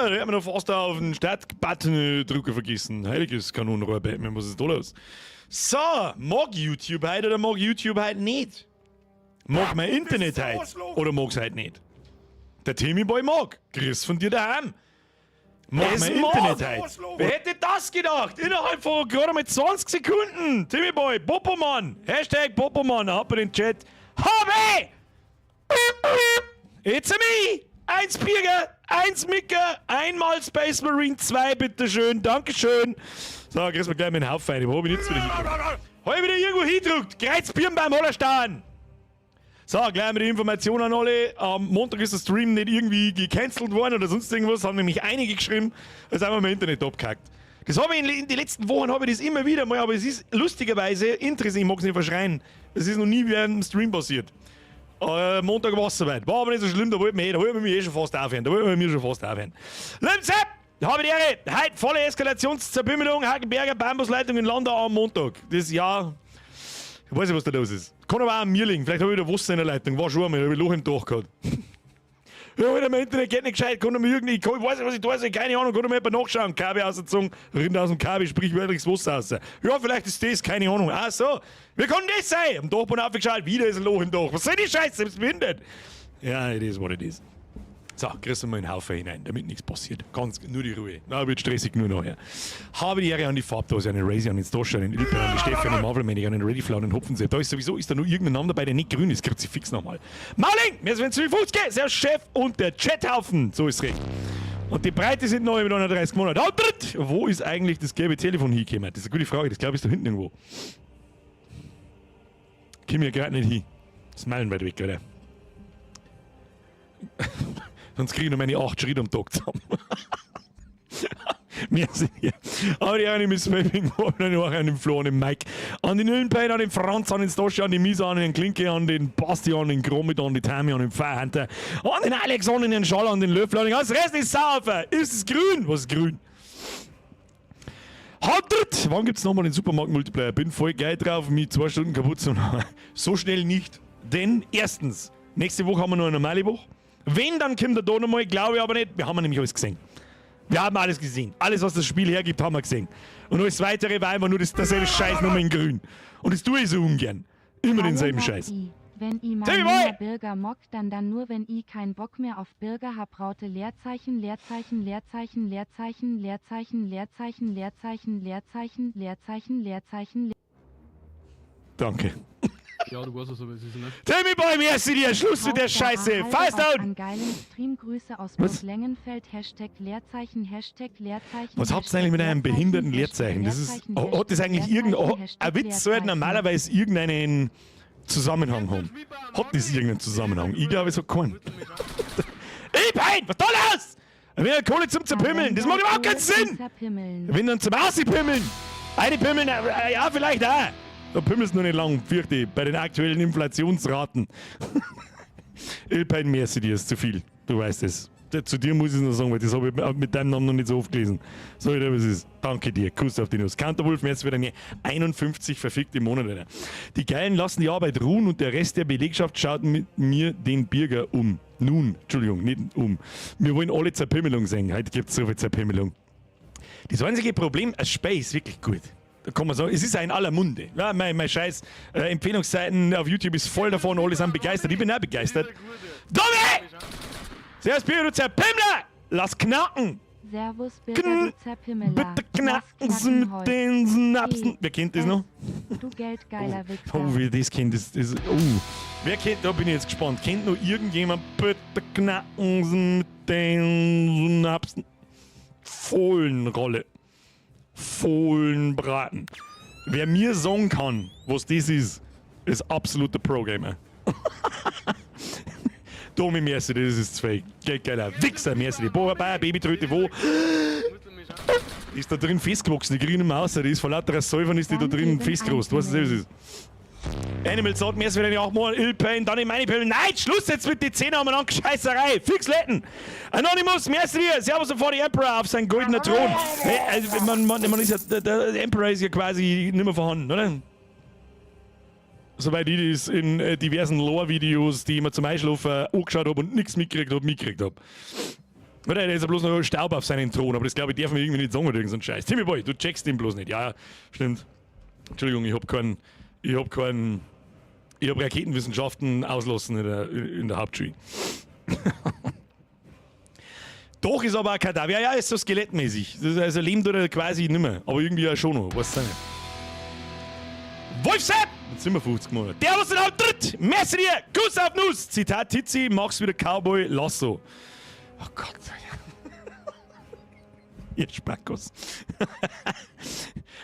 da hätten wir noch fast auf den Start-Button drücken vergessen. Heiliges Kanonenrohr, Batman, was ist da los? So, mag YouTube heute oder mag YouTube heute nicht? Mag mein Internet heute oder mag's heute nicht? Der Timmy Boy mag. Grüß von dir daheim. Mag Es mein mag. Internet heute. Wer hätte das gedacht? Innerhalb von gerade mal 20 Sekunden. Timmy Boy, Popomann. #Popomann, ab in den Chat. Habe! It's a me! Eins Birger, eins Micke, einmal Space Marine 2, bitteschön, Dankeschön. So, kriegst du mir gleich mit den Haufen rein. Wo hab ich jetzt wieder hingedrückt? Hab ich wieder irgendwo hingedrückt? Kreuzbirn beim Hollerstein! So, gleich mal die Information an alle. Am Montag ist der Stream nicht irgendwie gecancelt worden oder sonst irgendwas. Haben nämlich einige geschrieben. Da ist einfach mein Internet abgehackt. Das habe ich in den letzten Wochen habe ich das immer wieder mal, aber es ist lustigerweise interessant, ich mag es nicht verschreien. Es ist noch nie während dem Stream passiert. Montag war es soweit. War aber nicht so schlimm, da wollten wir, eh, da wollten wir mich eh schon fast aufhören. Da wollten wir mir schon fast aufhören. Limsepp! Habe die Ehre! Heute volle Eskalationszerpimmelung, Hagelberger, Bambusleitung in Landau am Montag. Das Jahr. Ich weiß nicht, was da los ist. Kann aber auch an mir liegen. Vielleicht habe ich wieder Wasser in der Leitung. War schon einmal, habe ich Loch im Dach gehabt. Ja, Alter, mein Internet geht nicht gescheit. Kann mir irgendwie, ich weiß nicht, was ich da soll, keine Ahnung, kann mir jemand nachschauen. Kabel ausgezogen, rinnt aus dem Kabel, sprichwörtlich das Wasser raus. Ja, vielleicht ist das, keine Ahnung. Ach so, wie kann das sein? Am Dachboden aufgeschaut, wieder ist ein Loch im Dach. Was soll die Scheiße? Bist du behindert? Ja, it is what it is. So, kriegst du mal einen Haufen hinein, damit nichts passiert. Ganz, nur die Ruhe. Na, wird stressig nur nachher. Habe die Ehre an die Farbdose, an den Razy, an den Stoscher, an den Ilper, an die Stefan, an den Marvel an den Readyflow, an den Hopfensepp. Da ist sowieso, ist da nur irgendein Name dabei, der nicht grün ist. Kruzifix nochmal. Mauling! Wir sind 50, Servus Chef und der Chathaufen. So ist recht. Und die Breite sind neu mit 39 Monaten. Wo ist eigentlich das gelbe Telefon hingekommen? Das ist eine gute Frage. Das, glaube ich, ist da hinten irgendwo. Komm ich gerade nicht hin. Das ist meilenweit weg, oder? Sonst kriege ich noch meine 8 Schritte am Tag zusammen. Wir sind hier. Aber die eine mit Vaping, an den Flo, an den Mike, an den Nüllenpein, an den Franz, an den Stoschi, an die Misa, an den Klinke, an den Bastian, an den Gromit, an die Tami, an den Firehunter, an den Alex, an den Schall, an den Löffel, an den ganzen Rest ist sauber. Ist es grün? Was ist grün? Haut! Wann gibt's nochmal den Supermarkt-Multiplayer? Bin voll geil drauf, mich 2 Stunden kaputt zu machen. So schnell nicht. Denn erstens, nächste Woche haben wir noch eine normale Woche. Wenn, dann kommt er da nochmal, glaube ich aber nicht. Wir haben nämlich alles gesehen. Wir haben alles gesehen. Alles, was das Spiel hergibt, haben wir gesehen. Und alles Weitere war einfach nur dasselbe Scheiß nochmal in grün. Und das tue ich so ungern. Immer Hallo denselben Matti. Scheiß. Wenn i Timmy mal Boy! nimmer Birger mock, dann nur, wenn i kein Bock mehr auf Birger hab #Leerzeichen Leerzeichen Leerzeichen Leerzeichen Leerzeichen Leerzeichen Leerzeichen Leerzeichen Leerzeichen Leerzeichen. Danke. Ja, du weißt es, aber es ist nicht. Timmy Boy, merci dir. Schluss mit der Scheiße. Fast out! An geilen Stream, Grüße aus Was? Burg Lengenfeld #Leerzeichen #Leerzeichen. Was habt ihr eigentlich mit einem behinderten Leerzeichen? Das ist, hat das eigentlich irgendein. Ein Witz sollte normalerweise irgendeinen Zusammenhang haben. Hat das irgendeinen Zusammenhang? Ich glaube, es hat keinen. Ey, Pein, was da los? Wenn er Kohle zum Zerpimmeln, das macht überhaupt keinen Sinn! Zerpimmeln. Wenn dann zum Auspimmeln! Eine pimmeln, ja, vielleicht auch. Da pimmelst du noch nicht lang, fürchte ich, bei den aktuellen Inflationsraten. Ilpein, merci dir, ist zu viel. Du weißt es. Zu dir muss ich noch sagen, weil das habe ich mit deinem Namen noch nicht so oft gelesen. So, ich was ist. Danke dir. Kuss auf die Nuss. Counterwolf, mir jetzt wieder eine 51 verfickte Monate. Alter. Die Geilen lassen die Arbeit ruhen und der Rest der Belegschaft schaut mit mir den Birger um. Nun, Entschuldigung, nicht um. Wir wollen alle Zerpimmelung sehen. Heute gibt es so viel Zerpimmelung. Das einzige Problem, das Spiel ist wirklich gut. Da kann man sagen, es ist ja in aller Munde. Ja, mein scheiß Empfehlungsseiten auf YouTube ist voll davon, alle sind begeistert. Ich bin auch begeistert. Domi! Servus, Birger, du Zerpimmler! Lass knacken! Servus Birger, du Zerpimmeler. Bitte knacken Lass Sie mit knacken den Synapsen. P. Wer kennt das noch? S. Du geldgeiler Wichser. Oh, wie das kennt, das, oh. Wer kennt, da bin ich jetzt gespannt. Kennt noch irgendjemand? Bitte knacken Sie mit den Synapsen. Fohlenrolle. Fohlenbraten. Wer mir sagen kann, was das ist, ist absoluter Pro-Gamer. Domi, merci, das ist zu fake. Geiler Wichser, merci. Die Bohrer, Babytröte, wo? Die ist da drin festgewachsen, die grüne Maus, die ist vor lauter Säufern ist die da drin festgerost. Weißt du, was das ist? Animal sagt mir, es wieder auch mal Ilpain, dann in meine Pille. Nein, Schluss jetzt mit den Zähnen umeinander, Scheißerei. Fix Letten. Anonymous, merci dir. Servus und vor die Emperor auf seinen goldenen Thron. Hey, also man ist ja, der Emperor ist ja quasi nicht mehr vorhanden, oder? Soweit ich das in diversen Lore-Videos, die ich mir zum Einschlafen angeschaut habe und nichts mitgekriegt habe, mitgekriegt habe. Oder der ist ja bloß noch Staub auf seinen Thron, aber das glaube ich darf man irgendwie nicht sagen oder irgend so ein Scheiß. Timmy Boy, du checkst den bloß nicht. Ja, stimmt. Entschuldigung, ich hab Raketenwissenschaften auslassen in der Hauptschule. Doch, ist aber ein Kadaver. Ja, ist so skelettmäßig. Das ist also lebt oder quasi nimmer. Aber irgendwie auch schon noch. Weißt du nicht. Wolfsepp! Jetzt sind wir 50 Monate. Der, was den tritt! Merci dir! Kuss auf Nuss! Zitat Titzi, mach's wieder Cowboy, Lasso. Oh Gott. Ihr Spackos.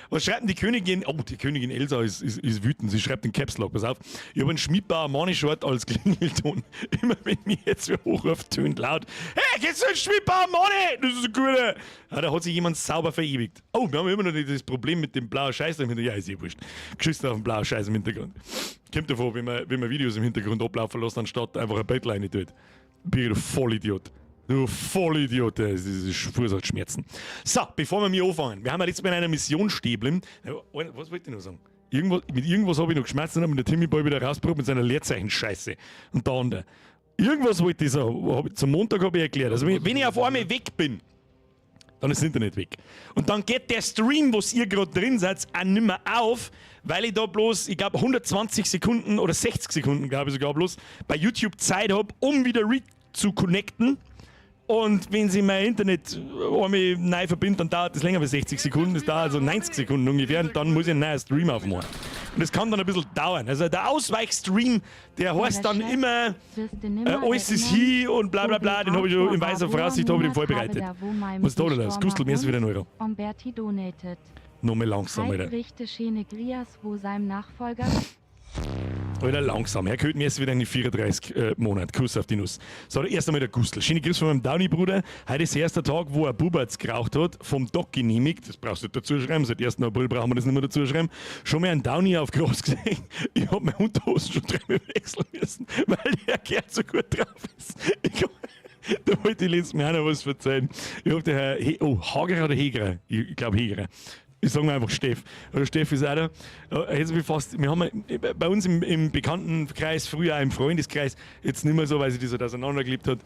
Was schreibt denn die Königin? Oh, die Königin Elsa ist wütend. Sie schreibt in Caps Lock. Pass auf. Ich habe einen Schmidbauer Mani-Short als Klingelton. Immer wenn mich jetzt wer hochruft, tönt laut: Hey, geht's du Schmidbauer Mani? Das ist ein guter. Ja, da hat sich jemand sauber verewigt. Oh, wir haben immer noch das Problem mit dem blauen Scheiß im Hintergrund. Ja, ist eh wurscht. Geschissen auf dem blauen Scheiß im Hintergrund. Kommt davor, wenn man Videos im Hintergrund ablaufen lässt, anstatt einfach ein Bild tut. Bin ich du Vollidiot. Du Vollidiot, das ist verursacht Schmerzen. So, bevor wir mir anfangen, wir haben ja jetzt bei einer Mission stehen geblieben. Was wollte ich noch sagen? Irgendwas, mit irgendwas habe ich noch geschmerzt und habe der Timmy Boy wieder rausgebracht mit seiner Leerzeichen-Scheiße. Und da und da. Irgendwas wollte ich sagen. Zum Montag habe ich erklärt. Also, wenn ich auf einmal weg bin, dann ist das Internet weg. Und dann geht der Stream, wo ihr gerade drin seid, auch nicht mehr auf, weil ich da bloß, ich glaube, 120 Sekunden oder 60 Sekunden, glaube ich sogar bloß, bei YouTube Zeit habe, um wieder re zu connecten. Und wenn sie mein Internet einmal neu verbindet, dann dauert das länger als 60 Sekunden. Das dauert also 90 Sekunden ungefähr. Und dann muss ich einen neuen Stream aufmachen. Und das kann dann ein bisschen dauern. Also der Ausweichstream, der heißt dann immer, alles ist hin und bla bla bla. Den habe ich schon in weißer Voraussicht habe ich den vorbereitet. Was ist da los? Gustl, mir ist wieder ein Euro. Nochmal langsam, Alter. Wo seinem Nachfolger. Alter, langsam. Herr Köth, mir ist wieder in die 34 Monate. Kuss auf die Nuss. So, erst einmal der Gustl. Schöne Grüße von meinem Downy-Bruder. Heute ist der erste Tag, wo er Buberts geraucht hat, vom Doc genehmigt. Das brauchst du nicht dazu schreiben. Seit 1. April brauchen wir das nicht mehr dazu schreiben. Schon mal einen Downy auf groß gesehen. Ich hab meine Unterhosen schon dreimal wechseln müssen, weil der Kerl so gut drauf ist. Da wollte ich letztes Mal auch noch was erzählen. Ich hab der Herr, He oh, Hagerer oder Hegerer? Ich glaube Hegerer. Ich sage mal einfach Steff. Oder Steff ist auch da. Jetzt ich fast, wir haben bei uns im Bekanntenkreis, früher auch im Freundeskreis, jetzt nicht mehr so, weil sich das so auseinandergelebt hat,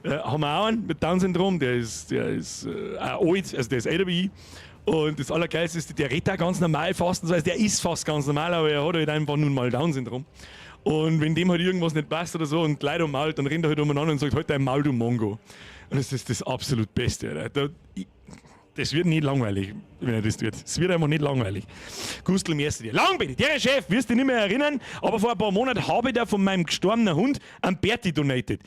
haben wir auch einen mit Down-Syndrom, der ist auch alt, also der ist älter wie ich. Und das Allergeilste ist, der redet auch ganz normal fast, also der ist fast ganz normal, aber er hat halt einfach nun mal Down-Syndrom. Und wenn dem halt irgendwas nicht passt oder so und Leute ummault, dann rennt er halt umeinander und sagt: Halt dein Maul, du Mongo. Und das ist das absolut Beste. Alter. Das wird nicht langweilig, wenn er das tut. Es wird einfach nicht langweilig. Gustl, merci dir. Lang bin ich. Der Chef, wirst dich nicht mehr erinnern, aber vor ein paar Monaten habe ich da von meinem gestorbenen Hund an Berti donated.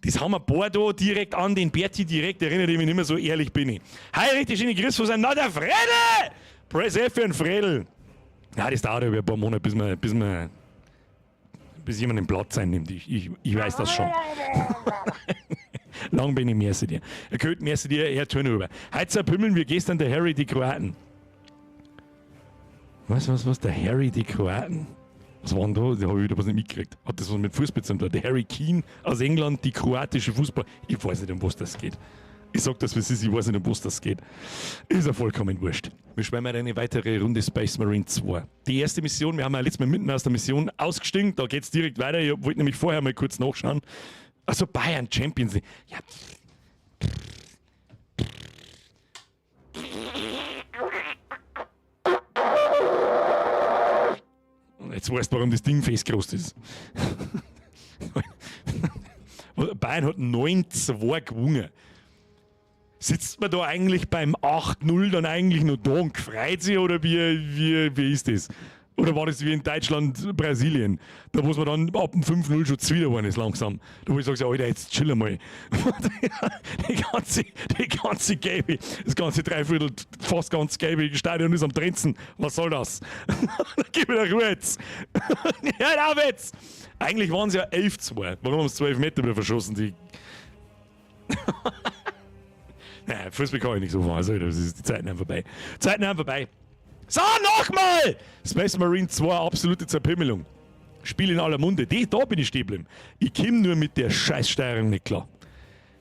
Das haben wir ein paar da direkt an den Berti direkt, erinnere ich mich nicht mehr, so ehrlich bin ich. Hi, richtig schöne Grüß von seinem, na, der Fredel! Press F für den Fredel. Ja, das dauert über ein paar Monate, bis jemand den Platz einnimmt. Ich weiß das schon. Lang bin ich, merci dir. Er gehört, merci dir, Herr Turnover. Heute zerpümmeln wir gestern der Harry die Kroaten. Was, was, was? Der Harry die Kroaten? Was war denn da? Da habe ich wieder was nicht mitgekriegt. Hat das was mit Fußball zu tun? Der Harry Kane aus England, die kroatische Fußball. Ich weiß nicht, um was das geht. Ich sag das, wie es ist, ich weiß nicht, um was das geht. Ist ja vollkommen wurscht. Wir spielen mal eine weitere Runde Space Marine 2. Die erste Mission, wir haben ja letztes Mal mitten aus der Mission ausgestiegen, da geht's direkt weiter. Ich wollte nämlich vorher mal kurz nachschauen. Also Bayern Champions League. Ja. Jetzt weißt du, warum das Ding festgerost ist. Bayern hat 9-2 gewonnen. Sitzt man da eigentlich beim 8-0 dann eigentlich noch da und freut sich oder wie ist das? Oder war das wie in Deutschland, Brasilien? Da wo man dann ab dem 5-0 schon zwider geworden ist langsam. Da wo ich sage, Alter, jetzt chill mal. Die ganze gelbe, das ganze Dreiviertel, fast ganz gelbe Stadion ist am Trenzen. Was soll das? Da gib mir Ruhe jetzt. Hör auf jetzt! Eigentlich waren es ja 11-2. Warum haben sie 12 Meter wieder verschossen? Die Naja, Fußball kann ich nicht so fahren. Also, das ist die Zeiten haben vorbei. Zeiten haben vorbei. So, nochmal! Space Marine 2, absolute Zerpimmelung. Spiel in aller Munde. Die, da bin ich stehen geblieben. Ich komme nur mit der Scheißsteuerung nicht klar.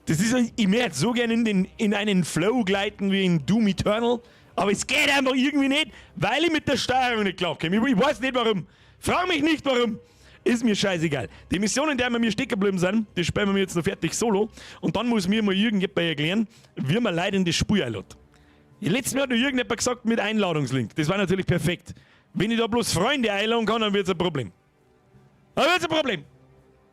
Das ist, ich möchte so gerne in einen Flow gleiten wie in Doom Eternal, aber es geht einfach irgendwie nicht, weil ich mit der Steuerung nicht klarkomme. Ich weiß nicht, warum. Frag mich nicht, warum. Ist mir scheißegal. Die Mission, in der wir mir stecken geblieben sind, die spielen wir jetzt noch fertig solo. Und dann muss mir mal irgendjemand erklären, wie man Leute in das Spiel einlädt. Letztes Mal hat noch irgendjemand gesagt mit Einladungslink. Das war natürlich perfekt. Wenn ich da bloß Freunde einladen kann, dann wird's ein Problem. Dann wird's ein Problem.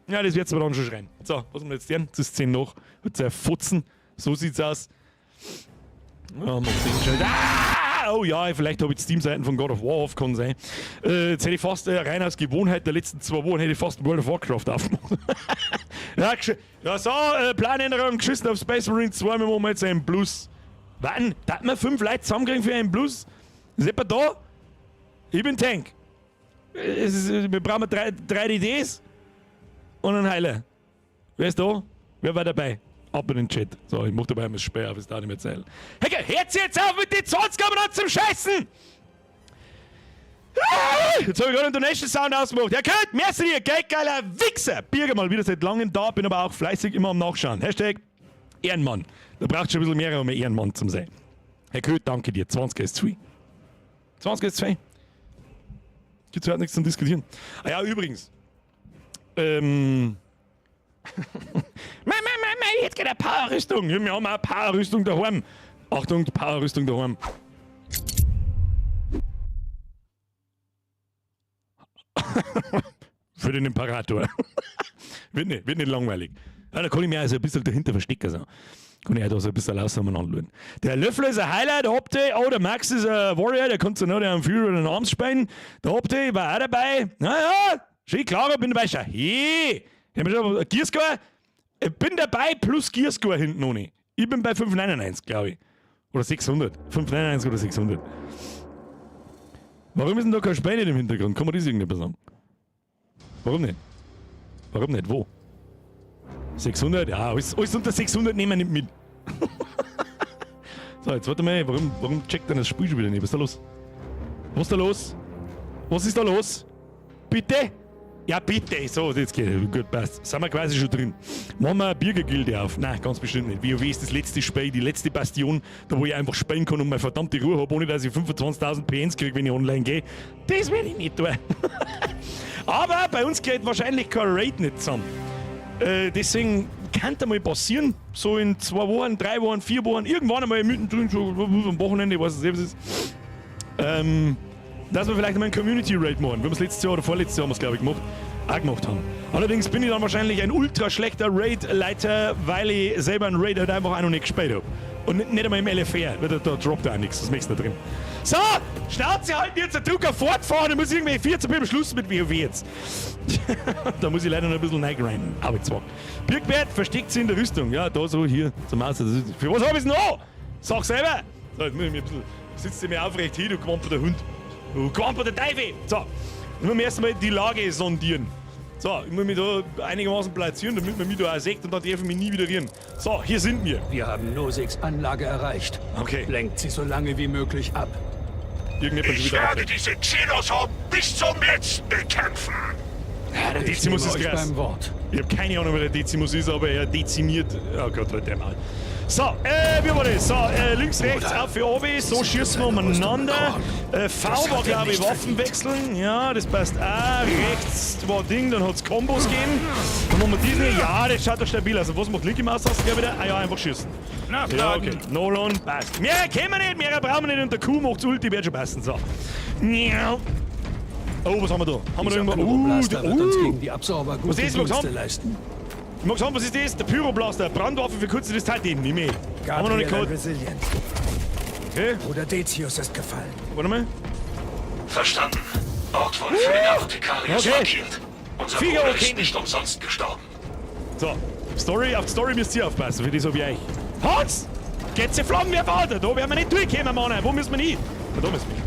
Ja, das wird's aber dann schon schreien. So, was haben wir jetzt denn? Das ist 10 noch. Wird's ein Fotzen. So sieht's aus. Ja, mal sehen, gescheit. Ah! Oh ja, vielleicht habe ich die Steam-Seiten von God of War auf, kann sein. Jetzt hätte ich fast, rein aus Gewohnheit der letzten 2 Wochen, hätte ich fast World of Warcraft aufgemacht. Ja, ja, so, Planänderung, geschissen auf Space Marine 2, wir machen jetzt einen Plus. Warten, da hat man 5 Leute zusammenkriegen für einen Plus? Ist jemand da? Ich bin Tank. Wir brauchen 3 D Ds und einen Heiler. Wer ist da? Wer war dabei? Ab in den Chat. So, ich mach dabei einmal das Spiel auf, ist da nicht mehr Zeit. Hey, hört jetzt auf mit den 20 an zum Scheißen! Ah, jetzt hab ich gerade einen Donation Sound ausgemacht. Ja, Kurt, merci dir, geldgeiler Wichser! Birger mal wieder seit langem da, bin aber auch fleißig immer am Nachschauen. Hashtag Ehrenmann. Da braucht schon ein bisschen mehr, um ein Ehrenmann zu sein. Herr Kurt, danke dir. 20 ist zu viel. 20 ist zu viel. Gibt's überhaupt nichts zum Diskutieren. Ah ja, übrigens. Mei, mei, mei, mei, jetzt geht eine Powerrüstung. Ja, wir haben auch eine Powerrüstung daheim. Achtung, die Powerrüstung daheim. Für den Imperator. Wird nicht langweilig. Ja, da kann ich mir also ein bisschen dahinter verstecken. So. Kann ich auch da so ein bisschen langsam anschauen. Der Löffler ist ein Highlight, der Opti. Oh, der Max ist ein Warrior, der kann zu noch den Führer den Arms spielen. Der Opti war auch dabei. Naja, schön klar, bin dabei. Schau, hey, ich hab schon Gearscore. Ich bin dabei plus Gearscore hinten ohne. Ich bin bei 5,99, glaub ich. Oder 600. 5,99 oder 600. Warum ist denn da kein Spiel nicht im Hintergrund? Kann man das irgendetwas sagen? Warum nicht? Warum nicht? Wo? 600? Ja, alles unter 600 nehmen wir nicht mit. So, jetzt warte mal, warum checkt denn das Spiel schon wieder nicht? Was ist da los? Was ist da los? Was ist da los? Bitte? Ja, bitte. So, jetzt geht. Gut, passt. Sind wir quasi schon drin. Machen wir eine Birgergilde auf? Nein, ganz bestimmt nicht. WoW ist das letzte Spiel, die letzte Bastion, da wo ich einfach spielen kann und meine verdammte Ruhe hab, ohne dass ich 25.000 P Ns krieg, wenn ich online gehe. Das werde ich nicht tun. Aber bei uns geht wahrscheinlich kein Raid nicht zusammen. Deswegen kann da mal passieren, so in 2 Wochen, 3 Wochen, 4 Wochen, irgendwann einmal mittendrin, so am Wochenende, ich weiß nicht, was es ist. Dass wir vielleicht einmal einen Community Raid machen, wie wir es letztes Jahr oder vorletztes Jahr haben wir es, glaub ich, auch gemacht haben. Allerdings bin ich dann wahrscheinlich ein ultra schlechter Raid-Leiter, weil ich selber einen Raid halt einfach auch noch nicht gespielt hab. Und nicht einmal im LFR, weil da droppt auch nichts, das nächste da drin. So, Schnauze halten, jetzt der Drucker fortfahren, da muss ich irgendwie 14 beim Schluss mit WoW jetzt. Da muss ich leider noch ein bisschen reingrinden. Aber jetzt war. Birkbert versteckt sich in der Rüstung. Ja, da so, hier, zum Maus. Für was hab ich's noch? Sag selber! So, jetzt muss ich mich ein bisschen. Sitzt du mir aufrecht hin, du gewamperter Hund. Du gewamperter Teufel! So, jetzt muss ich erstmal die Lage sondieren. So, ich muss mich da einigermaßen platzieren, damit man mich da auch sieht und dann darf ich mich nie wieder rühren. So, hier sind wir. Wir haben Noziks Anlage erreicht. Okay. Lenkt sie so lange wie möglich ab. Irgendjemand Ich wieder werde aufregt. diese Xenos-Horde bis zum letzten bekämpfen. Ja, der Ich Decimus nehme ist euch krass. beim Wort. Ich hab keine Ahnung, wer der Decimus ist, aber er dezimiert. Oh Gott, halt der mal. So, wie war das? So, links, rechts, Bruder, auf für oben, so Sie schießen wir sind seine Rüstung umeinander. bekommen. V Das war, hat er glaub ich, nicht Waffen verdient. wechseln. Ja, das passt auch. Rechts war Ding, dann hat's Kombos gegeben. Dann machen wir diesen. Ja, das schaut doch stabil aus. Und was macht linke Maustaste gleich wieder? Ah ja, einfach schießen. Ja, okay. Nolan, passt. Mehr kennen wir nicht, mehr brauchen wir nicht. Und der Q macht's Ulti, wird schon passen. So. Miau. Oh, was haben wir da? Haben wir da Dieser irgendwo? Pyroblaster wird uns Uh. gegen die Absorber Was gute ist das, Max? Dienste leisten. Max, was ist das? Der Pyroblaster, Brandwaffe für kurze Distanz, den nehme ich. Haben wir noch nicht Gabriel gehabt. Resilient. Okay. Bruder Decius ist gefallen. Warte mal. Verstanden. Ort von Philip Apothecarius Okay. markiert. Unser Figur Bruder okay. ist nicht umsonst gestorben. So, Story, auf die Story müsst ihr aufpassen, für die so wie euch. Hans! Geht's die Flammenwerfer, Alter? Da werden wir nicht durchkommen, Mann. Wo müssen wir hin? Na, da müssen wir hin.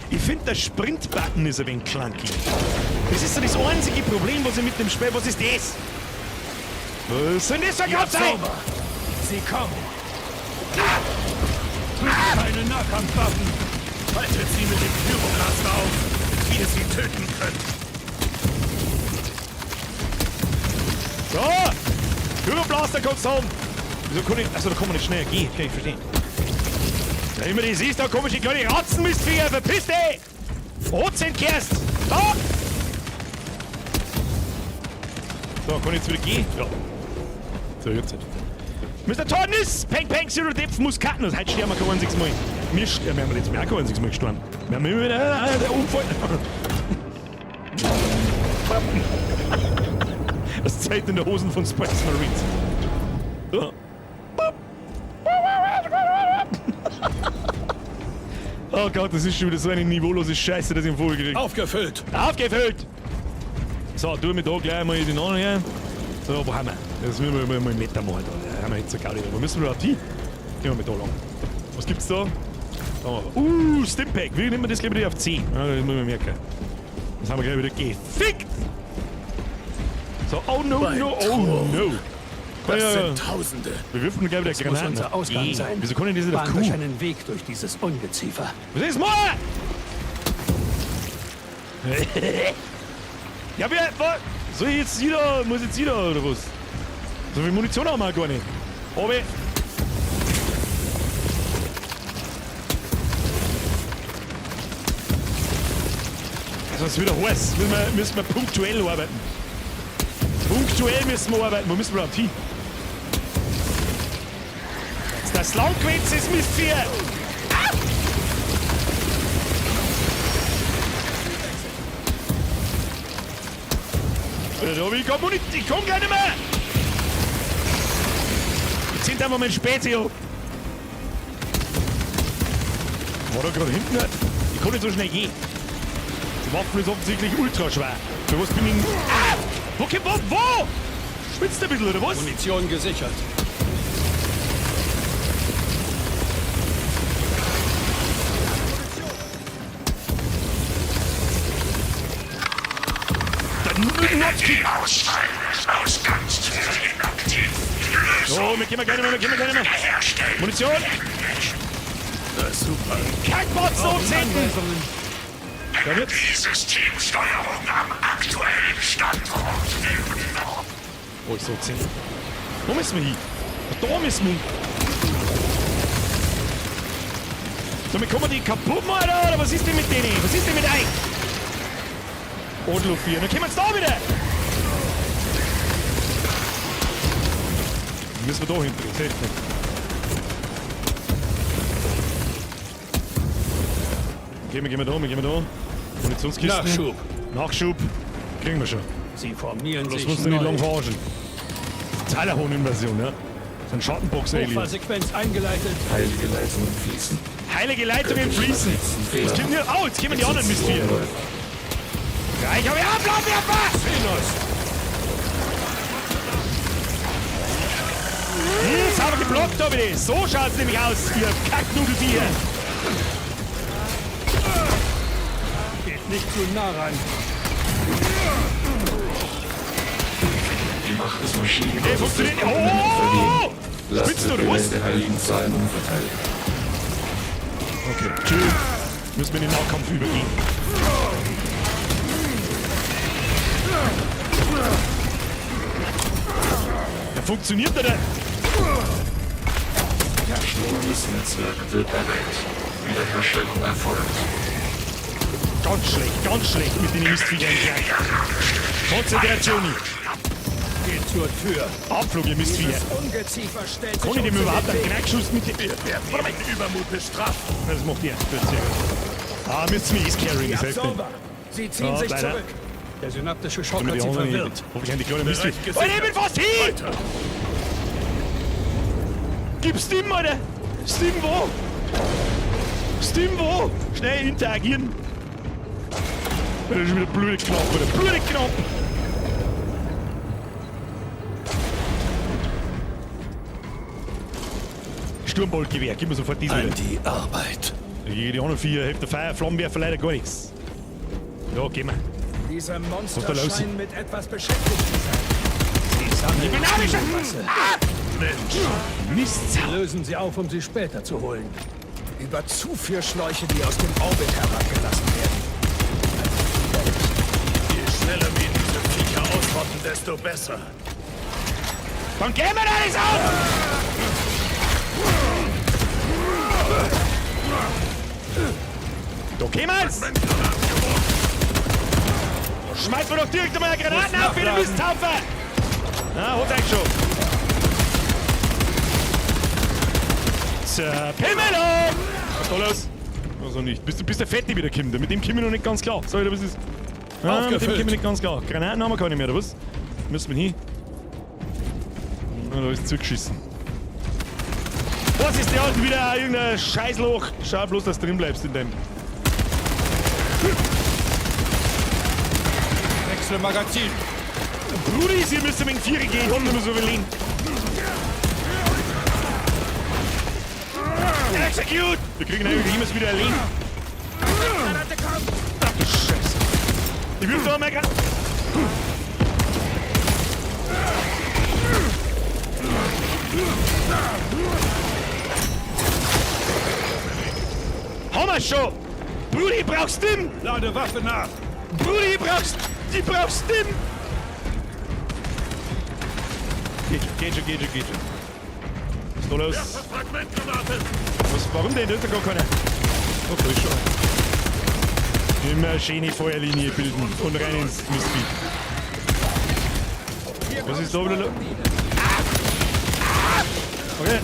Ich find, der Sprint-Button ist ein wenig clunky. Das ist so das einzige Problem, was ich mit dem Spiel... Was ist das? Was soll denn das für ein Grab sein? Absorber! Sie kommen! Ah! Keine Nahkampfwaffen! Haltet sie mit dem Pyroblaster auf, bis wir sie töten können. So! Pyroblaster kannst du haben! Wieso kann ich... Achso, da kann man nicht schnell gehen. Kann ich verstehen. Ja, immer die siehst, da komische kleine Ratzenmistviecher. Verpiss dich! Rot sind Kerst! Da! So, kann ich jetzt wieder gehen? Ja. So, jetzt. Mr. Tornis! Peng Peng, Zero Depth, Muskatnuss. Heute sterben wir kein einziges Mal. Wir sterben, wir haben letztes Mal auch kein einziges Mal gestorben. Wir haben immer wieder der Unfall. Das Zelt in der Hosen von Space Marines. So. Oh Gott, das ist schon wieder so eine niveaulose Scheiße, dass ich einen Vogel kriege. Aufgefüllt! Aufgefüllt! So, tu mir da gleich mal den anderen her. So, wo haben wir? Das müssen wir mal einen Meter machen. Da haben wir jetzt so Gaudi. Wo müssen wir überhaupt hin? Gehen wir mal da lang. Was gibt's da? Da haben wir. Stimpack. Wie nehmen wir das gleich wieder auf C? Ja, das muss man merken. Das haben wir gleich wieder gefickt! So, oh no, no, oh no! Das Ja, sind Tausende. Wir wirfen gleich wieder Das muss Granaten. unser Ausgang sein. Wieso können die nicht auf Bahnt Q? euch einen Weg durch dieses Ungeziefer. Was ist mal? Ja, wer, was? Soll ich jetzt wieder, muss jetzt wieder, oder was? So viel Munition haben wir gar nicht. Aber. Also, es ist wieder heiß. Müssen wir punktuell arbeiten. Punktuell müssen wir arbeiten. Wo müssen wir überhaupt hin? Das Langquetz ist Mistvieh! Ah! Alter, ich komm nicht, ich komm gar nicht mehr! Ich zieh einfach meinen Spezi an. War da gerade hinten? Ich kann nicht so schnell gehen. Die Waffe ist offensichtlich ultra schwer. Für was bin ich denn? Ah! Okay, wo? Wo? Schwitzt ein bisschen, oder was? Munition gesichert. Der So, wir gehen gerne mehr, wir gehen gerne mehr. Munition! Das ist super. Kackbots hochzünden! Da wird's. Systemsteuerung am aktuellen Standort. Oh, ich so 10. Wo müssen wir hin? Da müssen wir hin. So, wir kommen die kaputt machen, oder was ist denn mit denen? Was ist denn mit euch? Odlo 4. Dann kommen wir jetzt da wieder! Müssen wir da hinten, das hilft nicht. Okay, wir gehen da, wir gehen da. Munitionskisten. Nachschub. Nachschub. Kriegen wir schon. Sie formieren Das sich musst du nicht neu. lang verarschen. Zahlerhohn-Invasion, ja? Das ist ein Schattenbox-Alien. Hochfahrsequenz eingeleitet. Heilige Leitungen fließen. Heilige Leitungen fließen. Jetzt kommen die, oh, jetzt kommen die anderen Mistvieh. Ja, ich habe ja Flammenwerfer! Sauber geblockt habe ich das. So schaut's nämlich aus, ihr Kacknudelviecher. Geht nicht zu nah ran. Die Macht des Maschinengottes Der funktioniert. wird Oh! Lasst Spinnst du das oder was? Gemäß der heiligen Zahlen unverteilt. Okay, tschüss. Müssen wir in den Nahkampf übergehen. Der funktioniert da der. Das Netzwerk wird erweckt. Wiederherstellung erfolgt. Ganz schlecht mit den Mistviechern gleich. Konzentration. Geht zur Tür. Abflug, ihr Mistviecher. Ungeziefer stellt Kann ich dem überhaupt einen Knackschuss mit dem... Warte mal. Übermut bestraft. Das macht ihr. Gut, sehr gut. Ah, müsst ihr mich carryen, das hilft nicht. Sie ziehen Ja, sich leider. zurück. Der synaptische Schock Damit hat die sie anderen verwirrt. Hoffentlich haben die kleinen Mistvieh. Bereich Alter, ich bin fast hin! Weiter. Gib Steam, Alter! Steam wo? Steam wo? Schnell interagieren! Das ist schon wieder blöde Knopf, Alter. Blöde Knopf! Sturmboltgewehr, gib mir sofort diese. An die Arbeit. Die anderen vier, hilft der Feuer, Flammenwerfer leider gar nichts. Ja, gehen wir. Diese Was ist da Monster los? scheinen mit etwas beschäftigt zu sein. Sie sammeln bin auch nicht- Biomasse. Mensch. Mist! Lösen sie auf, um sie später zu holen. Über Zuführschläuche, die aus dem Orbit herabgelassen werden. Je schneller wir diese Viecher ausrotten, desto besser. Dann gehen wir da nicht auf! Da kommen's! Schmeißen wir doch direkt einmal eine Granaten auf, ihr Misthaufen! Ah, hat's euch schon. Zerpimmelung! Was ist da los? Also nicht. Bis der Fette wieder kommt. Mit dem komme ich noch nicht ganz klar. Sag ich dir, was ist? Ah, mit dem komme ich nicht ganz klar. Granaten haben wir keine mehr, oder was? Müssen wir hin? Na, da ist zugeschissen. Was ist der Alte wieder? Irgendein Scheißloch. Schau bloß, dass du drin bleibst in dem. Wechsel Magazin. Brudis, ihr müsst mit dem Vierer gehen. Ich hab nicht mehr so viel Leben. Execute! Wir kriegen eigentlich immer wieder ein Leben. Ach du Scheiße. Ich will da mal grad. Haben wir schon! Brudi, brauchst Stim! Lade Waffe nach! Brudi, ich brauch Stim! Geht schon, geht schon, geht schon, geht schon. Was ist da los? Fragmentgranate! Was, warum denn? Da ist doch gar keiner. Oh, da ist schon einer. Immer schöne Feuerlinie bilden und rein ins Mistvieh. Was ist da wieder los? Ah! Ah! Okay.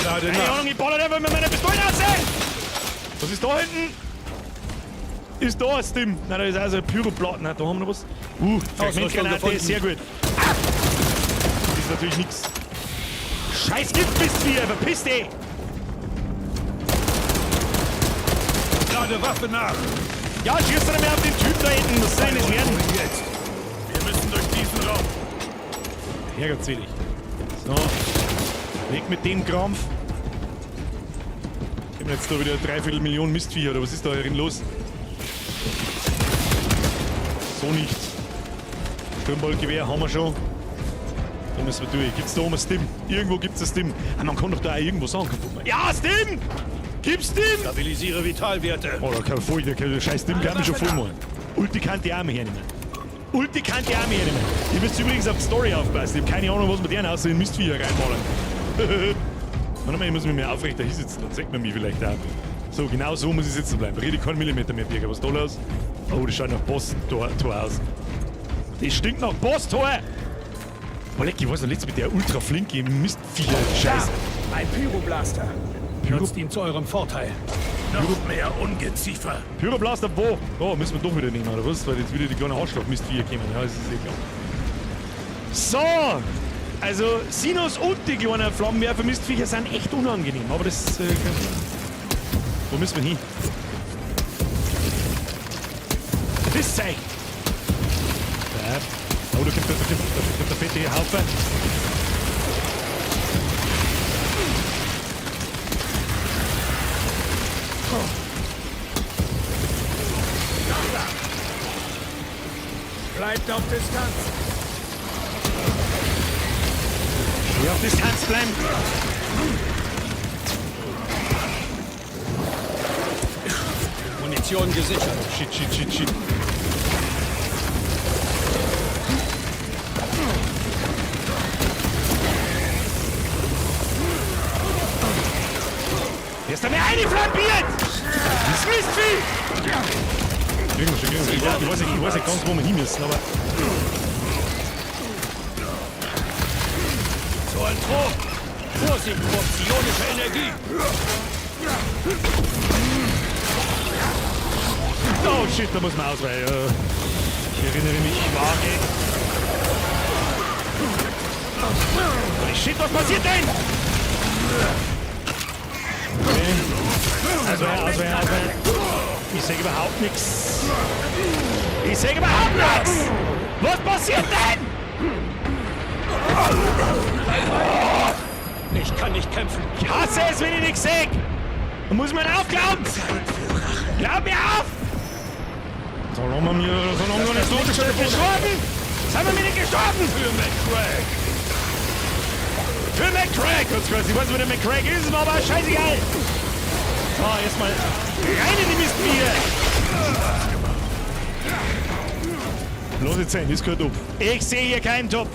Lade Keine nach! Ahnung, ich baller einfach mit meiner Pistole raus! Was ist da hinten? Ist da ein Stim? Nein, da ist also ein Pyroplatten. Nein, da haben wir noch was. Fragmentgranate, sehr gut. Ah! Das ist natürlich nix. Scheiß Giftmistvieh, verpiss dich! Lade Waffe nach! Ja, schießt doch nicht mehr auf den Typ da hinten. Was soll denn das werden? Jetzt! Wir müssen durch diesen Raum! Herrgottselig. So. Weg mit dem Krampf. Ich hab jetzt da wieder 3/4 Million Mistviecher, oder was ist da herin los? So nicht. Sturmbollgewehr haben wir schon. Da müssen wir durch. Gibt's da oben ein Stim? Irgendwo gibt's ein Stim. Ah, man kann doch da auch irgendwo sagen kaputt machen. Ja, Stim! Gibt's Stim! Stabilisiere Vitalwerte! Oh, da kann voll, der kann, der scheiß Stim kann mich schon voll machen. Ulti kann die Arme hernehmen. Ulti kann die Arme hernehmen. Ihr müsst übrigens auf die Story aufpassen. Ich hab keine Ahnung, was mit denen außer in Mistviecher reinmalen. Warte mal, ich muss mich mehr aufrechter hinsitzen, dann sieht man mich vielleicht auch. So, genau so muss ich sitzen bleiben. Rede keinen Millimeter mehr, Birger. Was ist da los? Oh, das schaut nach Boss-Tor aus. Das stinkt nach Boss-Tor! Oh, leck, ich weiß noch letztes mit der ultra flinke Mistviecher-Scheiß. Ein Pyroblaster. Nutzt ihn zu eurem Vorteil. Noch mehr Ungeziefer! Pyroblaster wo? Oh, müssen wir doch wieder nehmen, oder was? Weil jetzt wieder die kleinen Arschloch-Mistviecher kommen. Ja, das ist eh klar. So! Also, Sinus und die kleinen Flammenwerfer-Mistviecher sind echt unangenehm, aber das können wir. Wo müssen wir hin? Das zeigt! Ja. Oh, da kommt der fette Haufen. Bleibt auf Distanz. Ja, auf Distanz bleiben. Munition gesichert. Shit, shit, shit, shit. Hier ist da mir eine flambiert! Das Mistvieh! Kriegen wir schon, kriegen wir schon. Ich weiß nicht ganz, wo wir hin müssen, aber... Zoantrop! Vorsicht vor psionischer Energie! Oh shit, da muss man ausweichen. Ich erinnere mich vage. Holy shit, was passiert denn? Okay. Ausweichen, ausweichen, ausweichen. Ich seh überhaupt nichts. Ich seh überhaupt nichts! Was passiert denn? Ich kann nicht kämpfen. Ich hasse es, wenn ich nichts seh! Da muss man aufglauben! Glaub mir auf! Solange wir mir, solange wir nicht so gestorben! Sind wir mir nicht gestorben? Für McCrack! Für McCrack! Kurz, kurz, ich weiß nicht, wer der McCrack ist, aber scheißegal! So, erstmal rein in die Mistbier! Los jetzt sein, ist kein Topf. Ich sehe hier keinen Topf!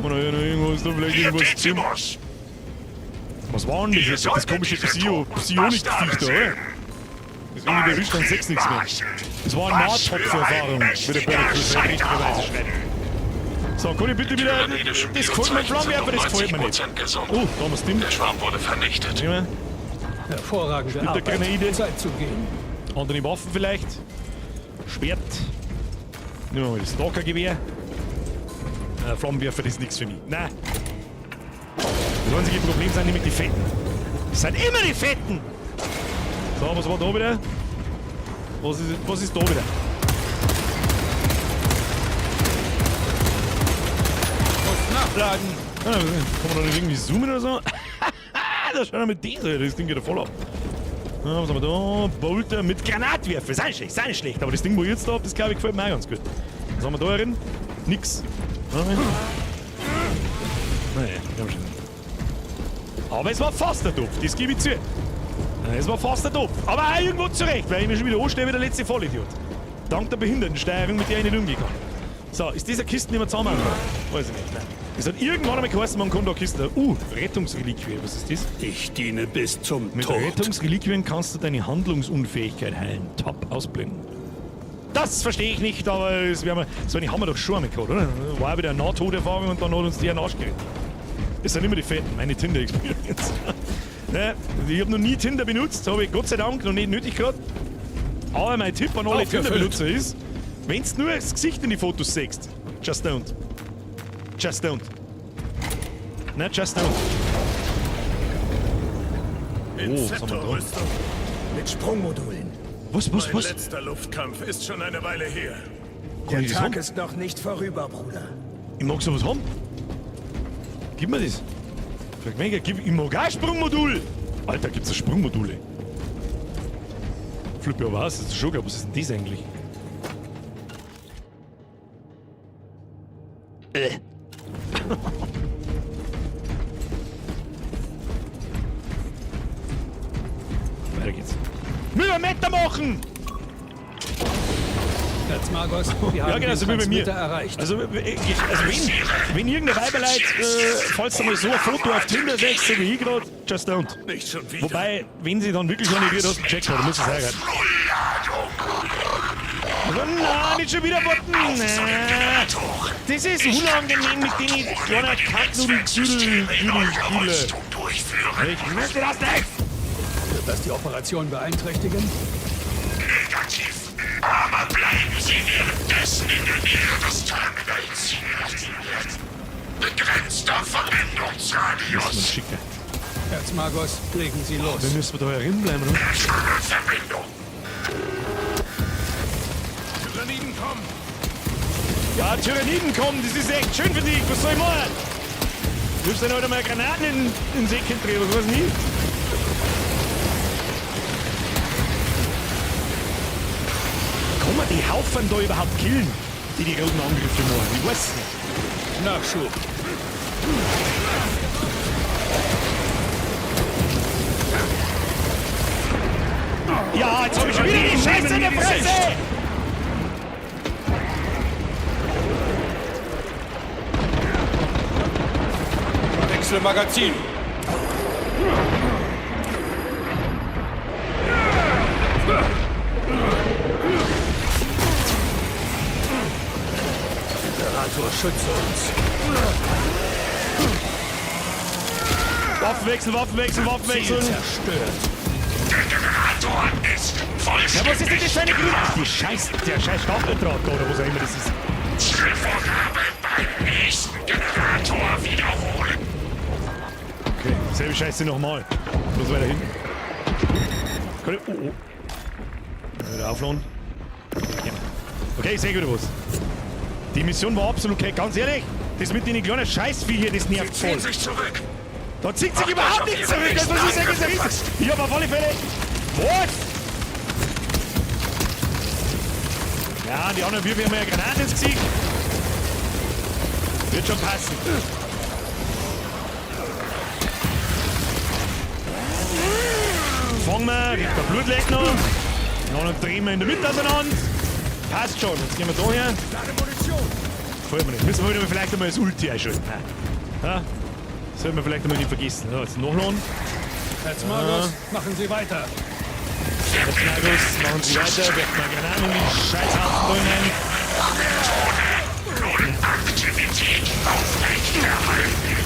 Oder ja, noch irgendwo ist da vielleicht Hier, irgendwas drin. Decimus! Was war denn das jetzt? Das komische Psionik-Viech da, oder? Wenn ich erwischt, dann sechs nichts mehr. Das war eine Was für ein Nahtoderfahrung, wie der Bernie Cruz mächtiger richtigerweise Scheiterhaufen. schreibt. So, kann ich bitte Die wieder. tyranidischen Das gefällt mir, Biozeichen sind Flammenwerfer, um das gefällt mir nicht. 90% gesunken. Oh, da haben wir's Ding. Der Schwarm wurde vernichtet. Nehmen Hervorragende der Arbeit. Grenade. Zeit zu gehen. wir. Andere Waffen vielleicht. Schwert. Nehmen wir mal das Stalker-Gewehr. Flammenwerfer, das ist nichts für mich. Nein. Das einzige Problem sind nämlich die Fetten. Das sind immer die Fetten! So, was war da wieder? Was ist da wieder? Muss nachladen. Ah, kann man da nicht irgendwie zoomen oder so? Da schaut er mit dem, das Ding geht ja voll ab. Ah, was haben wir da? Bolter mit Granatwerfer. Ist auch nicht schlecht, ist auch nicht schlecht. Aber das Ding, wo ich jetzt da hab, das glaube ich, gefällt mir auch ganz gut. Was haben wir da drin? Nix. Naja, wir haben schon. Aber es war fast der Topf, das gebe ich zu. Es war fast der Topf. Aber auch irgendwo zurecht, weil ich mich schon wieder anstehe wie der letzte Vollidiot. Dank der Behindertensteuerung, mit der ich nicht umgehen kann. So, ist diese Kiste nicht mehr zusammen? Weiß ich nicht. Nein. Es hat irgendwann einmal geheißen, man kann da Kisten. Rettungsreliquie. Was ist das? Ich diene bis zum Mit Tod. Rettungsreliquien kannst du deine Handlungsunfähigkeit heilen. Top ausblenden. Das verstehe ich nicht, aber das werden wir, so eine haben wir doch schon einmal gehabt, oder? War wieder eine Nahtoderfahrung und dann hat uns die einen Arsch gerettet. Das sind immer die Fetten, meine Tinder-Experience. Ne, ich habe noch nie Tinder benutzt, habe ich Gott sei Dank noch nicht nötig gehabt. Aber mein Tipp an alle Aufgefüllt. Tinder-Benutzer ist, wenn du nur das Gesicht in die Fotos siehst, just don't. Just don't. Ne, just don't. Oh, was haben wir da? Inceptor-Rüstung. Mit Sprungmodulen. Was, was, Mein was? letzter Luftkampf ist schon eine Weile her. Kann Der ich das Tag haben? ist noch nicht vorüber, Bruder. Ich mag sowas haben. Gib mir das. Frag mich, gib, ich mag auch Sprungmodul. Alter, gibt's da Sprungmodule? Flippe, ja was? Das ist schon geil. Was ist denn das eigentlich? Weiter geht's. Müssen wir Meter machen! Erzmagos, wir haben Ja, genau, den so wie bei mir. Transmitter erreicht. Also, wenn irgendein Weiberleid, falls du mal so ein Foto auf Tinder siehst, so wie ich gerade, just don't. Nicht schon wieder. Wobei, wenn sie dann wirklich eine wird, hast du einen Jackpot, dann muss es heiraten. Also, nein, nicht schon wieder warten. Nein. Das ist unangenehm mit den kleinen Kacknudel, Düdel, Düdel, Düdel. Ich möchte das nicht! Wird das die Operation beeinträchtigen? Negativ. Aber bleiben Sie währenddessen in der Nähe des Terminals. Begrenzter Verbindungsradius. Schicker. Erzmagos, legen Sie los. Dann müssen wir da herin bleiben, oder? Verbindung. Tyranniden kommen. Ja, Tyranniden kommen, das ist echt schön für dich. Was soll ich machen? Du wirfst dann heute mal Granaten in den See drehen, was weiß ich nicht. Kann man die Haufen da überhaupt killen, die die roten Angriffe machen? Ich weiß es nicht. Nachschub. Ja, jetzt hab ich schon wieder die Scheiße in der Fresse! Wechsel Magazin. Imperator, schütze uns. Waffenwechsel, Waffenwechsel, Waffenwechsel. Ziel zerstört. Der Generator ist Ja, was ist denn das für eine Grüne? Die Scheiß, der scheiß Stacheldraht da, oder was auch immer das ist. Zielvorgabe beim nächsten Generator wiederholen. Okay, selbe Scheiße nochmal. Bloß weiter hinten. Kann ich, oh, oh. Wieder aufladen. Ja. Okay, ich sehe wieder was. Die Mission war absolut okay. Ganz ehrlich, das mit den kleinen Scheißviecher, das nervt Sie voll. ziehen sich zurück. Da zieht sich Macht überhaupt euch auf nichts ihre zurück. Das nächsten was ich sage, ist Angriffe richtig. Ich hab auf alle Fälle. Was? Ja, die anderen würfen mir eine Granate ins Gesicht. Wird schon passen. Fangen wir, der Blut leckt noch. Den anderen drehen wir in der Mitte auseinander. Passt schon. Jetzt gehen wir da her. Gefällt mir nicht. Müssen wir wieder vielleicht einmal das Ulti einschalten. Ja? Sollten wir vielleicht einmal nicht vergessen. So, jetzt nachladen. Erzmagos, machen Sie weiter. Magus, machen Sie weiter, werft mal Granaten in den Scheißhaufen drinnen. Null Aktivität aufrechterhalten.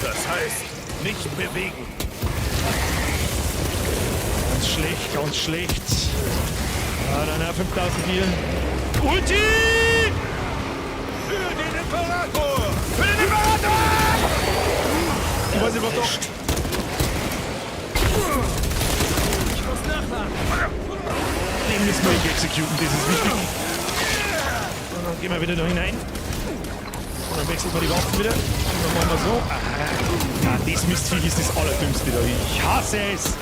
Das heißt, nicht bewegen. Ganz schlecht, ganz schlecht. Ah, dann auch 5000 hier. Ulti! Für den Imperator! Für den Imperator! Ich weiß nicht, was da... Ich muss nachladen. Den müssen wir executen, das ist wichtig. Und dann gehen wir wieder da hinein. Und dann wechseln wir die Waffen wieder. Und dann machen wir so. Aha. Ah, das Mistviech ist das Allerdümmste da. Ich hasse es!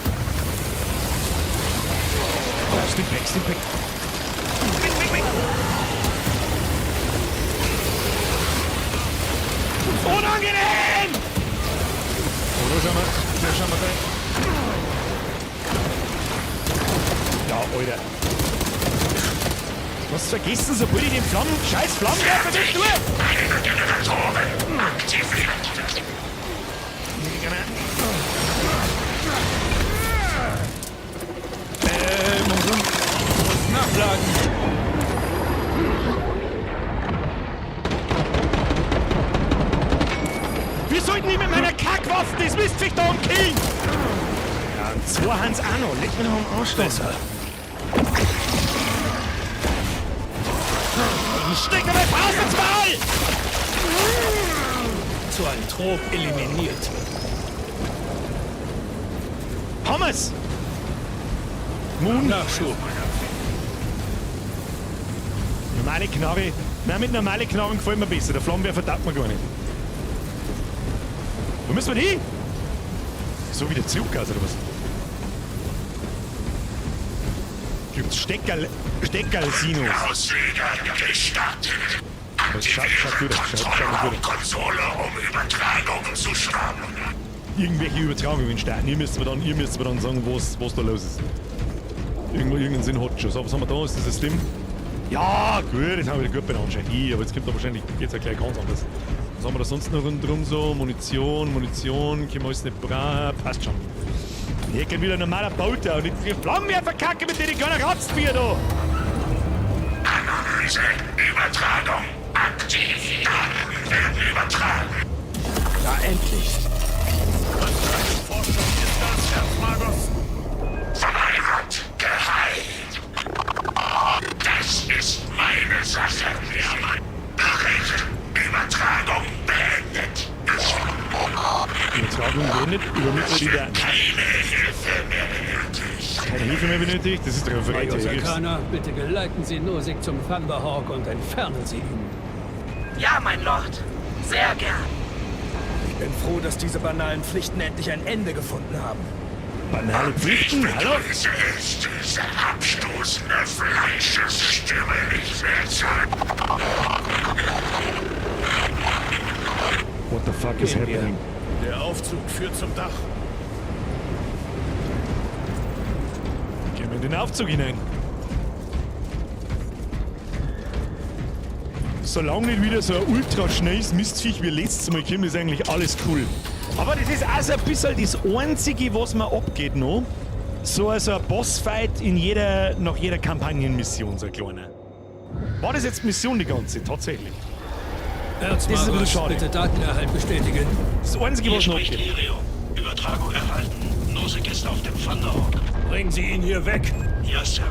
Oh, Stimpack, Stimpack. Weg, weg, weg! Unangenehm! Oh, da schauen wir. Da schauen wir rein. Ja, Alter. Was vergessen, sobald ich den Flammen, scheiß Flammenwerfer weg tue? Beide Generatoren aktiviert. Langsam. Muss nachladen. Wir sollten nicht mit meiner Kackwaffe das Mistviech da umkillen! Ja, und zwei Hans auch noch. Leck mir noch am Arsch da. Besser. Steck mir meine Faust ins Maul! Zu einem Trop eliminiert. Pommes! Moon. Nachschub. Normale Knarre. Nein, mit normalen Knarren gefällt mir besser. Der Flammenwerfer taugt mir gar nicht. Wo müssen wir hin? So wieder zurück aus, oder was? Gibt's Steckerl, Steckerl-Sinos? Ausleger gestartet. Das schaut gut aus. Schaut gut aus. Konsole, um Übertragungen zu starten. Irgendwelche Übertragungen starten. Ihr müsst mir dann, sagen, was da los ist. Irgendwo, irgendeinen Sinn hat schon. So, was haben wir da? Ist das das Ding? Ja, gut, das haben wir wieder gut benannt. Hier, aber jetzt kommt da wahrscheinlich, geht's ja gleich ganz anders. Was haben wir da sonst noch rundherum so? Munition, Munition, können wir alles nicht brauchen. Passt schon. Hier geht wieder ein normaler Bolter und ich Flammenwerfer-Kacke, mit denen ich keiner ratzt mir da. Analyse, Übertragung, aktiv. Daten werden übertragen. Na endlich. Was für eine Forschung ist das, Erzmagus? Verweigert, geheilt. Das ist meine Sache. Bericht, Übertragung beendet. Übertragung beendet, übermittle die Daten. Keine Hilfe mehr benötigt. Keine Hilfe mehr benötigt? Das ist doch ein Major Verräter. Sakana, bitte geleiten Sie Nosik zum Thunderhawk und entfernen Sie ihn. Ja, mein Lord. Sehr gern. Ich bin froh, dass diese banalen Pflichten endlich ein Ende gefunden haben. Banale Pflichten? Hallo? Begrüße es, diese abstoßende Fleischesstimme nicht mehr zu. What the fuck is Gehen wir. happening? Der Aufzug führt zum Dach. Gehen wir in den Aufzug hinein. Solange nicht wieder so ein ultra schnelles Mistviech wie letztes Mal kommt, ist eigentlich alles cool. Aber das ist auch so ein bisschen das Einzige, was mir abgeht noch. So also ein Bossfight in jeder, nach jeder Kampagnenmission, so ein kleiner. War das jetzt Mission die ganze? Tatsächlich. Das ist ein bisschen schade. bitte Datenerhalt bestätigen. Das Einzige, was Hier noch spricht abgeht. Lirio. Übertragung erhalten. Nosik ist auf dem Thunderhawk. Bringen Sie ihn hier weg. Ja, Sir.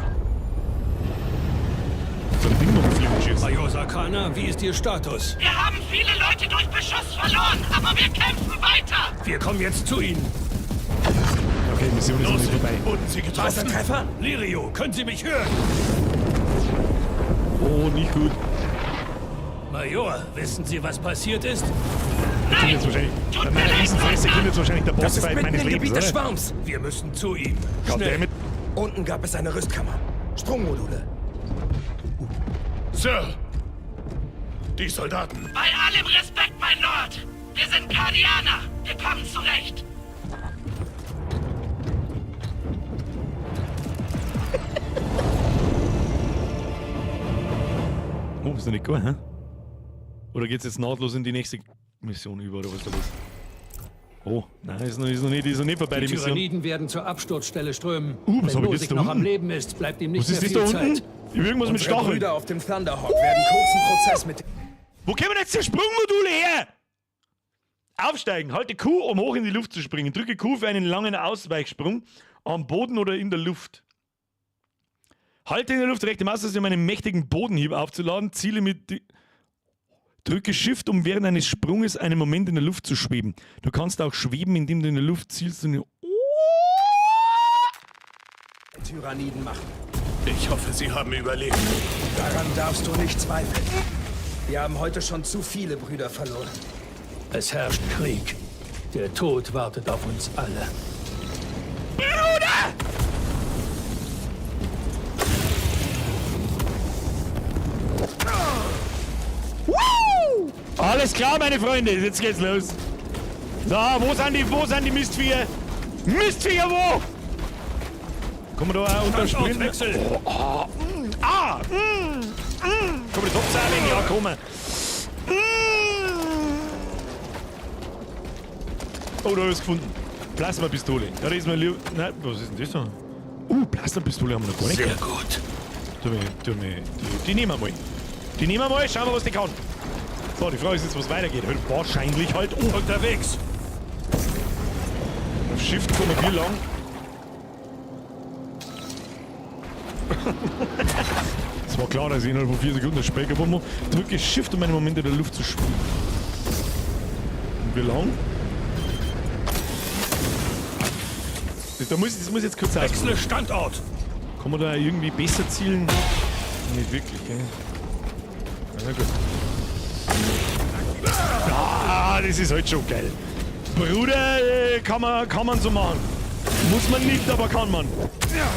So ein Ding noch fliegen schießen. Major Sakana, wie ist Ihr Status? Wir haben viele Leute durch Beschuss verloren, aber wir kämpfen weiter. Wir kommen jetzt zu Ihnen. Okay, Mission ist noch nicht vorbei. Wurden Sie War es ein getroffen? Treffer? Lirio, können Sie mich hören? Oh, nicht gut. Major, wissen Sie, was passiert ist? Kommt jetzt wahrscheinlich, Tut bei mir meiner leid, Riesenfresse kommt jetzt wahrscheinlich der Das ist Bossfight mitten meines im Lebens, Gebiet des oder? Schwarms. Wir müssen zu ihm. Goddammit. Unten gab es eine Rüstkammer. Sprungmodule. Sir! Die Soldaten. Bei allem Respekt, mein Lord. Wir sind Kardianer. Wir kommen zurecht. Oh, ist noch nicht gut, hä? Oder geht's jetzt nahtlos in die nächste Mission über, oder was da los? Oh, nein, ist noch nicht vorbei, Die die Mission. Tyranniden werden zur Absturzstelle strömen. Was Wenn hab ich Nosik jetzt da noch unten? am Leben ist, bleibt ihm nicht Was ist mehr das da viel unten? Zeit. Ich will irgendwas mit Unsere Stacheln. Brüder auf dem Thunderhawk werden kurzen Prozess mit... Wo kommen jetzt die Sprungmodule her? Aufsteigen. Halte Q, um hoch in die Luft zu springen. Drücke Q für einen langen Ausweichsprung am Boden oder in der Luft. Halte in der Luft rechte Maustaste, um einen mächtigen Bodenhieb aufzuladen. Ziele mit... Drücke Shift, um während eines Sprunges einen Moment in der Luft zu schweben. Du kannst auch schweben, indem du in der Luft zielst und... Tyranniden machen. Ich hoffe, sie haben überlebt. Daran darfst du nicht zweifeln. Wir haben heute schon zu viele Brüder verloren. Es herrscht Krieg. Der Tod wartet auf uns alle. Bruder! Woo! Alles klar, meine Freunde, jetzt geht's los. So, wo sind die Mistviecher? Mistviecher wo? Kommen wir da auch unter Sprinten? Standortwechsel. Oh, ah, ah, Kommen wir das abseilen? Ja, kommen. Oh, da hab ich's gefunden. Plasmapistole. Ja, das ist mir lieb. Nein, was ist denn das da? Plasmapistole haben wir noch gar nicht. Sehr gut. Die nehmen wir mal. Die nehmen wir mal, schauen wir, was die kann. So, die Frage ist jetzt, was weitergeht. Halt, wahrscheinlich halt oben. Unterwegs. Auf Shift kommen wir lang. Es war klar, dass ich innerhalb von 4 Sekunden das Spiel kaputt mache. Drücke Shift, um einen Moment in der Luft zu schwimmen. Und wie lang? Das muss ich jetzt kurz ausprobieren. Wechsle Standort. Kann man da irgendwie besser zielen? Nicht wirklich, gell? Na gut. Ah, das ist halt schon geil. Bruder, kann man so machen. Muss man nicht, aber kann man.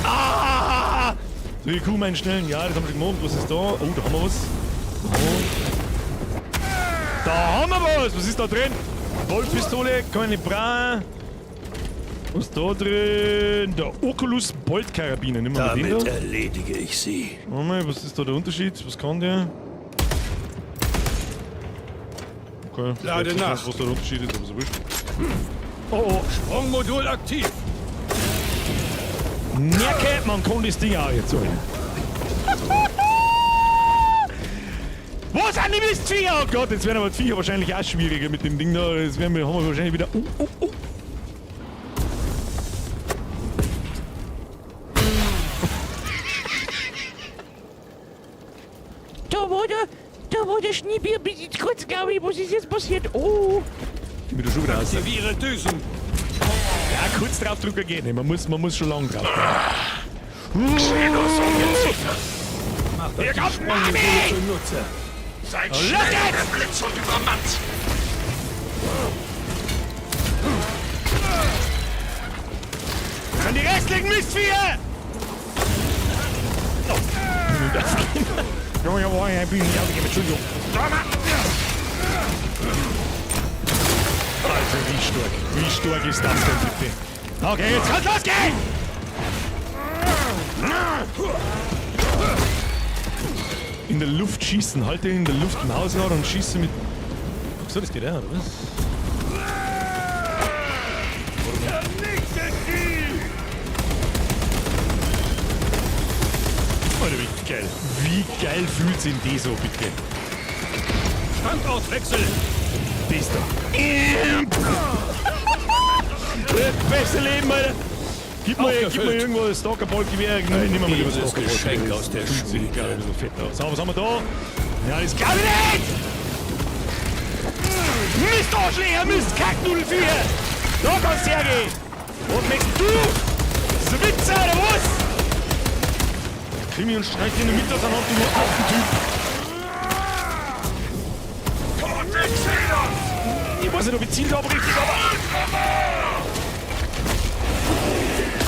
Ah! So, die Kuh meinen schnellen. Ja, das haben wir schon gemacht. Was ist da? Oh, da haben wir was. Oh. Da haben wir was! Was ist da drin? Boltpistole, kann ich nicht brauchen. Was ist da drin? Der Oculus Bolt-Karabiner. Nimm mal den Damit da. erledige ich sie. Warte mal, was ist da der Unterschied? Was kann der? Okay. Lade Ich weiß nach. nicht, was da der Unterschied ist, aber so wurscht. Oh, oh. Sprungmodul aktiv. Merke, man kann das Ding auch jetzt holen. Wo sind die Mistviecher? Oh Gott, jetzt werden aber die Viecher wahrscheinlich auch schwieriger mit dem Ding da. Jetzt werden wir, haben wir wahrscheinlich wieder. Oh, oh, oh. Da wurde Schniebier kurz, glaube ich. Was ist jetzt passiert? Oh. Ich bin da schon wieder raus. Aktiviere Düsen. Ja, kurz draufdrücken geht nicht. Man muss schon lang drauf. Xenos Ungeziefer. Macht euch Hier die kommt Sprungmodule Mami! zunutze. Seid Los schnell, geht's! der Blitz und übermannt. An die restlichen Mistviecher! Oh. Ich bin nicht aufgegeben, Entschuldigung. Alter, wie stark. Wie stark ist das denn bitte? Okay, jetzt kann's losgehen! In der Luft schießen. Halte in der Luft Mausrad und schieße mit... Ach so, das geht auch, oder was? Alter, wie geil. Wie geil fühlt sich denn das so, bitte? Standortwechsel. Das da. Das beste Leben, Alter. Gib mal irgendwo das Stalker-Ball-Gewehr. Nein, nehmen wir mal lieber das Dieses Stalker-Ball-Gewehr. Geschenk aus der Fühlt sich, Schmiede. glaub ich, ein bisschen fett aus. So, was haben wir da? Ja, das glaub ich nicht! Mist, Arschlöcher, Mist, Kacknudelviecher! Da kannst du hergehen! Was möchtest du? Das ist ein Witz, oder was? Krimi und streich dir in der Mitte auseinander, du Affentyp! Tote Xenos! Ich weiß nicht, ob ich zielt habe richtig, aber...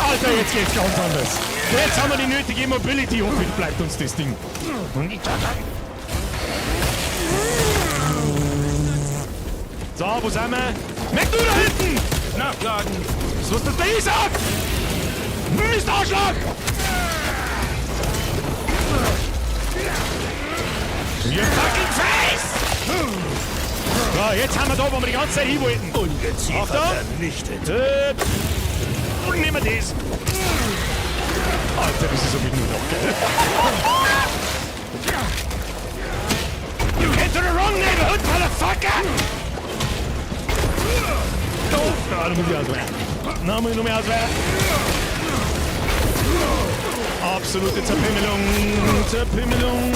Alter, jetzt geht's ganz anders. Jetzt haben wir die nötige Mobility. Hoffentlich bleibt uns das Ding. So, wo sind wir? Merk du da hinten! Nachladen. Was ist das da ich sag? Mist, Arschloch! Your fucking face! So, jetzt haben wir da, wo wir die ganze Zeit hin wollten. Ungeziefer Achtung. vernichtet. Und nehmen wir das. Alter, das ist so mit nur noch geil. You came to the wrong neighborhood, motherfucker! Oh, na, da muss ich ausweichen. Na, muss ich noch mehr ausweichen. Absolute Zerpimmelung, Zerpimmelung.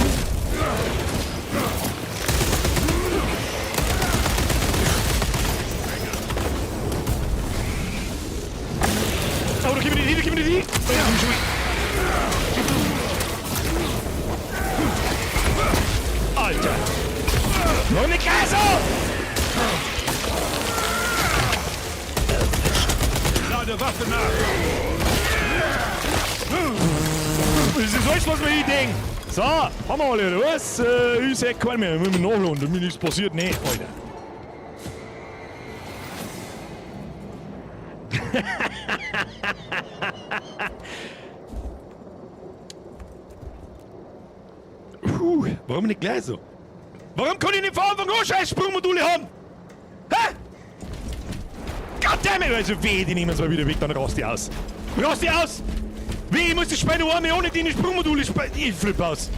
Oh, da kommen die, da kommen die. Oh, da kommen schon. Alter. Noch eine Kreisel! Lade Waffe nach. Das ist alles, was wir hier denken. So, haben wir alle, oder was? Ich seh keinen mehr. Müssen wir nachladen, damit nichts passiert. Nee, Alter. Puh, warum nicht gleich so? Warum kann ich nicht von Anfang an scheiß Sprungmodule haben? Hä? Goddammit! Also weh, die nehmen es mal wieder weg, dann rast die aus. Rast die aus! Weh, ich muss das Spiel noch einmal ohne die Sprungmodule spielen. Ich flipp aus.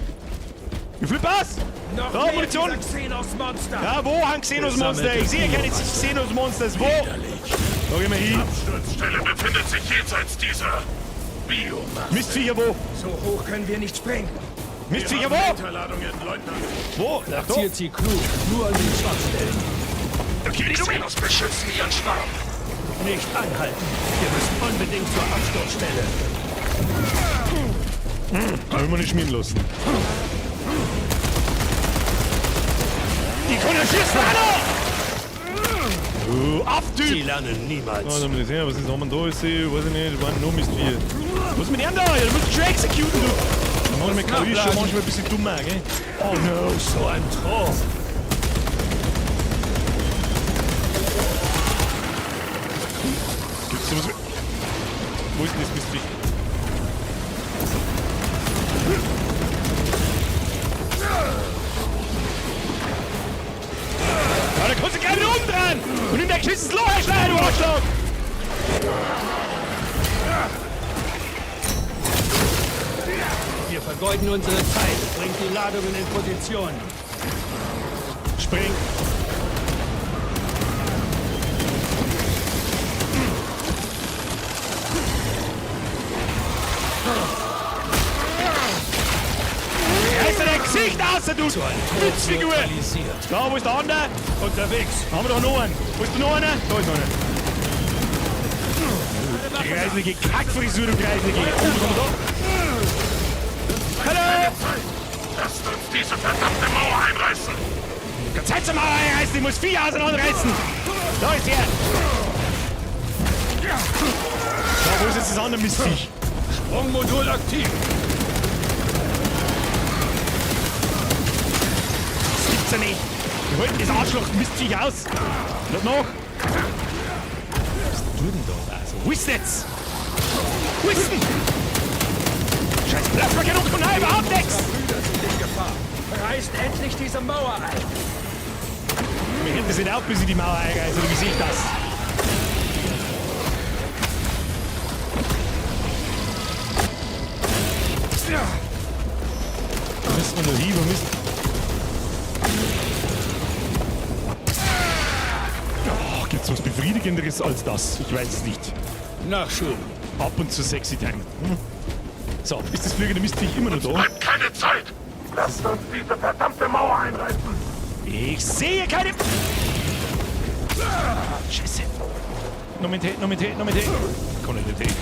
Ich flipp aus! Noch Da, mehr Munition! dieser Xenos-Monster! Ja, wo haben Xenos-Monster? Ich sehe keine Xenos-Monsters. Wo? Da gehen wir hin. Absturzstelle befindet sich jenseits dieser Biomasse. Mistviecher wo? So hoch können wir nicht springen. Mistviecher wo? Hinterladungen, Leutnant. Wo? Da. Platziert sie klug, nur an den Schwachstellen. Da geh ich Xenos beschützen ihren Schwarm. Nicht anhalten. Wir müssen unbedingt zur Absturzstelle. Da will man nicht schmieren lassen. Die können ja schießen, hallo! Du Afftyp! Sie lernen niemals. Oh, dann muss ich sehen, was ist noch da ist, weiß ich nicht, waren nur Mistviecher. Was ist mit dem da? Ja, du musst schon executen, du! Manchmal KI ist schon manchmal ein bisschen dummer, gell? Oh no, so ein Troll. Gibt's sowas? Wo ist denn das Mistviech? Ja, da kannst du gleich wieder umdrehen! Und nimm dein geschissenes Loch einschneiden, du Arschloch! Wir vergeuden unsere Zeit. Bringt die Ladungen in Position. Spring! Reiß dir dein Gesicht aus, du Witzfigur! Da, wo ist der andere? Unterwegs. Haben wir doch noch einen. Wo ist denn noch einer? Da ist noch einer. Kreiselige Kackfrisur, du Kreiselige. Oh, was haben wir da? Hallo! Lasst uns diese verdammte Mauer einreißen. Keine Zeit zum Mauer einreißen, ich muss Vieh auseinanderreißen. Da ist er. Da, wo ist jetzt das andere Mistviech? Sprungmodul aktiv. Das gibt's ja nicht. Wir halten das Arschloch Mistviech aus. Nicht noch. Was tut denn da? Also, wo ist denn jetzt? Wo ist denn? Scheiß Plasmakanone, nein, überhaupt nichts! Brüder sind in Gefahr. Reißt endlich diese Mauer ein! Mir hält das nicht auf, bis ich die Mauer einreiße, oder wie sehe ich das? Wo müssen wir noch hin? Wo müssen... Oh, gibt's was Befriedigenderes als das? Ich weiß es nicht. Nachschub. Ab und zu sexy Time. Hm? So, ist das fliegende Mistviech immer noch da? Bleibt keine Zeit. Lasst uns diese verdammte Mauer einreißen. Ich sehe keine... Scheiße. Noch mit Tee, noch mit Tee, noch mit Tee. Kann ich nicht Tee.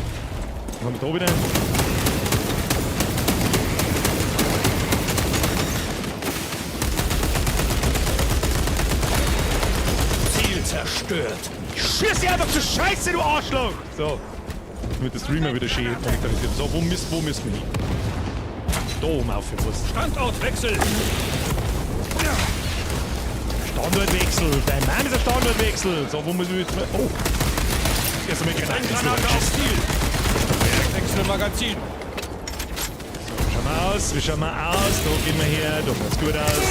Was haben wir da wieder? Ziel zerstört. Schieß dich einfach zur Scheiße, du Arschloch! So. Damit der Streamer wieder schön monetarisiert. So, wo müssen wir hin? Da oben auf, was? Standortwechsel. Standortwechsel. Dein Mann ist ein Standortwechsel. So, wo müssen wir jetzt... Oh. Erst einmal Granaten. Granate auf Ziel. Wechsel Magazin. So, schauen wir aus. Wie schauen wir aus? Da gehen wir her. Da schaut's gut aus.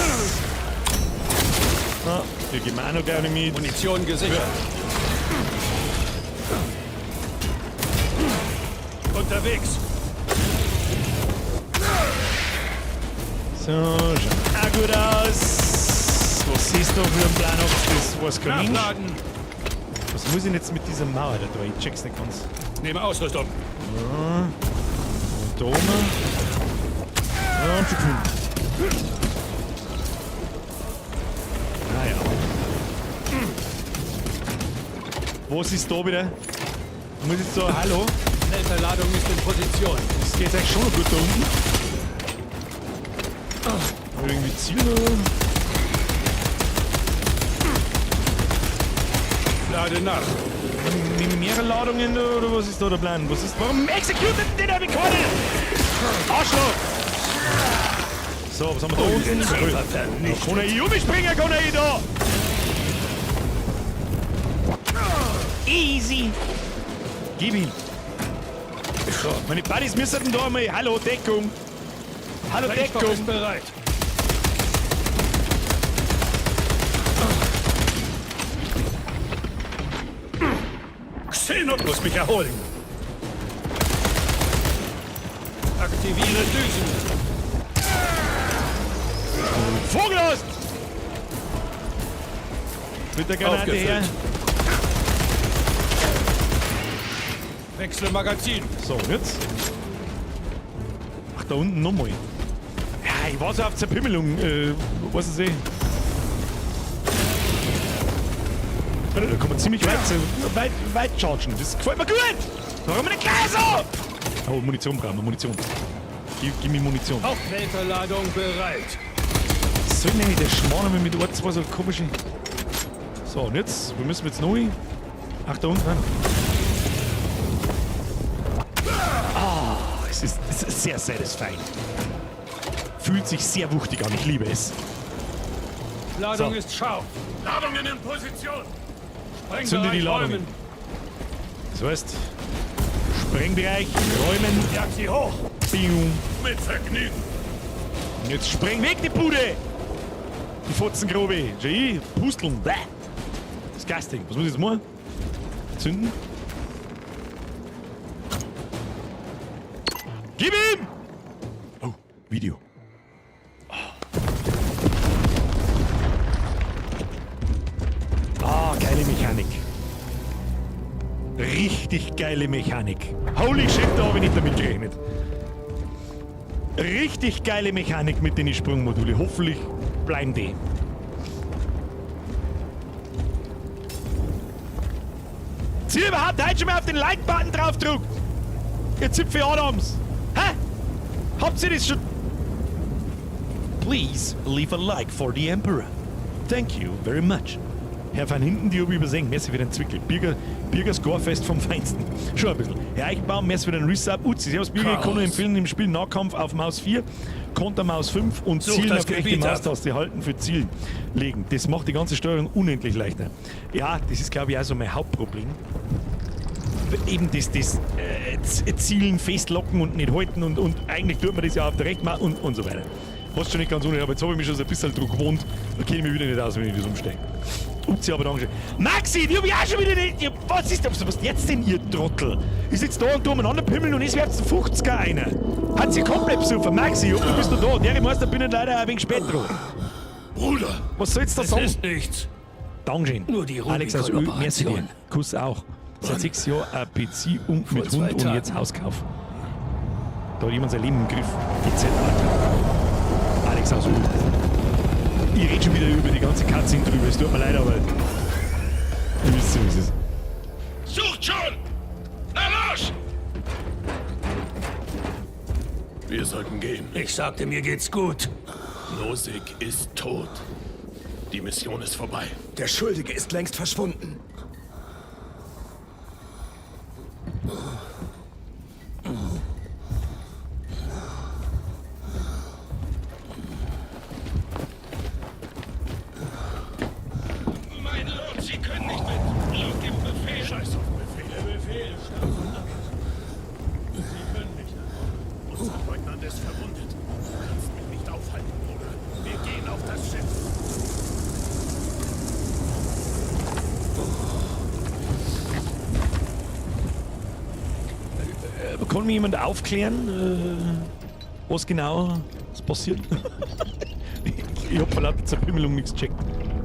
Ah, hier gehen wir auch noch gerne mit. Munition gesichert. Ja. Unterwegs. So, schaut auch gut aus. Was siehst du für einen Plan? Das weiß kein Mensch. Was muss ich denn jetzt mit dieser Mauer da? Ich check's nicht ganz. Nehme Ausrüstung. Ja. Und da oben. Ja, und schon gefunden. Naja. Was ist da wieder? Muss ich so, hallo? Ladung ist in Position. Das geht eigentlich schon noch gut da unten. Hab ich irgendwie Ziel oder? Lade nach. Mit mehrere Ladungen oder was ist da der Plan? Was ist. Warum executed denn der keine? Arschloch! So, was haben wir da unten? Da kann er hier umspringen, kann er hier da! Easy! Gib ihm! So, meine Buddies müssen da mal. Hallo, Deckung! Hallo, Deckung! Ist bereit. Xenot muss mich erholen. Aktiviere Düsen. Vogel aus! Mit der Granate her. Wechsle Magazin. So, und jetzt? Ach, da unten nochmal. Ja, ich war so auf Zerpimmelung. Was ist eh? Da kann man ziemlich weit chargen. Das gefällt mir gut! Warum nicht gleich so? Oh, Munition brauchen wir, Munition. Gib mir Munition. Hauptwelterladung bereit. Was soll denn eigentlich der Schmarrn mit 1, 2 so komische... So, und jetzt? Wo müssen wir jetzt noch hin? Ach, da unten. Ah, es ist sehr satisfying. Fühlt sich sehr wuchtig an, ich liebe es. Ladung so. Ist scharf. Ladungen in Position. Zünde die Ladungen. Das heißt, Sprengbereich, räumen. Jag sie hoch. Bium. Mit Vergnügen. Und jetzt spreng weg die Bude. Die Fotzengrube. Schau, Pusteln. Bäh. Disgusting. Was muss ich jetzt machen? Zünden. Gib ihm! Oh, Video. Ah, geile Mechanik. Richtig geile Mechanik. Holy shit, da habe ich nicht damit gerechnet. Richtig geile Mechanik mit den Sprungmodulen. Hoffentlich bleiben die. Zieh überhaupt heute schon mal auf den Like-Button drauf drückt. Ihr Zipfel Adams. Hä? Habt ihr das schon? Please leave a like for the Emperor. Thank you very much. Herr van hinten, die hab ich übersehen. Merci für den Zwickel. Birger Scorefest vom Feinsten. Schon ein bisschen. Herr Eichbaum, merci für den Resub. Uzi, servus Birger, ich kann nur empfehlen, im Spiel Nahkampf auf Maus 4, Konter Maus 5 und Such Zielen das auf rechte Gebiet ab. Maustaste halten für Zielen legen. Das macht die ganze Steuerung unendlich leichter. Ja, das ist, glaube ich, auch so mein Hauptproblem. Eben das Zielen festlocken und nicht halten und eigentlich tut man das ja auf der rechten Maus und so weiter. Hast schon nicht ganz ohne, aber jetzt habe ich mich schon so ein bisschen drauf gewohnt. Da kenne ich mich wieder nicht aus, wenn ich das umsteige. Upsi, aber danke. Maxi, die hab ich auch schon wieder nicht. Was ist das? Was jetzt denn, ihr Trottel? Ich sitze da und tu umeinander pimmeln und es wird 50er einer. Hat sie komplett besoffen. Maxi, du bist noch da. Der Meister bin ich leider ein wenig spät dran. Bruder! Was sollst du da Es sagen? ist nichts. Dankeschön. Nur die Alex aus Ö, merci dir. Rubikon-Operation. Kuss auch. Seit 6 Jahren eine Beziehung Vor mit 2 Hund und Tagen. jetzt Hauskauf. Da hat jemand sein Leben im Griff. GZ, Alter. Alex aus Ö. Ich rede schon wieder über die ganze Katze drüber. Es tut mir leid, aber ihr wisst, so ist es. Sucht schon! Na los! Wir sollten gehen. Ich sagte, mir geht's gut. Nosik ist tot. Die Mission ist vorbei. Der Schuldige ist längst verschwunden. Mein Lord, Sie können nicht mit. Laut dem Befehl. Scheiß auf Befehl. Der Befehl stammt von Amis. Sie können nicht antworten. Unser Leutnant ist verwundet. Du kannst mich nicht aufhalten, Bruder. Wir gehen auf das Schiff. Kann mir jemand aufklären, was genau ist passiert? Ich hab vor lauter Zerpimmelung nichts gecheckt.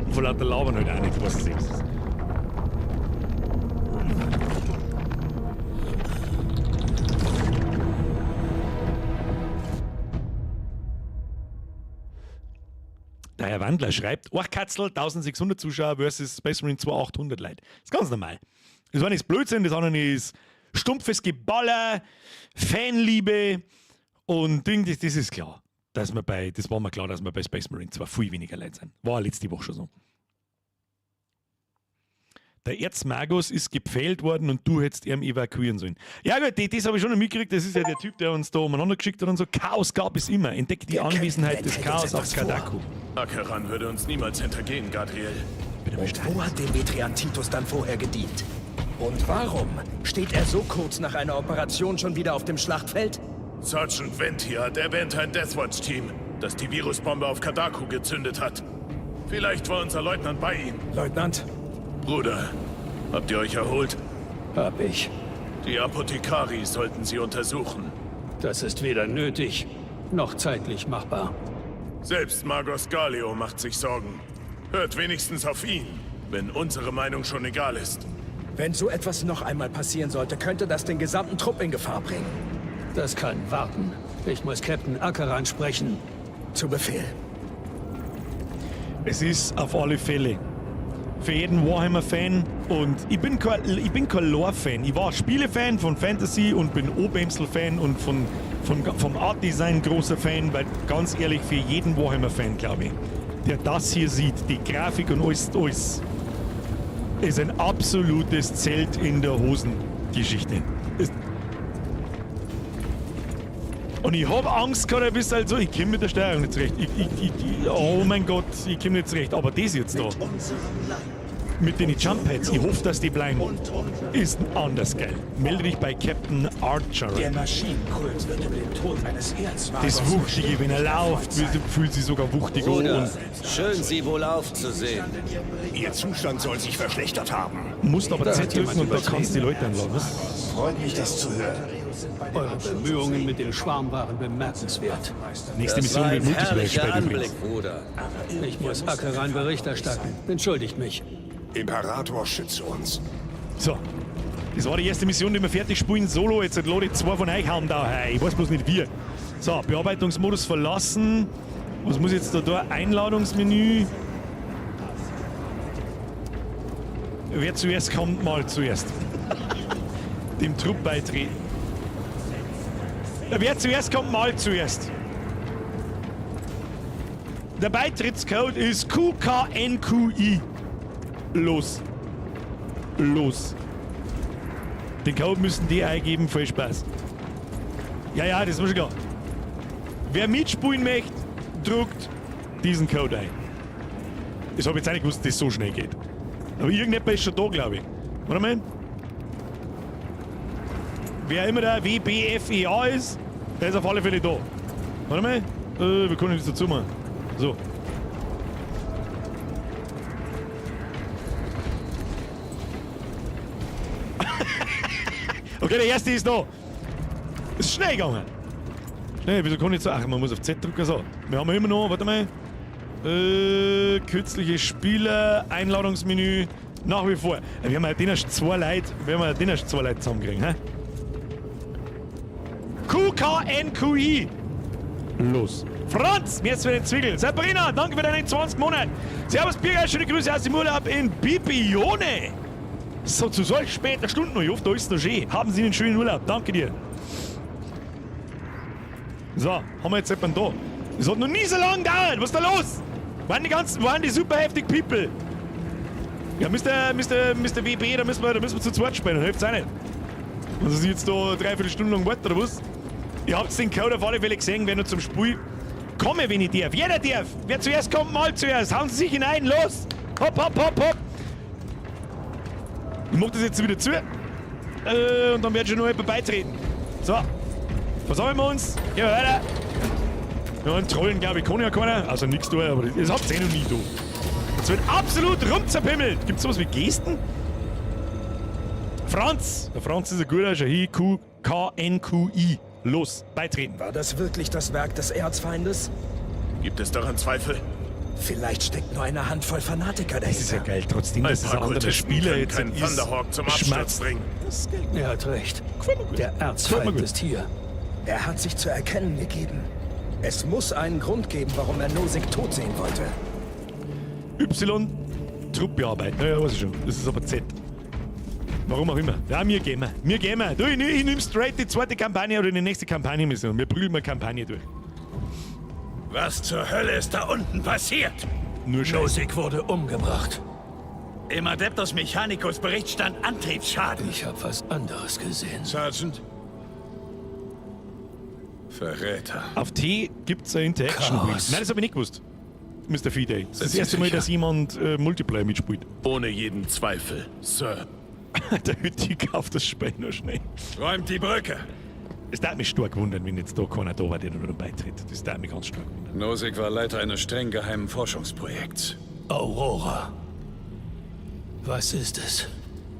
Und vor lauter Labern halt auch nicht, was es ist. Der Herr Wandler schreibt, Orchkatzel, 1600 Zuschauer versus Space Marine 2 800 Leute. Das ist ganz normal. Das eine ist Blödsinn, das andere ist stumpfes Geballer, Fanliebe und Ding, das ist klar. Dass wir bei, das war mir klar, dass wir bei Space Marine 2 viel weniger Leute sind. War letzte Woche schon so. Der Erzmagus ist gepfählt worden und du hättest ihn evakuieren sollen. Ja gut, das habe ich schon noch mitgekriegt. Das ist ja der Typ, der uns da umeinander geschickt hat und so. Chaos gab es immer. Entdecke die Der Anwesenheit Captain des hält Chaos uns auf etwas vor. Kadaku. Acheran würde uns niemals hintergehen, Gadriel. Und wo hat Demetrian Titus dann vorher gedient? Und warum steht er so kurz nach einer Operation schon wieder auf dem Schlachtfeld? Sergeant Venti hat erwähnt ein Deathwatch-Team, das die Virusbombe auf Kadaku gezündet hat. Vielleicht war unser Leutnant bei ihm. Leutnant? Bruder, habt ihr euch erholt? Hab ich. Die Apothekari sollten sie untersuchen. Das ist weder nötig, noch zeitlich machbar. Selbst Magos Galio macht sich Sorgen. Hört wenigstens auf ihn, wenn unsere Meinung schon egal ist. Wenn so etwas noch einmal passieren sollte, könnte das den gesamten Trupp in Gefahr bringen. Das kann warten. Ich muss Captain Acheran sprechen. Zu Befehl. Es ist auf alle Fälle für jeden Warhammer-Fan und ich bin kein Lore-Fan. Ich war Spiele-Fan von Fantasy und bin Obemsel-Fan und vom Art-Design großer Fan, weil ganz ehrlich, für jeden Warhammer-Fan, glaube ich, der das hier sieht, die Grafik und alles, ist ein absolutes Zelt in der Hosen-Geschichte. Und ich hab Angst gehabt, ein bisschen so, ich komm mit der Steuerung nicht zurecht. Oh mein Gott, ich komm nicht zurecht. Aber das jetzt da, mit den Jump-Pads, ich hoffe, dass die bleiben, ist anders geil. Melde dich bei Captain Archer. Der Maschinenkult wird über den Tod eines Erzmagos Das Wuchtige, wenn er läuft, fühlt sich sogar wuchtig an. Bruder, Und schön, Sie wohl aufzusehen. Ihr Zustand soll sich verschlechtert haben. musst aber Da Z hat jemand drücken und da übertrieben. kannst du die Leute einladen. Was? Freut mich, das zu hören. Eure Bemühungen mit dem Schwarm waren bemerkenswert. Nächste Das Mission war wird ein Multiplayer herrlicher gespielt übrigens. Anblick, Bruder. Ich muss Acheran Bericht erstatten. Entschuldigt mich. Imperator, schütze uns. So, das war die erste Mission, die wir fertig spielen. Solo, jetzt lade ich zwei von euch hauen da. Hey, ich weiß bloß nicht wie. So, Bearbeitungsmodus verlassen. Was muss ich jetzt da da? Einladungsmenü. Wer zuerst kommt, mal zuerst. Dem Trupp beitreten. Wer zuerst kommt, mal zuerst. Der Beitrittscode ist QKNQI. Los. Los. Den Code müssen die eingeben, voll Spaß. Ja, ja, das war schon klar. Wer mitspielen möchte, druckt diesen Code ein. Das habe ich jetzt auch nicht gewusst, dass das so schnell geht. Aber irgendjemand ist schon da, glaube ich. Warte mal. Wer immer der WBFEA ist, der ist auf alle Fälle da. Warte mal. Wir können das dazu machen. So. Okay, der erste ist da. Ist schnell gegangen. Schnell, wieso kann ich so? Ach, man muss auf Z drücken. So. Wir haben immer noch, warte mal. Kürzliche Spieler, Einladungsmenü, nach wie vor. Wir haben ja den erst zwei Leute, wir haben ja den erst zwei Leute zusammenkriegen, hä? QKNQI. Los. Franz, mir jetzt für den Zwiegel. Sabrina, danke für deine 20 Monate. Servus, Birger, schöne Grüße aus dem Urlaub in Bibione. So, zu solch später Stunde noch. Ich hoffe, da ist es noch schön. Haben Sie einen schönen Urlaub. Danke dir. So, haben wir jetzt jemanden da? Das hat noch nie so lange gedauert. Was ist da los? Waren die ganzen, waren die super heftig People? Ja, Mr. WB, da müssen wir zu zweit spielen. Hilft's auch nicht. Also Sie jetzt da dreiviertel Stunde lang warten, oder was? Ihr habt den Code auf alle Fälle gesehen, wer noch zum Spiel komme, wenn ich darf. Jeder darf. Wer zuerst kommt, mal zuerst. Hauen Sie sich hinein, los! Hopp, hopp, hopp, hopp! Ich mach das jetzt wieder zu. Und dann wird schon noch jemand beitreten. So. Versammeln wir uns. Gehen wir weiter. Ja, und trollen, glaube ich, kann ja keiner. Also nichts da, aber das habt ihr eh noch nie da. Jetzt wird absolut rumzerpimmelt. Gibt's sowas wie Gesten? Franz! Der Franz ist ein guter, schau hin, Q, K, N, Q, I. Los, beitreten. War das wirklich das Werk des Erzfeindes? Gibt es daran Zweifel? Vielleicht steckt nur eine Handvoll Fanatiker dahinter. Das ist ja geil, trotzdem, Ein dass es paar ein anderer Kultisten Spieler können jetzt keinen ist. Thunderhawk zum Absturz Schmerzt. bringen. Das ist geil. Er hat recht. Gefällt mir gut. Der Gefällt mir Erzfeind gut. ist hier. Er hat sich zu erkennen gegeben. Es muss einen Grund geben, warum er Nozick tot sehen wollte. Y, Trupp bearbeiten. Naja, weiß ich schon. Das ist aber Z. Warum auch immer. Ja, mir gehen wir. Mir gehen wir. Du, ich nehm straight die zweite Kampagne oder die nächste Kampagne-Mission. Wir prügeln mal Kampagne durch. Was zur Hölle ist da unten passiert? Nur Scheiße. Nozick wurde umgebracht. Im Adeptus Mechanicus Bericht stand Antriebsschaden. Ich habe was anderes gesehen. Sergeant? Verräter. Auf T gibt's eine Interaction Chaos. Wheel. Nein, das habe ich nicht gewusst. Mr. Fide. Das ist das Sie erste Mal, sicher? dass jemand Multiplayer mitspielt. Ohne jeden Zweifel, Sir. Der Hütti kauft das Spiel noch schnell. Räumt die Brücke. Es darf mich stark wundern, wenn jetzt da keiner da war, der da beitritt. Das darf mich ganz stark wundern. Nozick war Leiter eines streng geheimen Forschungsprojekts. Aurora. Was ist es?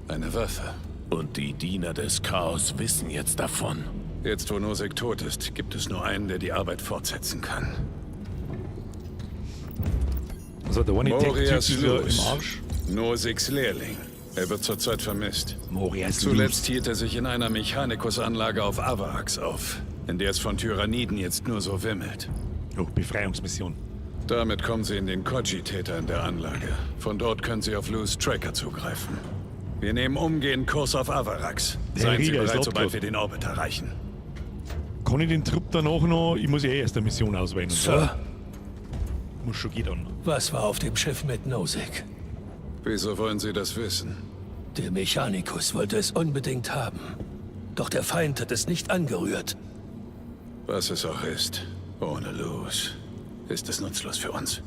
Eine Waffe. Und die Diener des Chaos wissen jetzt davon. Jetzt, wo Nozick tot ist, gibt es nur einen, der die Arbeit fortsetzen kann. Also der eine Tech-Typ Morias ist ja im Lewis. Arsch. Nozicks Lehrling. Er wird zurzeit vermisst. Morias Zuletzt hielt er sich in einer Mechanikusanlage auf Avarax auf, in der es von Tyranniden jetzt nur so wimmelt. Oh, Befreiungsmission. Damit kommen sie in den Koji-Täter in der Anlage. Von dort können sie auf Lewis Tracker zugreifen. Wir nehmen umgehend Kurs auf Avarax. Der Seien Sie Rieger ist bereit, sobald abgelaufen. wir den Orbit erreichen. Kann ich den Trupp danach noch? Ich muss ja eh erst eine Mission auswählen. Sir, Muss schon gehen dann. was war auf dem Schiff mit Nozick? Wieso wollen Sie das wissen? Der Mechanicus wollte es unbedingt haben. Doch der Feind hat es nicht angerührt. Was es auch ist, ohne Lewis ist es nutzlos für uns.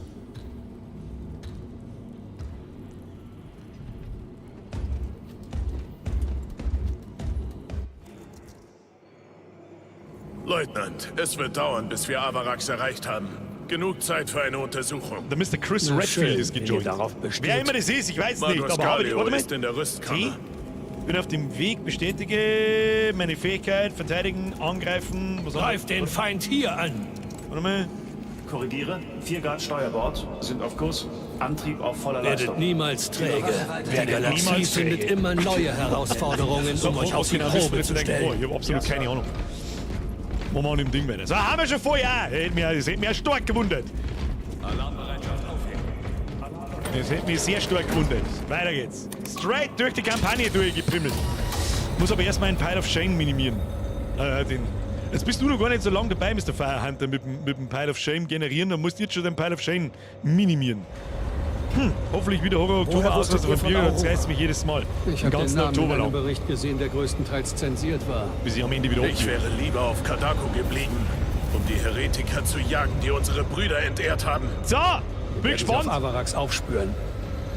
Leutnant, es wird dauern, bis wir Avarax erreicht haben. Genug Zeit für eine Untersuchung. Der Mr. Chris Na Redfield schön, ist wenn ihr gejoint. darauf besteht. Wer immer das ist, ich weiß nicht. Magus Aber habe ich, Galio warte mal. ist in der Rüstkammer. T. Bin auf dem Weg, bestätige meine Fähigkeit, verteidigen, angreifen. Was haben wir? Greift den Feind hier an! Warte mal. Korrigiere, 4 Grad Steuerbord, sind auf Kurs, Antrieb auf voller Werdet Leistung. niemals träge. Die Werdet Galaxie niemals findet träge. immer neue Herausforderungen, um euch auf die genau wissen Probe wir zu jetzt denken, oh, stellen. ich habe absolut keine Ahnung. Machen wir an dem Ding weiter. So, haben wir schon vorher. Das hätte mich ja stark gewundert. Alarmbereitschaft aufheben. Das hätte mich sehr stark gewundert. Weiter geht's. Straight durch die Kampagne durchgeprimmelt. Muss aber erstmal einen Pile of Shame minimieren. Den. Jetzt bist du noch gar nicht so lange dabei, Mr. Firehunter, mit dem Pile of Shame generieren. Dann musst du jetzt schon den Pile of Shame minimieren. Hoffentlich wieder Horror Oktober Woher aus, wusstet also ihr von von Bier, Aurora? das reißt mich jedes Mal. Ich Den habe den ganzen Namen in Oktober einem lang. Bericht gesehen, der größtenteils zensiert war. Bis ich am Ende wieder Ich wäre lieber auf Kadako geblieben, um die Heretiker zu jagen, die unsere Brüder entehrt haben. So, bin Werden sie auf gespannt. Avarax aufspüren.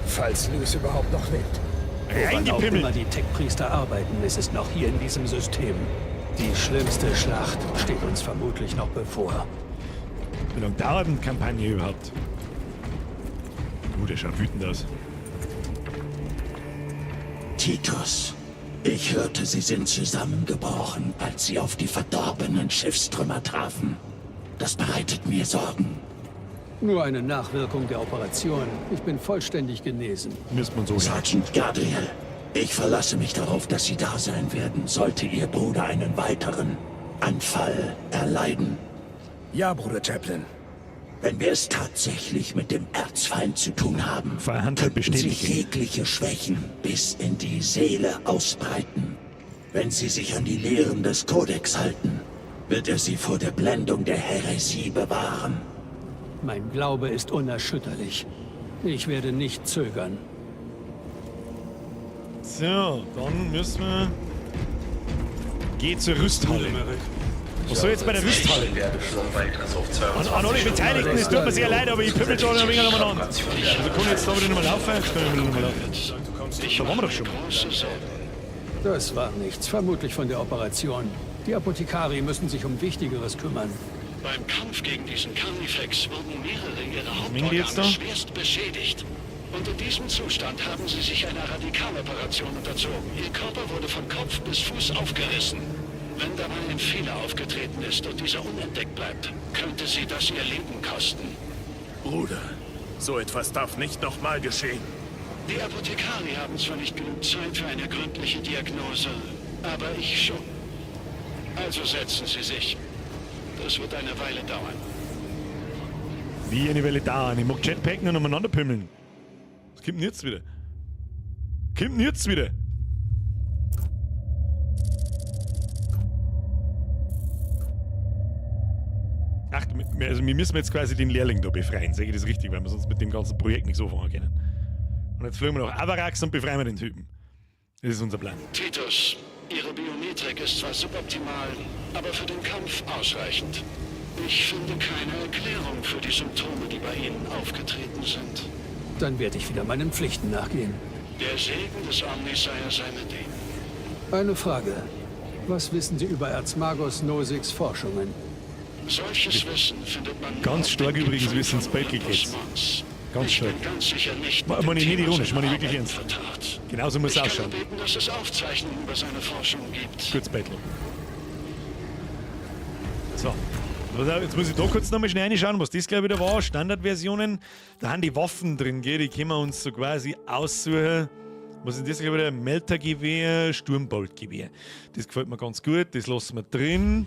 Falls Lewis überhaupt noch lebt. Woran auch Reingepimmelt. immer die Tech-Priester arbeiten, es ist noch hier in diesem System. Die schlimmste Schlacht steht uns vermutlich noch bevor. Wie lange dauert denn die Kampagne überhaupt? Der schaut wütend aus. Titus, ich hörte, Sie sind zusammengebrochen, als Sie auf die verdorbenen Schiffstrümmer trafen. Das bereitet mir Sorgen. Nur eine Nachwirkung der Operation. Ich bin vollständig genesen. Müsste man so sagen. Sergeant Gabriel, ich verlasse mich darauf, dass Sie da sein werden, sollte Ihr Bruder einen weiteren Anfall erleiden. Ja, Bruder Chaplin. Wenn wir es tatsächlich mit dem Erzfeind zu tun haben, Firehunter könnten sich bestätige. jegliche Schwächen bis in die Seele ausbreiten. Wenn Sie sich an die Lehren des Kodex halten, wird er Sie vor der Blendung der Häresie bewahren. Mein Glaube ist unerschütterlich. Ich werde nicht zögern. So, dann müssen wir... Geh zur Rüsthalle. Was soll jetzt bei der Rüsthalle? An alle Beteiligten, es tut mir sehr leid, aber ich pimmel schon ein wenig umeinander. Also kann ich jetzt da wieder nicht mehr laufen? Jetzt kann ich wieder nicht mehr laufen. Da waren wir doch schon mal. Das war nichts, vermutlich von der Operation. Die Apothekari müssen sich um Wichtigeres kümmern. Beim Kampf gegen diesen Carnifex wurden mehrere ihrer Mengen die jetzt da? Hauptorgane schwerst beschädigt. Und in diesem Zustand haben sie sich einer Radikaloperation unterzogen. Ihr Körper wurde von Kopf bis Fuß aufgerissen. Wenn dabei ein Fehler aufgetreten ist und dieser unentdeckt bleibt, könnte sie das ihr Leben kosten. Bruder, so etwas darf nicht nochmal geschehen. Die Apothekari haben zwar nicht genug Zeit für eine gründliche Diagnose, aber ich schon. Also setzen Sie sich. Das wird eine Weile dauern. Wie eine Weile dauern? Ich mag Jetpacken und umeinander pümmeln. Was kommt denn jetzt wieder? Kommt denn jetzt wieder? Ach, also wir müssen jetzt quasi den Lehrling da befreien, sage ich das richtig, weil wir sonst mit dem ganzen Projekt nichts anfangen können. Und jetzt fliegen wir nach Avarax und befreien wir den Typen. Das ist unser Plan. Titus, Ihre Biometrik ist zwar suboptimal, aber für den Kampf ausreichend. Ich finde keine Erklärung für die Symptome, die bei Ihnen aufgetreten sind. Dann werde ich wieder meinen Pflichten nachgehen. Der Segen des Omnissiah sei mit Ihnen. Eine Frage. Was wissen Sie über Erzmagos Noziks Forschungen? Solches Wissen findet man ganz stark übrigens, wie es ins Battle geht. Ganz stark. Ganz sicher nicht mit Meine ich nicht Thema ironisch, meine ich seiner wirklich Arbeit ernst. vertraut. Genauso muss es Ich kann ausschauen. nur beten, dass es Aufzeichnungen über seine Forschung gibt. Gutes Battle. So. Jetzt muss ich da kurz nochmal schnell reinschauen, was das gleich wieder war. Standardversionen. Da haben die Waffen drin, gell? Die können wir uns so quasi aussuchen. Was ist das gleich wieder? Meltergewehr, Sturmboltgewehr. Das gefällt mir ganz gut, das lassen wir drin.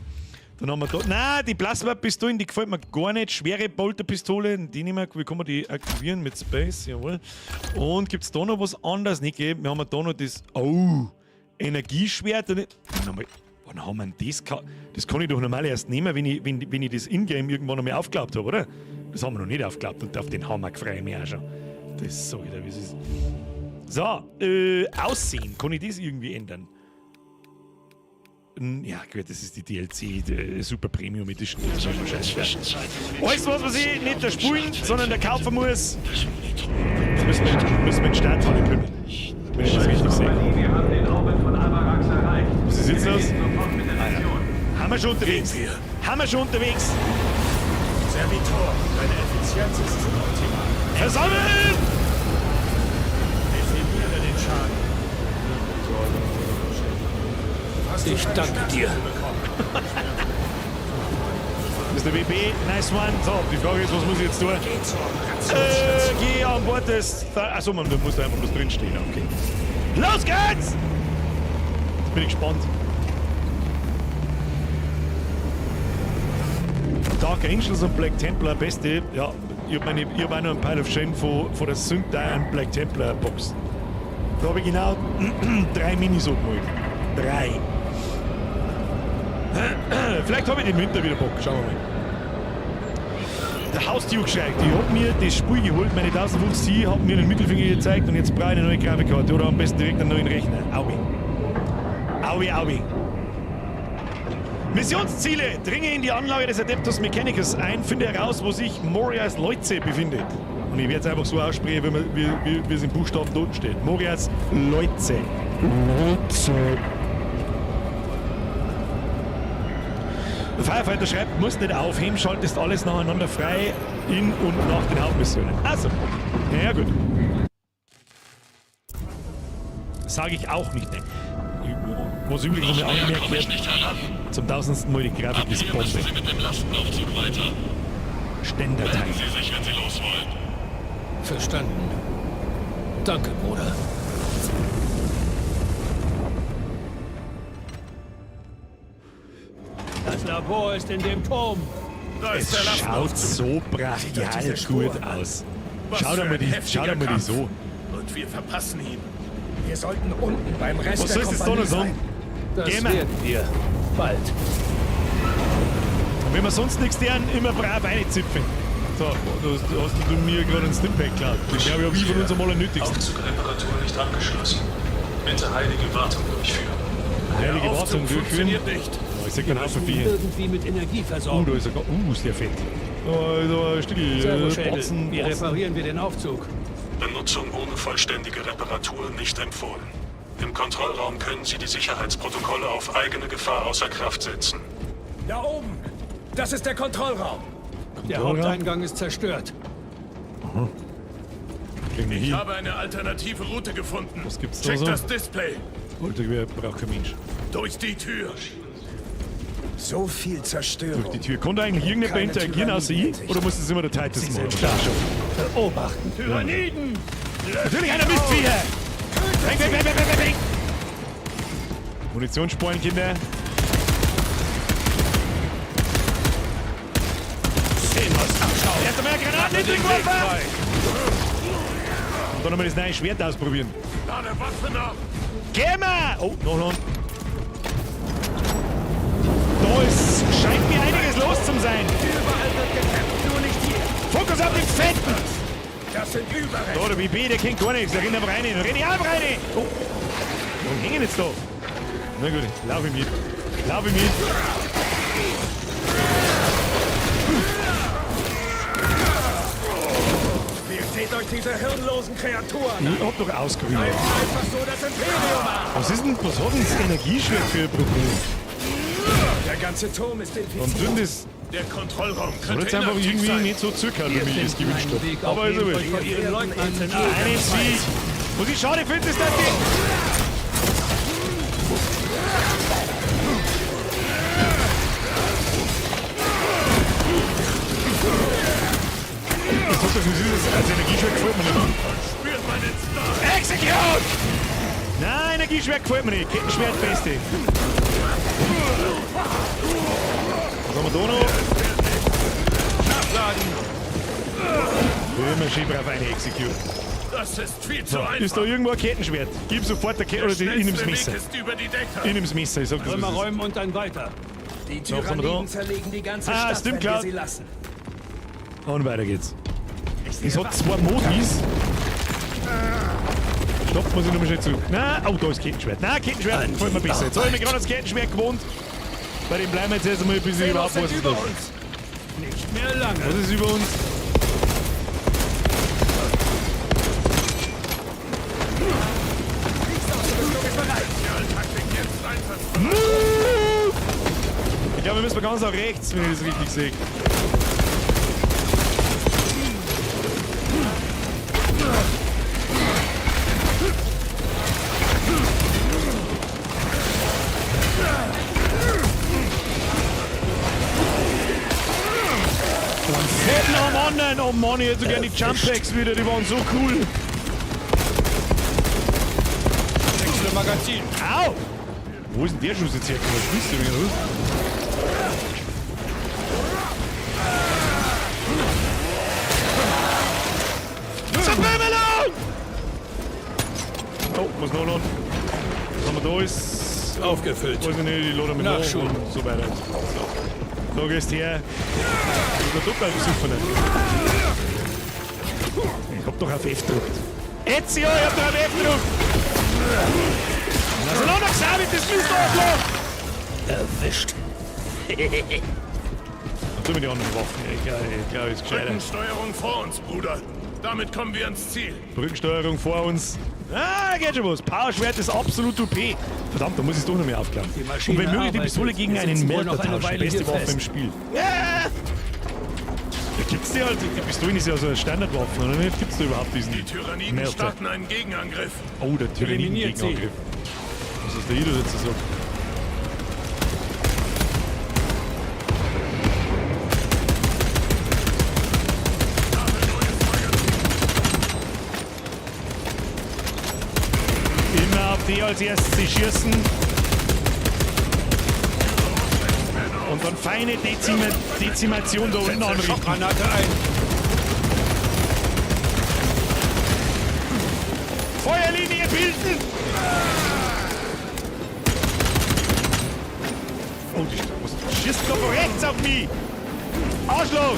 Dann haben wir da. Nein, die Plasma-Pistolen, die gefällt mir gar nicht. Schwere Bolterpistole, die nehmen wir. Wie kann man die aktivieren? Mit Space, jawohl. Und gibt's da noch was anderes? Nicht, gell? Wir haben da noch das. Oh, Energieschwert. Wann haben wir denn das? Das kann ich doch normal erst nehmen, wenn ich das Ingame irgendwann einmal aufgeklappt habe, oder? Das haben wir noch nicht aufgeklappt und auf den Hammer freue ich mich auch schon. Das sag ich dir, wie es ist. So, Aussehen. Kann ich das irgendwie ändern? Ja, gut, das ist die DLC, die Super Premium Edition. Das ist mir scheißegal. Alles, was ich nicht da spulen, sondern da kaufen muss. Jetzt müssen wir in die Starthalle kümmern. Wenn ich das richtig sehe. Was ist jetzt los? Ah, ja. Haben wir schon unterwegs? Haben wir schon unterwegs? Servitor, deine Effizienz ist suboptimal. Versammeln! Definiere den Schaden. Ich danke dir. Mr. WB, nice one. So, die Frage ist, was muss ich jetzt tun? Geh an Bord des... Achso, man, da muss da einfach bloß drinstehen. Okay. Los geht's! Jetzt bin ich gespannt. Dark Angels und Black Templar, beste. Ja, ich hab auch noch einen Pile of Shame von der Syntheye und Black Templar Box. Da hab ich genau 3 Minis abgeholt. 3. Vielleicht hab ich den Winter wieder Bock, schauen wir mal. Der Hausduke schreit, ich hab mir das Spiel geholt, meine 1050 Ti, hab mir den Mittelfinger gezeigt und jetzt brauche ich eine neue Grafikkarte oder am besten direkt einen neuen Rechner. Aui. Aui, aui. Missionsziele! Dringe in die Anlage des Adeptus Mechanicus ein, finde heraus, wo sich Morias Leuze befindet. Und ich werde es einfach so aussprechen, wie es im Buchstaben da unten steht. Morias Leuze. Leuze. Der Firefighter schreibt, musst nicht aufheben, schaltest alles nacheinander frei in und nach den Hauptmissionen. Also, ja gut. Sage ich auch nicht, ne. Was übrigens noch mal angemerkt wird, zum 1000. Mal die Grafik ist Bombe. Sie mit dem Lastenaufzug weiter. Ständerteil. Melden Sie sich, wenn Sie los wollen. Verstanden. Danke, Bruder. Das Labor ist in dem Turm. Da ist Es der schaut so brachial gut aus. Was Schau dir für mal ein die, schau heftiger dir mal die Kampf. so. Und wir verpassen ihn. Wir sollten unten beim Rest Was der sollst du Kompanie jetzt da noch sagen? sein. Das Gehen wir. werden wir. Bald. Und wenn wir sonst nichts tun, immer brav reinzipfen. So, du hast du mir gerade einen Stimpack geklaut. Den glaube ich, hab ich von uns am allernötigsten. Aufzugreparatur nicht abgeschlossen. Bitte heilige Wartung durchführen. Heilige Der Aufzug Wartung durchführen. funktioniert nicht. Oh, ich seh keinen Haufen Vieh. Irgendwie mit Energie versorgen. Da ist er sehr fett. Da ein Stück, Servoschädel, Batzen, wie Batzen. reparieren wir den Aufzug? Benutzung ohne vollständige Reparatur nicht empfohlen. Im Kontrollraum können Sie die Sicherheitsprotokolle auf eigene Gefahr außer Kraft setzen. Da oben! Das ist der Kontrollraum! Der Kontrollraum? Haupteingang ist zerstört. Aha. Kriegen wir Ich hin. habe eine alternative Route gefunden. Was gibt's da Check so? das Display. Alter, wer braucht kein Mensch. Durch die Tür. So viel Zerstörung. Durch die Tür. Konnte eigentlich irgendjemand interagieren außer ich? Oder muss das immer der Titus machen? Da schon. Beobachten. Tyranniden! Natürlich einer Mistviecher! Bang, bang, bang, bang, bang, bang! Munition sparen, Kinder. Erst einmal eine Granate hingeworfen! Und dann nochmal das neue Schwert ausprobieren. Lade Waffe nach! Geh mal! Oh, noch. Da ist, scheint mir einiges los zu sein. Überall wird gekämpft, nur nicht hier. Fokus auf den Fetten! Das sind Überreste. Da, der BB, der kennt gar nichts. Der rennt einfach rein. Renn ich einfach rein! Oh. Warum hängen jetzt da? Na gut, lauf ich mit. Lauf ich mit. Seht euch diese hirnlosen Kreaturen Ich hab doch ausgerührt. Einfach so das Imperium an. Was ist denn, was hat denn das Energieschwert für ein Problem? Der ganze Turm ist Warum infiziert. tun das? Der Kontrollraum Hat könnte jetzt einfach irgendwie sein. nicht so zurückgehalten, wie ich das gewünscht habe. Aber ist vor ihren Leutnants in Einen Sieg. Was ich schade finde, ist, dass die... Ich sag das, wie ist das? Als Energieschwert gefällt mir nicht. Spürt meinen Star! Execute! Nein, Energieschwert gefällt mir nicht. Kettenschwert beste. Was haben wir da noch? Nachladen! Immer schön brav eine Execute. Das ist viel zu So, einfach! ist da irgendwo ein Kettenschwert? Gib sofort ein Kettenschwert. Oder ich nehm's Messer. Weg ist über die Dächer! Ich nehm's Messer, ich sag das. Trümmer räumen und dann weiter. Die So, was haben wir da? Tyranniden zerlegen die ganze Ah, Stadt, stimmt, wenn klar. wir sie lassen. Und weiter geht's. Es hat zwei Modis. Stopp, muss ich nochmal schnell zurück. Nein, oh, da ist Kettenschwert. Nein, Kettenschwert gefällt mir besser. Jetzt habe ich mich gerade das Kettenschwert gewohnt. Bei dem bleiben wir jetzt erst einmal, bis ich überhaupt weiß, was über los ist. uns. Nicht mehr lange. Was ist über uns? Ich glaube, wir müssen ganz nach rechts, wenn ich das richtig sehe. Fetten am anderen! Oh Mann, ich hätte so gerne die Jump Packs wieder, die waren so cool. Wechsle Magazin. Au! Wo ist denn der Schuss jetzt hergekommen? Was spielst du wieder los? Zerbimmelung! Oh, muss noch laden. Was haben wir da ist. Aufgefüllt. Weiß ich nicht, ich lade mit nach Nachschub. und so weiter. So. Da gehst her. Ich bin total besoffen. Ich hab doch auf F gedrückt. Ezio, ich hab doch auf F gedrückt! Also noch gesagt, das Mist Arschloch! Erwischt. Dann tun wir die anderen Waffen. Ich glaube, ist gescheiter. Brückensteuerung vor uns, Bruder. Damit kommen wir ans Ziel. Brückensteuerung vor uns. Ah, geht schon was. Powerschwert ist absolut OP. Verdammt, da muss ich es doch noch mehr aufklären. Die Maschine Und wenn möglich die arbeitet. Pistole gegen Wir einen sitzen wohl Melter noch eine tauschen. Weile Beste hier Waffe fest. im Spiel. Ja! Da gibt's die halt. Die Pistole ist ja so eine Standardwaffe, oder nicht? Gibt's da überhaupt diesen Die Tyranniden Melter? starten einen Gegenangriff. Oh, der Eliminiert sie. Tyranniden-Gegenangriff. Was ist der Ido dazu sagt? Immer auf die als erstes sie schießen. Und dann feine Dezimation da unten anrichten. Schockgranate ein. Feuerlinie bilden! Oh, die was schießt da von rechts auf mich? Arschloch!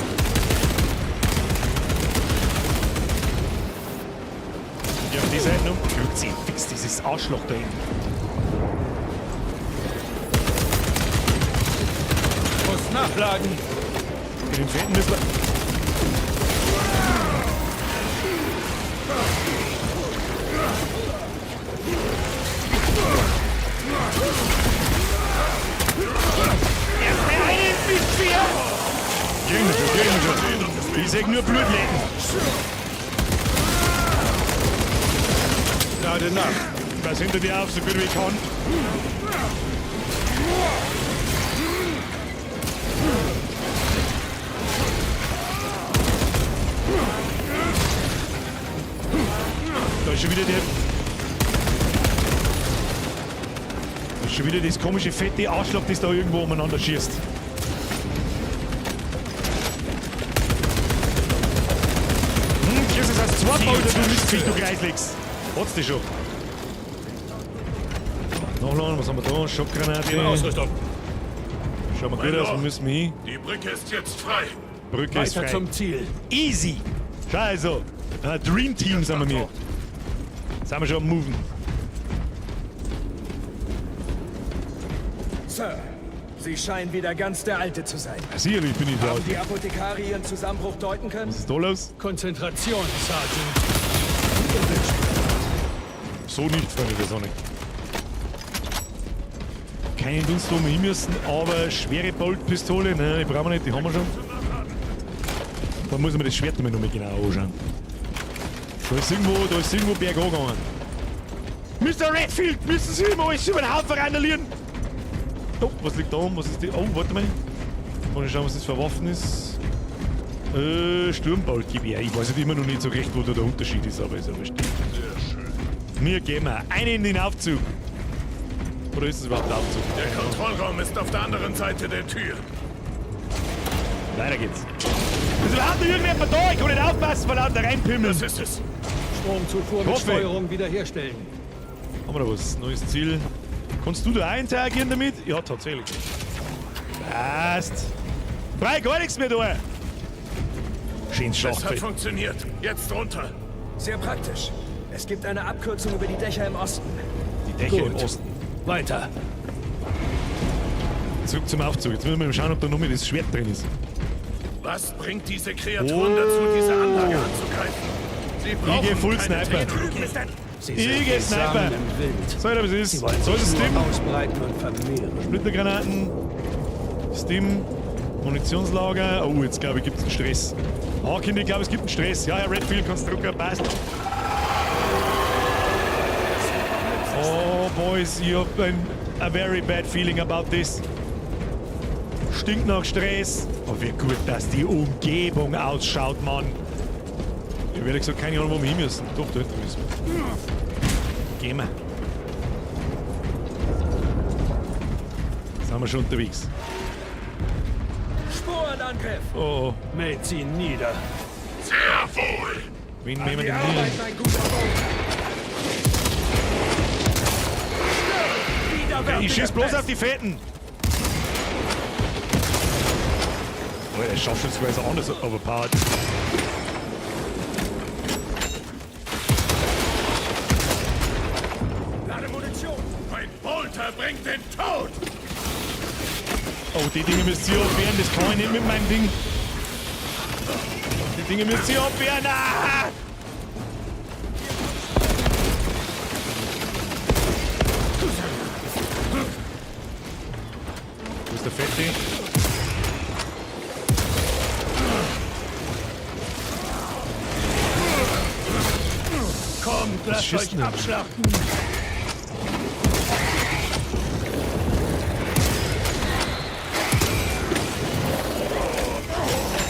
Ja, auf die Seite um. Kruzifix, dieses Arschloch da hinten. Muss nachladen. Mit dem Fetten müssen wir. Erst der eine Mistvieh! Kriegen wir schon, kriegen wir schon. Ich seh nur Blutlecken. Lade nach. Ich pass hinter dir auf, so gut wie ich kann. Da ist schon wieder der... Da ist schon wieder das komische fette Arschloch, das da irgendwo umeinander schießt. Kriegst du das als zweite Mal, du Mistviech, du Kreisligs. Hat's dich schon. Nachladen, was haben wir da? Schockgranate. Ausrüstung. Schauen wir gut aus, wo müssen wir hin? Die Brücke ist jetzt frei. Brücke ist Weiter frei. zum Ziel. Easy! Schau also. Dream Team sind wir mir. Sind wir schon am Moven. Sir, Sie scheinen wieder ganz der Alte zu sein. Sicherlich bin ich der Haben Alte. die Apothekari Ihren Zusammenbruch deuten können? Was ist da los? Konzentration, Sergeant. So nicht, Freunde der Sonne. Keinen Dunst, wo wir hin müssen, aber schwere Boltpistole, nein, die brauchen wir nicht, die haben wir schon. Da muss man das Schwert nochmal genau anschauen. Da ist irgendwo bergan gegangen. Mr. Redfield, müssen Sie immer alles über den Haufen randalieren? Oh, was liegt da oben? Was ist die? Oh, warte mal. Mal schauen, was das für Waffen ist. Sturmboltgewehr. Ich weiß nicht immer noch nicht so recht, wo da der Unterschied ist, aber ist ja wurscht. Mir gehen wir. Einen in den Aufzug. Oder ist es überhaupt der Aufzug? Der Kontrollraum ist auf der anderen Seite der Tür. Weiter geht's. Ist überhaupt noch irgendjemand da? Ich kann nicht aufpassen vor lauter reinpimmeln. Das ist es. Stromzufuhr mit Steuerung wiederherstellen. Haben wir da was? Neues Ziel. Kannst du da auch interagieren damit? Ja, tatsächlich. Passt. Brei gar nichts mehr da. Schönes Es hat Schlachtfeld. funktioniert. Jetzt runter. Sehr praktisch. Es gibt eine Abkürzung über die Dächer im Osten. Die Dächer im Gut. Osten. Weiter. Zurück zum Aufzug. Jetzt müssen wir mal schauen, ob da noch mit das Schwert drin ist. Was bringt diese Kreaturen dazu, diese Anlage anzugreifen? Sie brauchen Ich geh Full keine Sniper. Technologie. Sie Ich sind geh wie Sniper. Samen im Wind. So, was ist. Sie wollen So ist sich es nur Stim. ausbreiten und vermehren. Splittergranaten. Stim. Munitionslager. Oh, jetzt glaube ich, gibt es einen Stress. Ah, Kinder, ich glaube, es gibt einen Stress. Ja, Herr Redfield, Konstrucker, passt. Oh, Boys, you have a very bad feeling about this. Stinkt nach Stress. Oh, wie gut, dass die Umgebung ausschaut, Mann. Ich habe ehrlich gesagt keine Ahnung, wo wir hin müssen. Doch, da hinten müssen wir. Gehen wir. Sind wir schon unterwegs. Sporenangriff! Oh, oh. Mäht sie nieder. Sehr wohl. Wen nehmen wir Die denn Arbeit, hier? mein guter Bolt! Okay, ich schieß bloß auf die Fetten. Oh, der Scharfschütze ist anders overpowered. Lade Munition! Mein Bolter bringt den Tod. Oh, die Dinge müsst ihr abwehren, das kann ich nicht mit meinem Ding. Die Dinge müsst ihr abwehren. Ah! Wo ist der Fette? Kommt, lasst schießt euch denn? abschlachten.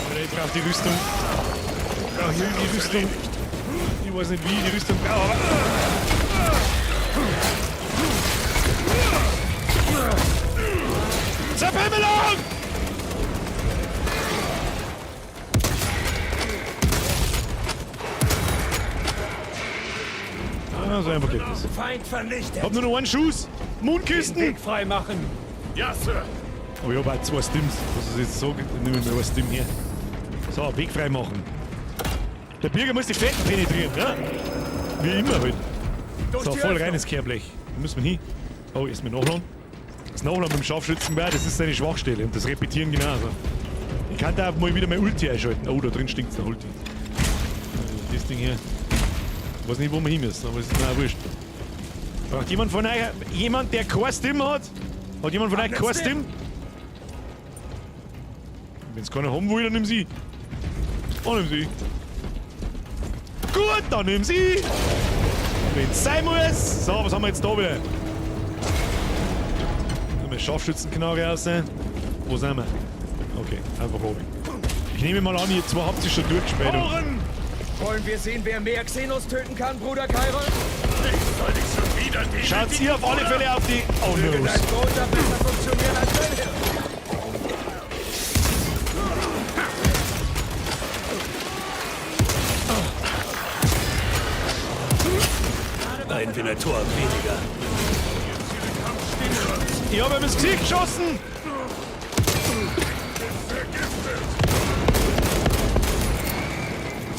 Alter, ich brauch die Rüstung. Ich brauch die Rüstung. Ich weiß nicht, wie ich die Rüstung brauche, aber. Zerpimmelung! Ah, so einfach geht das. Feind vernichtet! Hab nur noch einen Schuss. Moonkisten! Weg frei machen. Ja, Sir. Oh, ich hab auch 2 Stims. Was ist jetzt so? Dann nehme ich mir ein Stim her. So, Weg frei machen. Der Birger muss die Fetten penetrieren, ne? Wie immer halt. Durch So, die voll Öffnung. rein ins Kehrblech. Wo müssen wir hin? Oh, erstmal nachladen. Das Nachladen mit dem Scharfschützengewehr, das ist seine Schwachstelle. Und das Repetieren genauso. Ich kann da mal wieder mein Ulti einschalten. Oh, da drin stinkt's nach Ulti. Das Ding hier. Ich weiß nicht, wo wir hin müssen, aber es ist mir auch wurscht. Braucht jemand von euch, jemand, der kein Stim hat? Hat jemand von euch kein Stim? Wenn's keiner haben will, dann nimm sie. Oh, nimm sie. Gut, dann nimm sie. Wenn's sein muss. So, was haben wir jetzt da wieder? Haben wir Scharfschützenknarre raus. Wo sind wir? Okay, einfach oben. Ich nehme mal an, ihr zwei habt sich schon durchgespielt. Ohren! Wollen wir sehen, wer mehr Xenos töten kann, Bruder Kairon? Ich soll dich schon wieder demütigen, Schaut ihr auf alle Fälle auf die... Oh Möge no. dein Bolter besser funktionieren als dein Hirn. Ein Venator weniger. Ich habe ihm ins Gesicht geschossen!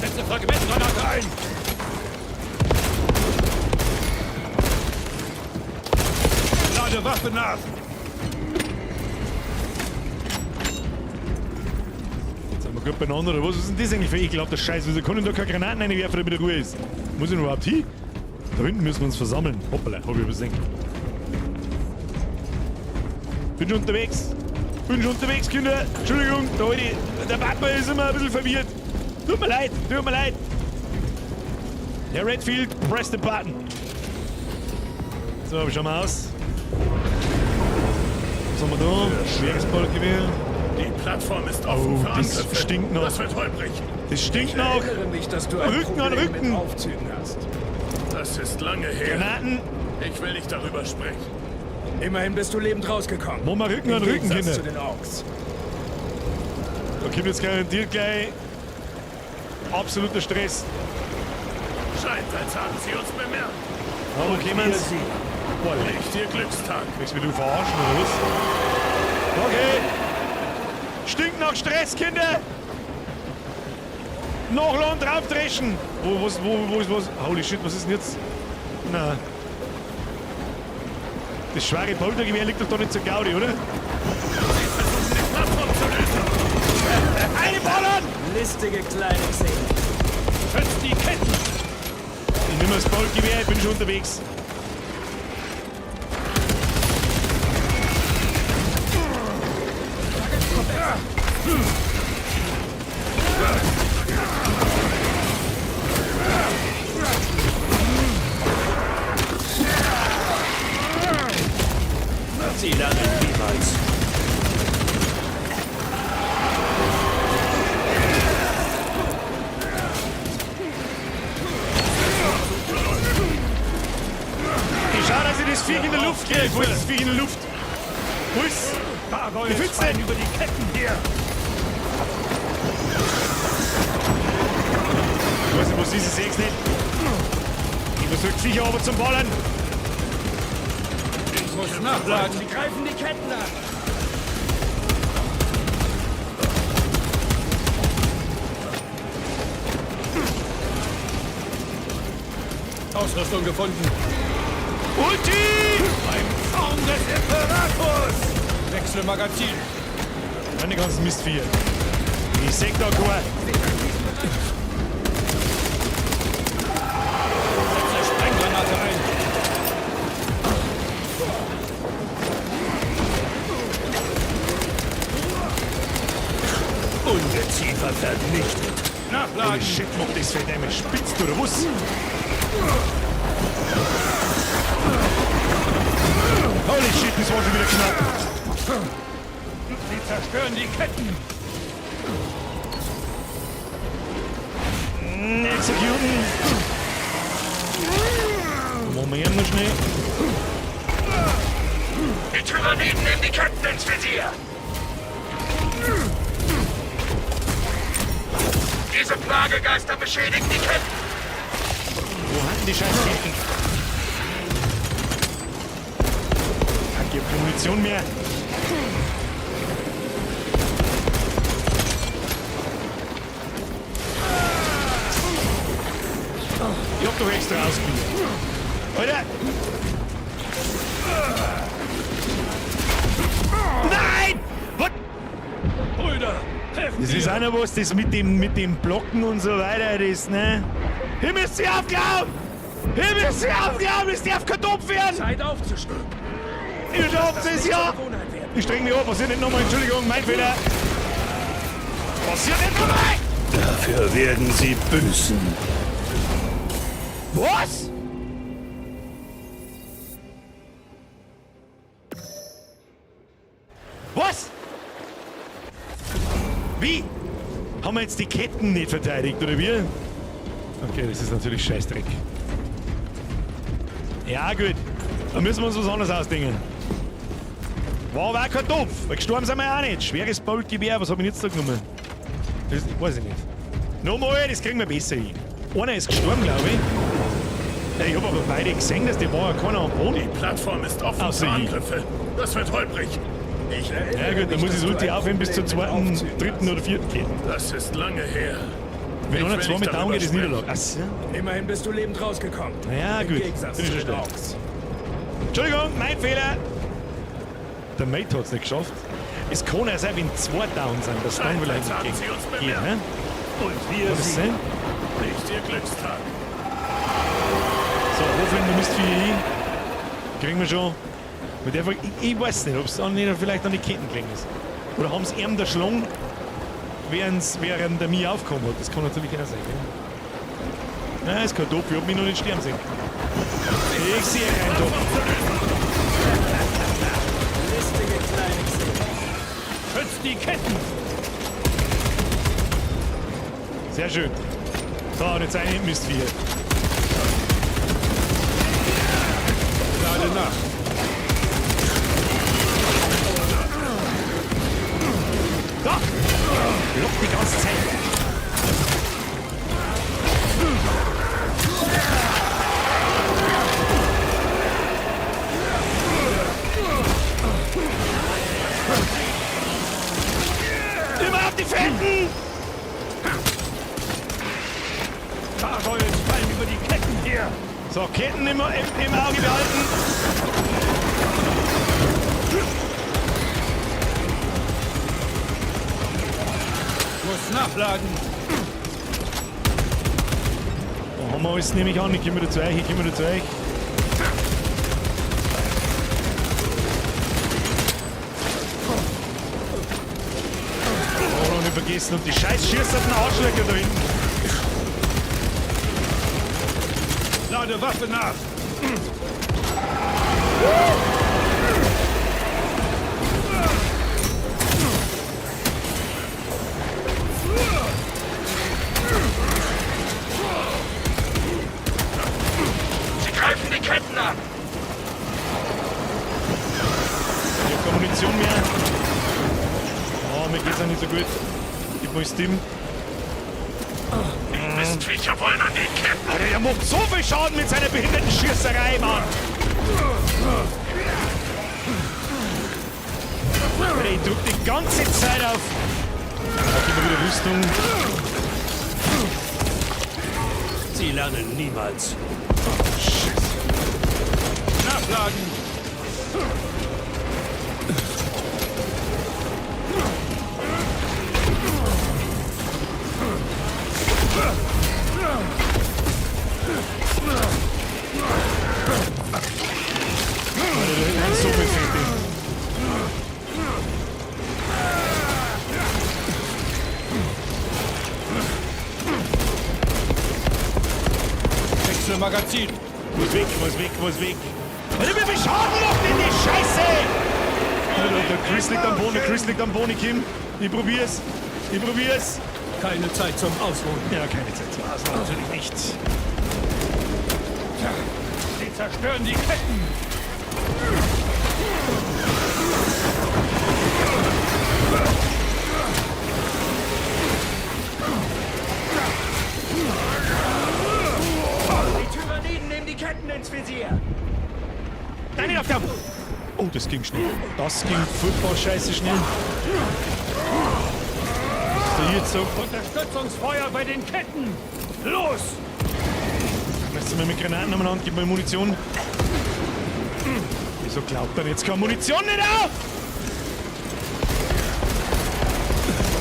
Setze Fragmentgranate ein! Lade Waffe nach! Jetzt sind wir gut beieinander, oder was? Was ist denn das eigentlich für ekelhafter Scheiß? Wieso kann ich da keine Granaten reinwerfen, damit er Ruhe ist? Muss ich denn überhaupt hin? Da hinten müssen wir uns versammeln. Hoppala, hab ich übersehen. Bin schon unterwegs. Bin schon unterwegs, Kinder. Entschuldigung, der, alte, der Papa ist immer ein bisschen verwirrt. Tut mir leid, tut mir leid. Herr Redfield, press the button. So, wie schauen wir aus? Was haben wir da? Schweres Boltgewehr. Die Plattform ist offen Oh, für das Angriffe. stinkt noch. Das wird holprig. Das stinkt Ich noch. erinnere mich, dass du ein Rücken an Problem Rücken. mit Aufzügen hast. Das ist lange her. Granaten. Ich will nicht darüber sprechen. Immerhin bist du lebend rausgekommen. Machen wir Rücken an Im Rücken, Gegensatz Kinder. zu den Orks. Da kommt jetzt garantiert gleich absoluter Stress. Scheint, als haben sie uns bemerkt. Aber Und kommen's. wir sie. Boah, Nicht ihr Glückstag. Willst du mich verarschen oder was? Okay. Stinkt nach Stress, Kinder! Nachladen, draufdreschen! Wo, was, wo ist was? Holy shit, was ist denn jetzt? Na. Das schwere Poltergewehr liegt doch da nicht zur Gaudi, oder? Sie versuchen, die Plattform zu lösen. Eine ballern! Listige kleine Xene. Schützt die Ketten! Ich nehme das Boltgewehr, ich bin schon unterwegs. Sie lernen niemals. Ich schau, dass ich das Viech in der Luft kriege. Wo ist das Viech in der Luft? Wo ist? Ich find's nicht. über die Ketten hier! Ich weiß nicht, was ist, ich seh's nicht. Ich versuche die Viecher aber zum Ballern. Ich muss nachladen! Sie greifen die Ketten an. Ausrüstung gefunden. Ulti! Beim Zorn des Imperators! Wechsle Magazin! Meine ganzen Mistviecher. Ich seh da keinen. Setze Sprenggranate ein! Ungeziefer vernichtet. Nachladen! Holy shit, macht das für Damage. Spitzt du, oder was? Holy shit, das war schon wieder knapp. Sie zerstören die Ketten! Executen. Moment noch schnell. Die Tyranniden nehmen die Ketten ins Visier! Diese Plagegeister beschädigen die Ketten! Wo hatten die scheiß Ketten? Ich hab keine Munition mehr. Ich hab doch extra ausgewiesen. Alter! Nein! Was? Brüder, helfen Das ist auch noch was, das mit dem Blocken und so weiter, das, ne? Hier müsst ihr aufklauen! Hier müsst ihr aufklauen! Das darf kein Topf werden! Zeit aufzustehen. Ihr schafft es, ja! Ich streng mich an, passiert nicht nochmal, Entschuldigung, mein Fehler! Passiert nicht nochmal! Dafür werden sie büßen. Was? Was? Wie? Haben wir jetzt die Ketten nicht verteidigt, oder wie? Okay, das ist natürlich Scheißdreck. Ja, gut. Da müssen wir uns was anderes ausdenken. War aber auch kein Topf, weil gestorben sind wir ja auch nicht. Schweres Boltgewehr, was hab ich jetzt da genommen? Das weiß ich nicht. Nochmal, das kriegen wir besser hin. Einer ist gestorben, glaube ich. Ich hab aber beide gesehen, dass die war ja keiner am Boden. Die Plattform ist offen Außer für ich. Angriffe. Das wird holprig. Ich erinnere Ja gut, dann mich, muss ich dass das du Ulti ein aufhören bis zur Problem mit zweiten, Aufzügen dritten hast. oder vierten Kette. Das ist lange her. Wenn Ich einer will zwei nicht mit down darüber geht, ist sprechen. Niederlage. Ach so. Immerhin bist du lebend rausgekommen. Ja, Im gut. Gegensatz Bin ich zu schon den schnell. Orks. Entschuldigung, mein Fehler. Der Mate hat's nicht geschafft. Es kann ja sein, wenn zwei down sind, dass dann Scheint, vielleicht als haben nicht sie uns geht. bemerkt. Ne? Und wir Kann das sie. sein? Nicht ihr Glückstag. So, hoffentlich, du müsst vier hin. Kriegen wir schon. Mit der, ich weiß nicht, ob es vielleicht an die Ketten gelegen ist. Oder haben sie ihm der Schlong, während der mir aufgekommen hat. Das kann natürlich auch sein. Gell? Nein, ist kein Topf, ich hab mich noch nicht sterben sehen. Ich sehe keinen Topf. Listige kleine Xena. Schützt die Ketten! Sehr schön. So, und jetzt eine Mistviecher. Lade nach. Da! Lockt die ganze Zeit. Immer auf die Fetten! Gargoyles fallen über die Ketten her! So, Ketten immer im Auge behalten. Muss nachladen. Da haben wir alles, nehme ich an. Ich komme wieder zu euch, ich komme wieder zu euch. Oh, noch nicht vergessen. Und die scheiß schießenden Arschlöcher da hinten. Lade Waffe nach. Sie greifen die Ketten an! Ich hab keine Munition mehr. Oh, mir geht's auch nicht so gut. Ich muss Steam. Die Mistviecher wollen an die Ketten. Alter, der macht so viel Schaden mit seiner behinderten Schießerei, Mann. Alter, ich drück die ganze Zeit auf. Da gib mir wieder Rüstung. Sie lernen niemals. Scheiße. Nachladen. Alter, da hinten sind so viel Fette. Wechsel Magazin. Muss weg, muss weg, muss weg. Alter, wie viel Schaden macht denn die Scheiße? Alter, der Chris liegt am Boden, der Chris liegt am Boden, Kim. Ich probier's. Ich probier's. Keine Zeit zum Ausruhen. Ja, keine Zeit zum Ausruhen, natürlich nicht. Sie zerstören die Ketten! Die Tyranniden nehmen die Ketten ins Visier. Nein, nicht auf der... Oh, das ging schnell. Das ging furchtbar scheiße schnell. Was ist da jetzt so? Unterstützungsfeuer bei den Ketten! Los! Weißt du mal mit Granaten umeinander, gib mir Munition. Wieso glaubt er jetzt keine Munition nicht auf?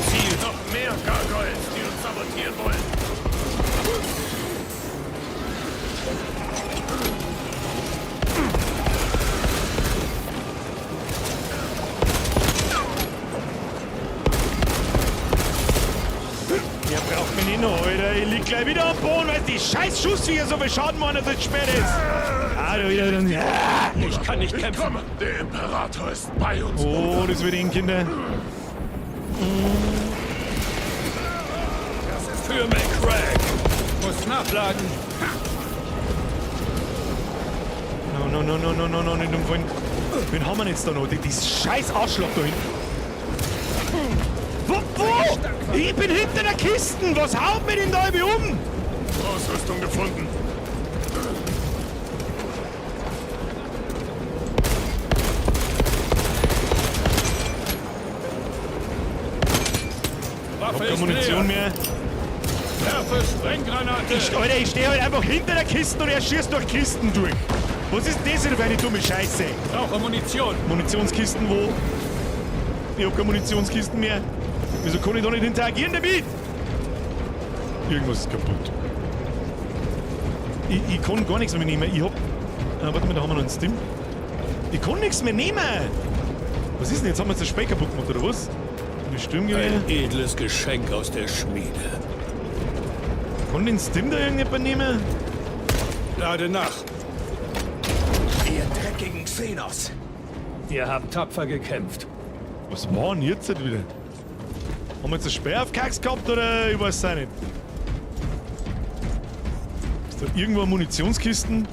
Ziel noch mehr Gargoyles, die uns sabotieren wollen. Der braucht mich nicht noch, Alter. Ich lieg gleich wieder am Boden, weil die scheiß Schussviecher so viel Schaden machen, dass es spät ist. Ah, da wieder. Ja. Ich kann nicht Ich kämpfen. komme. Der Imperator ist bei uns. Oh, das wird eng, Kinder. Für McCrack! Muss nachladen. No, no, no, no, no, no, no, nicht umfallen. Wen haben wir denn jetzt da noch? Das scheiß Arschloch da hinten. Wo? Wo? Ich bin hinter der Kiste! Was haut mir denn da um? Ausrüstung gefunden. Hab keine Munition mehr. Werfe Sprenggranate! Alter, ich stehe halt einfach hinter der Kiste und er schießt durch Kisten durch. Was ist denn das denn für eine dumme Scheiße? Brauche Munition! Munitionskisten wo? Ich hab keine Munitionskisten mehr. Wieso kann ich da nicht interagieren damit? Irgendwas ist kaputt. Ich kann gar nichts mehr nehmen. Ich hab. Ah, warte mal, da haben wir noch einen Stim. Ich kann nichts mehr nehmen! Was ist denn jetzt? Haben wir jetzt das Speck kaputt gemacht, oder was? Eine Sturmgewehr? Ein edles Geschenk aus der Schmiede. Kann den Stim da irgendjemand nehmen? Lade nach. Ihr dreckigen Xenos! Ihr habt tapfer gekämpft. Was war denn jetzt wieder? Haben wir jetzt ein Speer auf Kacks gehabt oder ich weiß es auch nicht? Ist da irgendwo eine Munitionskisten?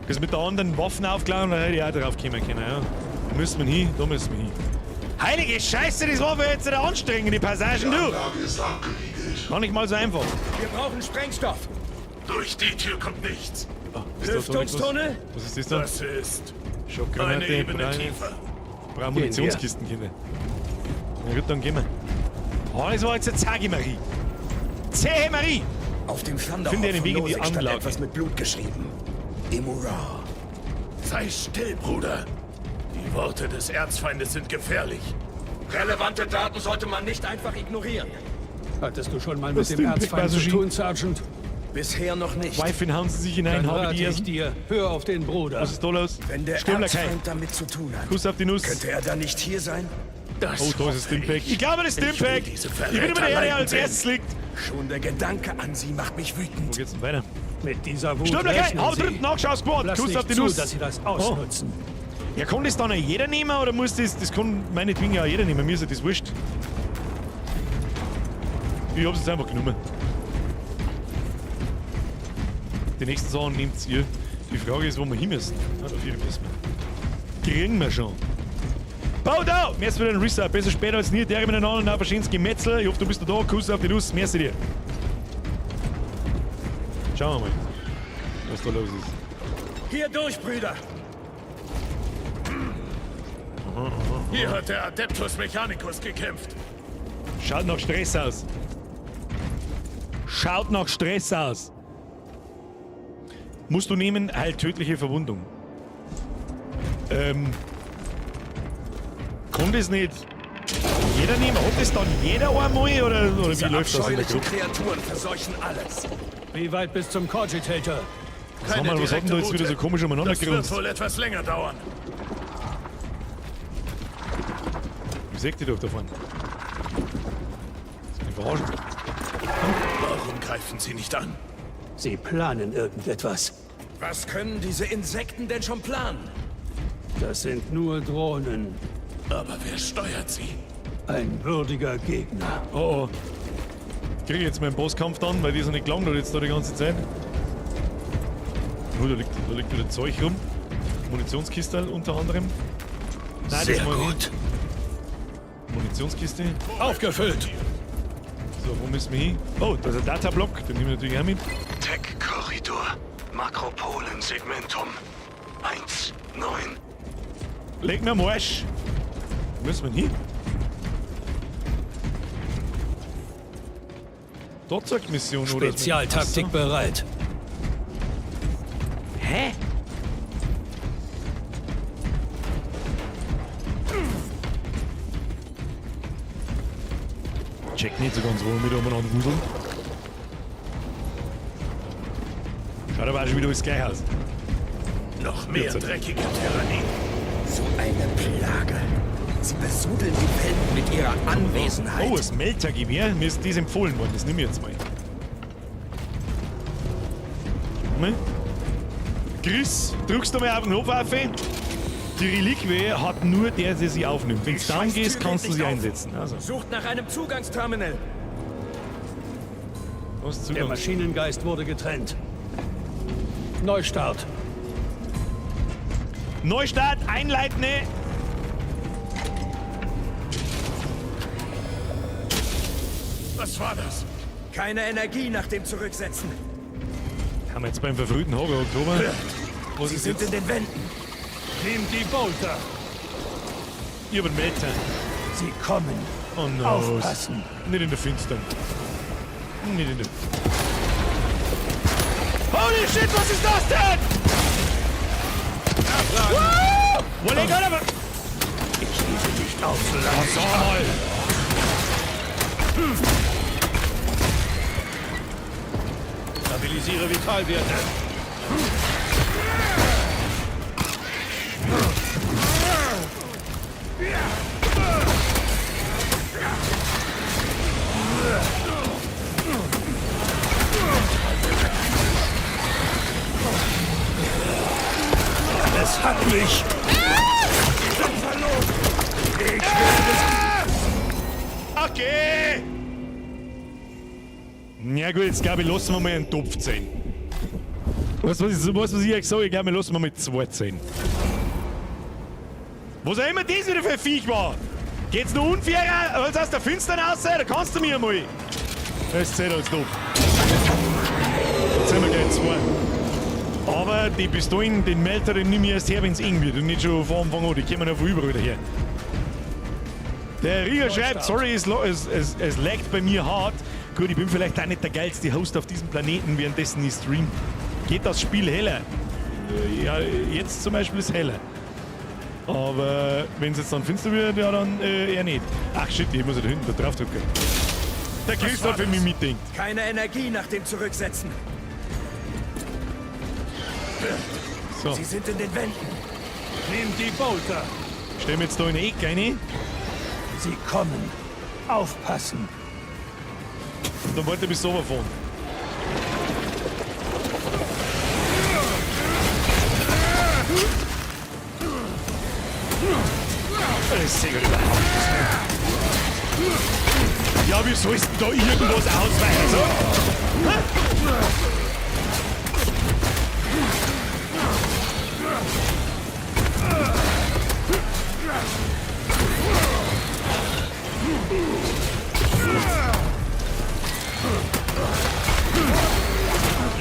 Das mit der anderen Waffen aufgeladen, da hätte ich auch drauf kommen können, ja. Da müssen wir hin, da müssen wir hin. Heilige Scheiße, das war für jetzt wieder anstrengend, die Passagen, du! Gar nicht mal so einfach. Wir brauchen Sprengstoff! Durch die Tür kommt nichts. Oh, ist da Lüftungstunnel? Was ist das da? Das ist Schockgranate, eine Ebene Brei- tiefer. Brauchen Munitionskisten, Kinder. Na gut, dann gehen wir. Oh, das war jetzt eine Zage Marie. Zähe Marie! Auf dem Thunderhawk Finde einen von Weg in die Nozick stand Anlage. etwas mit Blut geschrieben. Imura. Sei still, Bruder. Die Worte des Erzfeindes sind gefährlich. Relevante Daten sollte man nicht einfach ignorieren. Hattest du schon mal Was mit dem denn, Erzfeind zu Pick tun, Sergeant? Bisher noch nicht. Wife hauen sie sich hinein, Dann habe rate die ich ersten. dir, hör auf den Bruder. Was ist da los? Wenn der Sturmlakai. Erzfeind damit zu tun hat, Kuss auf die Nuss. könnte er dann nicht hier sein? Das Oh, da ist das Stimpack. Ich glaube, das Ich will Stimpack. diese Ich bin immer der, der als Verräter erstes liegt. Schon der Gedanke an sie macht mich Wo wütend. geht's denn weiter? Mit dieser Wut Sturmlakai, rechnen hau Sie. dritten Nachschau Squad. Lass Kuss nicht auf die zu, Nuss. dass sie das ausnutzen. Oh. Ja, kann das dann auch jeder nehmen oder muss das. Das kann meinetwegen ja auch jeder nehmen. Mir ist ja das wurscht. Ich hab's jetzt einfach genommen. Die nächsten Sachen nehmt ihr. Die Frage ist, wo wir hin müssen. Ja, da müssen wir. Kriegen wir schon. Bau da! Merci für den Restart. Besser später als nie. Der mit einem auf ein schönes Gemetzel. Ich hoffe, du bist da. Kuss auf die Nuss. Merci dir. Schauen wir mal, was da los ist. Hier durch, Brüder! Hier hat der Adeptus Mechanicus gekämpft. Schaut nach Stress aus. Schaut nach Stress aus. Musst du nehmen, heilt tödliche Verwundung. Kann das nicht jeder nehmen? Hat das dann jeder einmal oder wie läuft das in der abscheulichen Gruppe? Kreaturen verseuchen alles. Wie weit bis zum Cogitator? Was haben wir, was hat denn da jetzt wieder so komisch umeinander Das wird gerunzt? wohl etwas länger dauern. Wie seht ihr doch davon? Das kann ich verarschen. Warum greifen sie nicht an? Sie planen irgendetwas. Was können diese Insekten denn schon planen? Das sind nur Drohnen. Aber wer steuert sie? Ein würdiger Gegner. Oh oh. Krieg ich jetzt meinen Bosskampf dann, weil die so nicht gelangt hat jetzt da die ganze Zeit. Oh, da liegt wieder Zeug rum. Munitionskiste unter anderem. Nein, Sehr das mal gut. Munitionskiste. Aufgefüllt. So, wo müssen wir hin? Oh, da ist ein Datablock, den nehmen wir natürlich auch mit. Tech-Korridor. Makropolen-Segmentum. 1, 9. Leg mir am Arsch. Wo müssen wir denn hin? Dort sagt Mission oder? Spezialtaktik bereit. Hä? Check nicht so ganz, wo wir mit umeinander wuseln. Schaut aber auch schon wieder alles gleich aus. Noch mehr Jetzt. dreckige Tyrannie. So eine Plage. Sie besudeln die Welt mit ihrer Anwesenheit. Oh, das Meltergewehr. Mir ist das empfohlen worden. Das nehme ich jetzt mal. Mal. Chris, drückst du mal auf den Knopf auf? Die Reliquie hat nur der, der sie aufnimmt. Wenn du down gehst, kannst du sie auf. einsetzen. Also. Sucht nach einem Zugangsterminal. Was Der Maschinengeist wurde getrennt. Neustart. Neustart, einleiten. Was war das? Keine Energie nach dem Zurücksetzen. Haben wir jetzt beim verfrühten Horror Oktober? Was Sie ist sind jetzt? in den Wänden. Nehmt die Bolter. Ich hab einen Melter. Sie kommen. Oh no. Aufpassen. Nicht in der Finstern. Nicht in der. Holy shit, was ist das denn? Woo! Wo aber. Ich gebe nicht auf, solange ich Sag mal. Stabilisiere Vitalwerte. Es hat mich. Okay. Ja gut, jetzt glaube ich, lassen wir mal einen Topf ziehen. Weißt du, was ich euch sage? Ich glaube, wir lassen wir mal zwei ziehen. Was auch immer das wieder für ein Viech war. Geht's noch unfairer, als aus der Finstern raus? Da kannst du mir mal. Das zählt als Topf. Jetzt sind wir gleich zwei. Aber die Pistolen, den Melter, den nimm ich erst her, wenn's eng wird und nicht schon von Anfang an. Die kommen ja von überall daher. Der Rieger schreibt, sorry, es laggt bei mir hart. Gut, ich bin vielleicht auch nicht der geilste Host auf diesem Planeten, währenddessen ich stream. Geht das Spiel heller? Ja, jetzt zum Beispiel ist heller. Aber wenn es jetzt dann finster wird, ja dann eher nicht. Ach shit, ich muss ja da hinten da drauf drücken. Der Chris hat für mich mitdenkt. Keine Energie nach dem Zurücksetzen. So. Sie sind in den Wänden. Nehmt die Bolter. Stellen wir jetzt da in die Ecke rein. Sie kommen. Aufpassen. Und dann wollte ich bis runterfahren. Das sehe ich überhaupt nicht. Ja, wie sollst du da irgendwas ausweichen? So?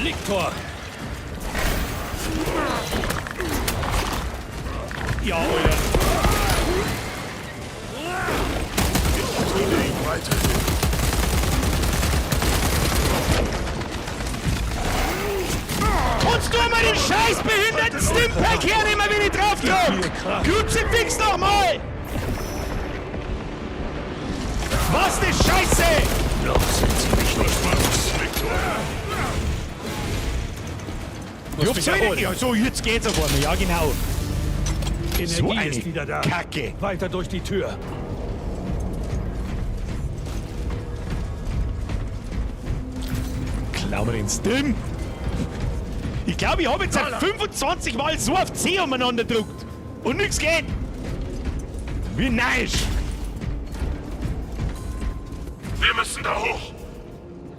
Liktor. Ja, Alter. Kannst du mal den scheiß behinderten Stimpack hernehmen, wenn ich drauf drück? Kruzifix nochmal! Was ne Scheiße! Noch sind sie mich nicht. Ja, soll ich- ja, so, jetzt geht's auf einmal. Ja, genau. Energie So eine ist wieder da. Kacke. Weiter durch die Tür. Klau mir den Stim. Ich glaube, ich habe jetzt seit 25 Mal so auf C umeinander gedrückt. Und nichts geht. Wie nice. Wir müssen da hoch.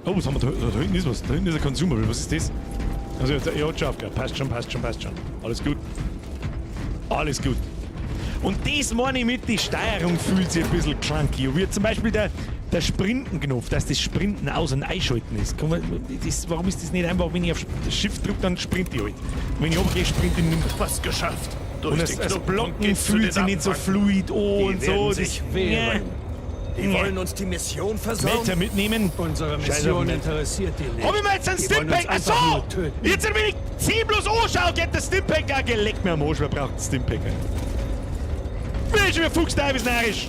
Oh, was haben wir da? Da hinten ist was. Da hinten ist ein Consumable. Was ist das? Also, jetzt, er hat schon aufgehört. Passt schon, passt schon, passt schon. Alles gut. Alles gut. Und das meine ich mit, die Steuerung fühlt sich ein bisschen clunky. Wie zum Beispiel der Sprinten-Knopf, dass das Sprinten aus- und einschalten ist. Kann man, das, warum ist das nicht einfach, wenn ich auf Shift drücke, dann sprinte ich halt. Und wenn ich runtergehe, sprinte ich nicht mehr. Fast geschafft. Durch Und den das Blocken fühlt sich nicht so fluid an und so. sich Das- wehren. Die wollen uns die Mission versauen. Melter mitnehmen. Unsere Scheiß auf Mission den interessiert die nicht. Hab ich mir jetzt einen Stimpack? einfach Ach so! Jetzt, wenn ich C plus O schaue, geht der Stimpack. Ah, geleckt mir am Arsch, wer braucht einen Stimpack? Bin schon wieder Fuchsteufels narrisch.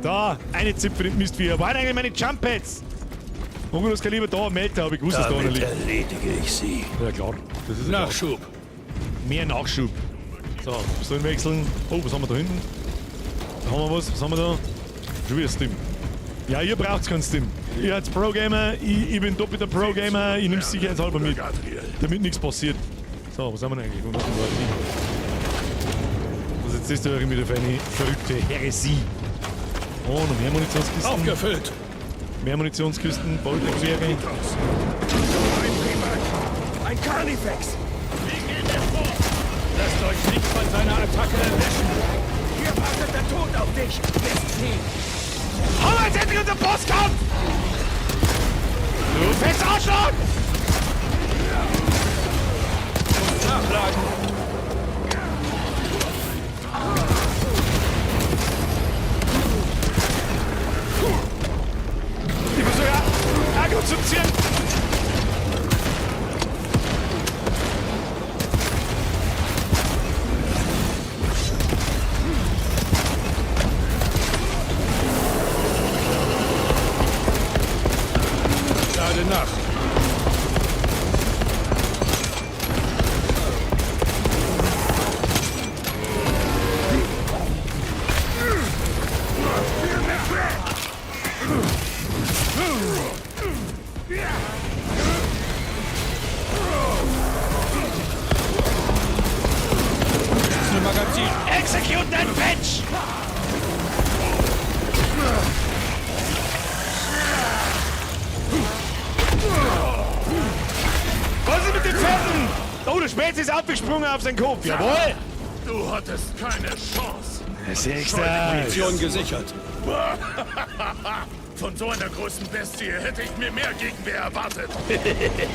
Da, eine Zipfel den Mistviecher. Wo waren eigentlich meine Jump Pads? Das Kaliber da, Melter, hab ich gewusst, dass da einer Damit liegt. erledige ich sie. Ja klar, das ist ja klar. Nachschub. Mehr Nachschub. So, Pistolen wechseln. Oh, was haben wir da hinten? Da haben wir was. Was haben wir da? Schon wieder Stim. Ja, ihr braucht keinen Stim. Ihr als Pro-Gamer, ich bin doppelter Pro-Gamer, ich nehm's sicherheitshalber mit. Damit nichts passiert. So, was haben wir denn eigentlich? Wo müssen wir da hin? Was jetzt ist da wieder für eine verrückte Häresie? Oh, noch mehr Munitionskisten. Aufgefüllt! Mehr Munitionskisten, Boltergewehre. Ein Carnifex! Lasst euch nicht von seiner Attacke erwischen! Hier wartet der Tod auf dich, Mistvieh! Haben wir jetzt endlich unseren Bosskampf! Du fettes Arschloch! Nachladen! Ich versuche Aggro zu ziehen. Lade nach. Magazin! Execute that bitch! Was ist mit den Pferden? Oh, der Spezi ist abgesprungen auf seinen Kopf. Jawohl! Du hattest keine Chance. Siehst Munition gesichert. Von so einer großen Bestie hätte ich mir mehr Gegenwehr erwartet.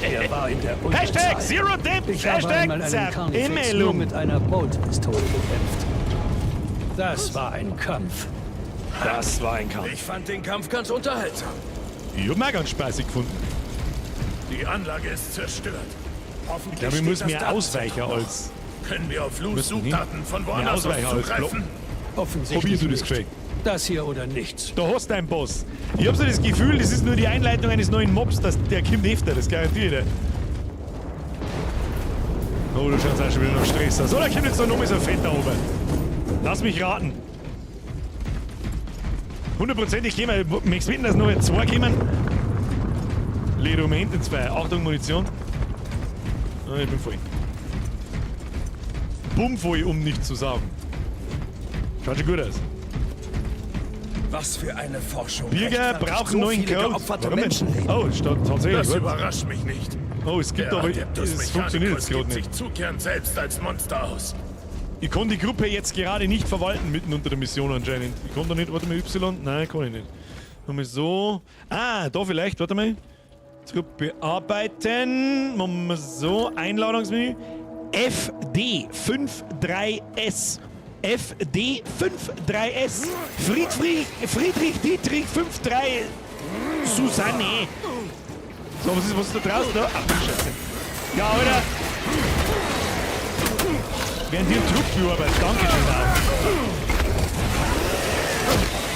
Er war in der Unterzahl. Hashtag Zero Dip! Ich habe Hashtag einmal einen Carnifex nur mit einer Boltpistole gekämpft. Das war ein Kampf. Das war ein Kampf. Ich fand den Kampf ganz unterhaltsam. Ich hab mir ganz spaßig gefunden. Die Anlage ist zerstört. Hoffentlich Ich glaube, ich steht muss das mehr Ausweicher als... Können wir auf Lus Müssen hin. Suchdaten von Mehr woanders aus Ausweicher als zugreifen? Blocken. Offensichtlich Probierst du das nicht. geschenkt? Das hier oder nichts. Da hast du einen Boss. Ich hab so das Gefühl, das ist nur die Einleitung eines neuen Mobs, dass der kommt öfter, das garantiere ich dir. Oh, du schaust auch schon wieder nach Stress aus. Oder kommt jetzt da nochmal so ein Fett da oben? Lass mich raten. Hundertprozentig kommen. Möchtest du wetten, dass noch zwei kommen? Leder um hinten zwei. Achtung, Munition. Ah, ich bin voll. Bumm voll, um nicht zu sagen. Schaut schon gut aus. Was für eine Forschung. Bürger brauchen so neuen viele Code. geopferte Warum denn? Menschenleben. Oh, statt tatsächlich. Das gut. überrascht mich nicht. Oh, es gibt Der aber. Adeptus Es funktioniert Mechanicus jetzt gerade gibt nicht. sich zu gern selbst als Monster aus. Ich kann die Gruppe jetzt gerade nicht verwalten, mitten unter der Mission anscheinend. Ich kann da nicht, warte mal, Y? Nein, kann ich nicht. Nochmal so. Ah, da vielleicht, warte mal. Truppe bearbeiten. Machen wir so. Einladungsmenü. FD53S. FD53S. Friedrich, Friedrich Dietrich 53 Susanne. So, was ist da draußen? Da? Ach, du Scheiße. Ja, Alter. Während hier Trupp bearbeitet. Dankeschön auch.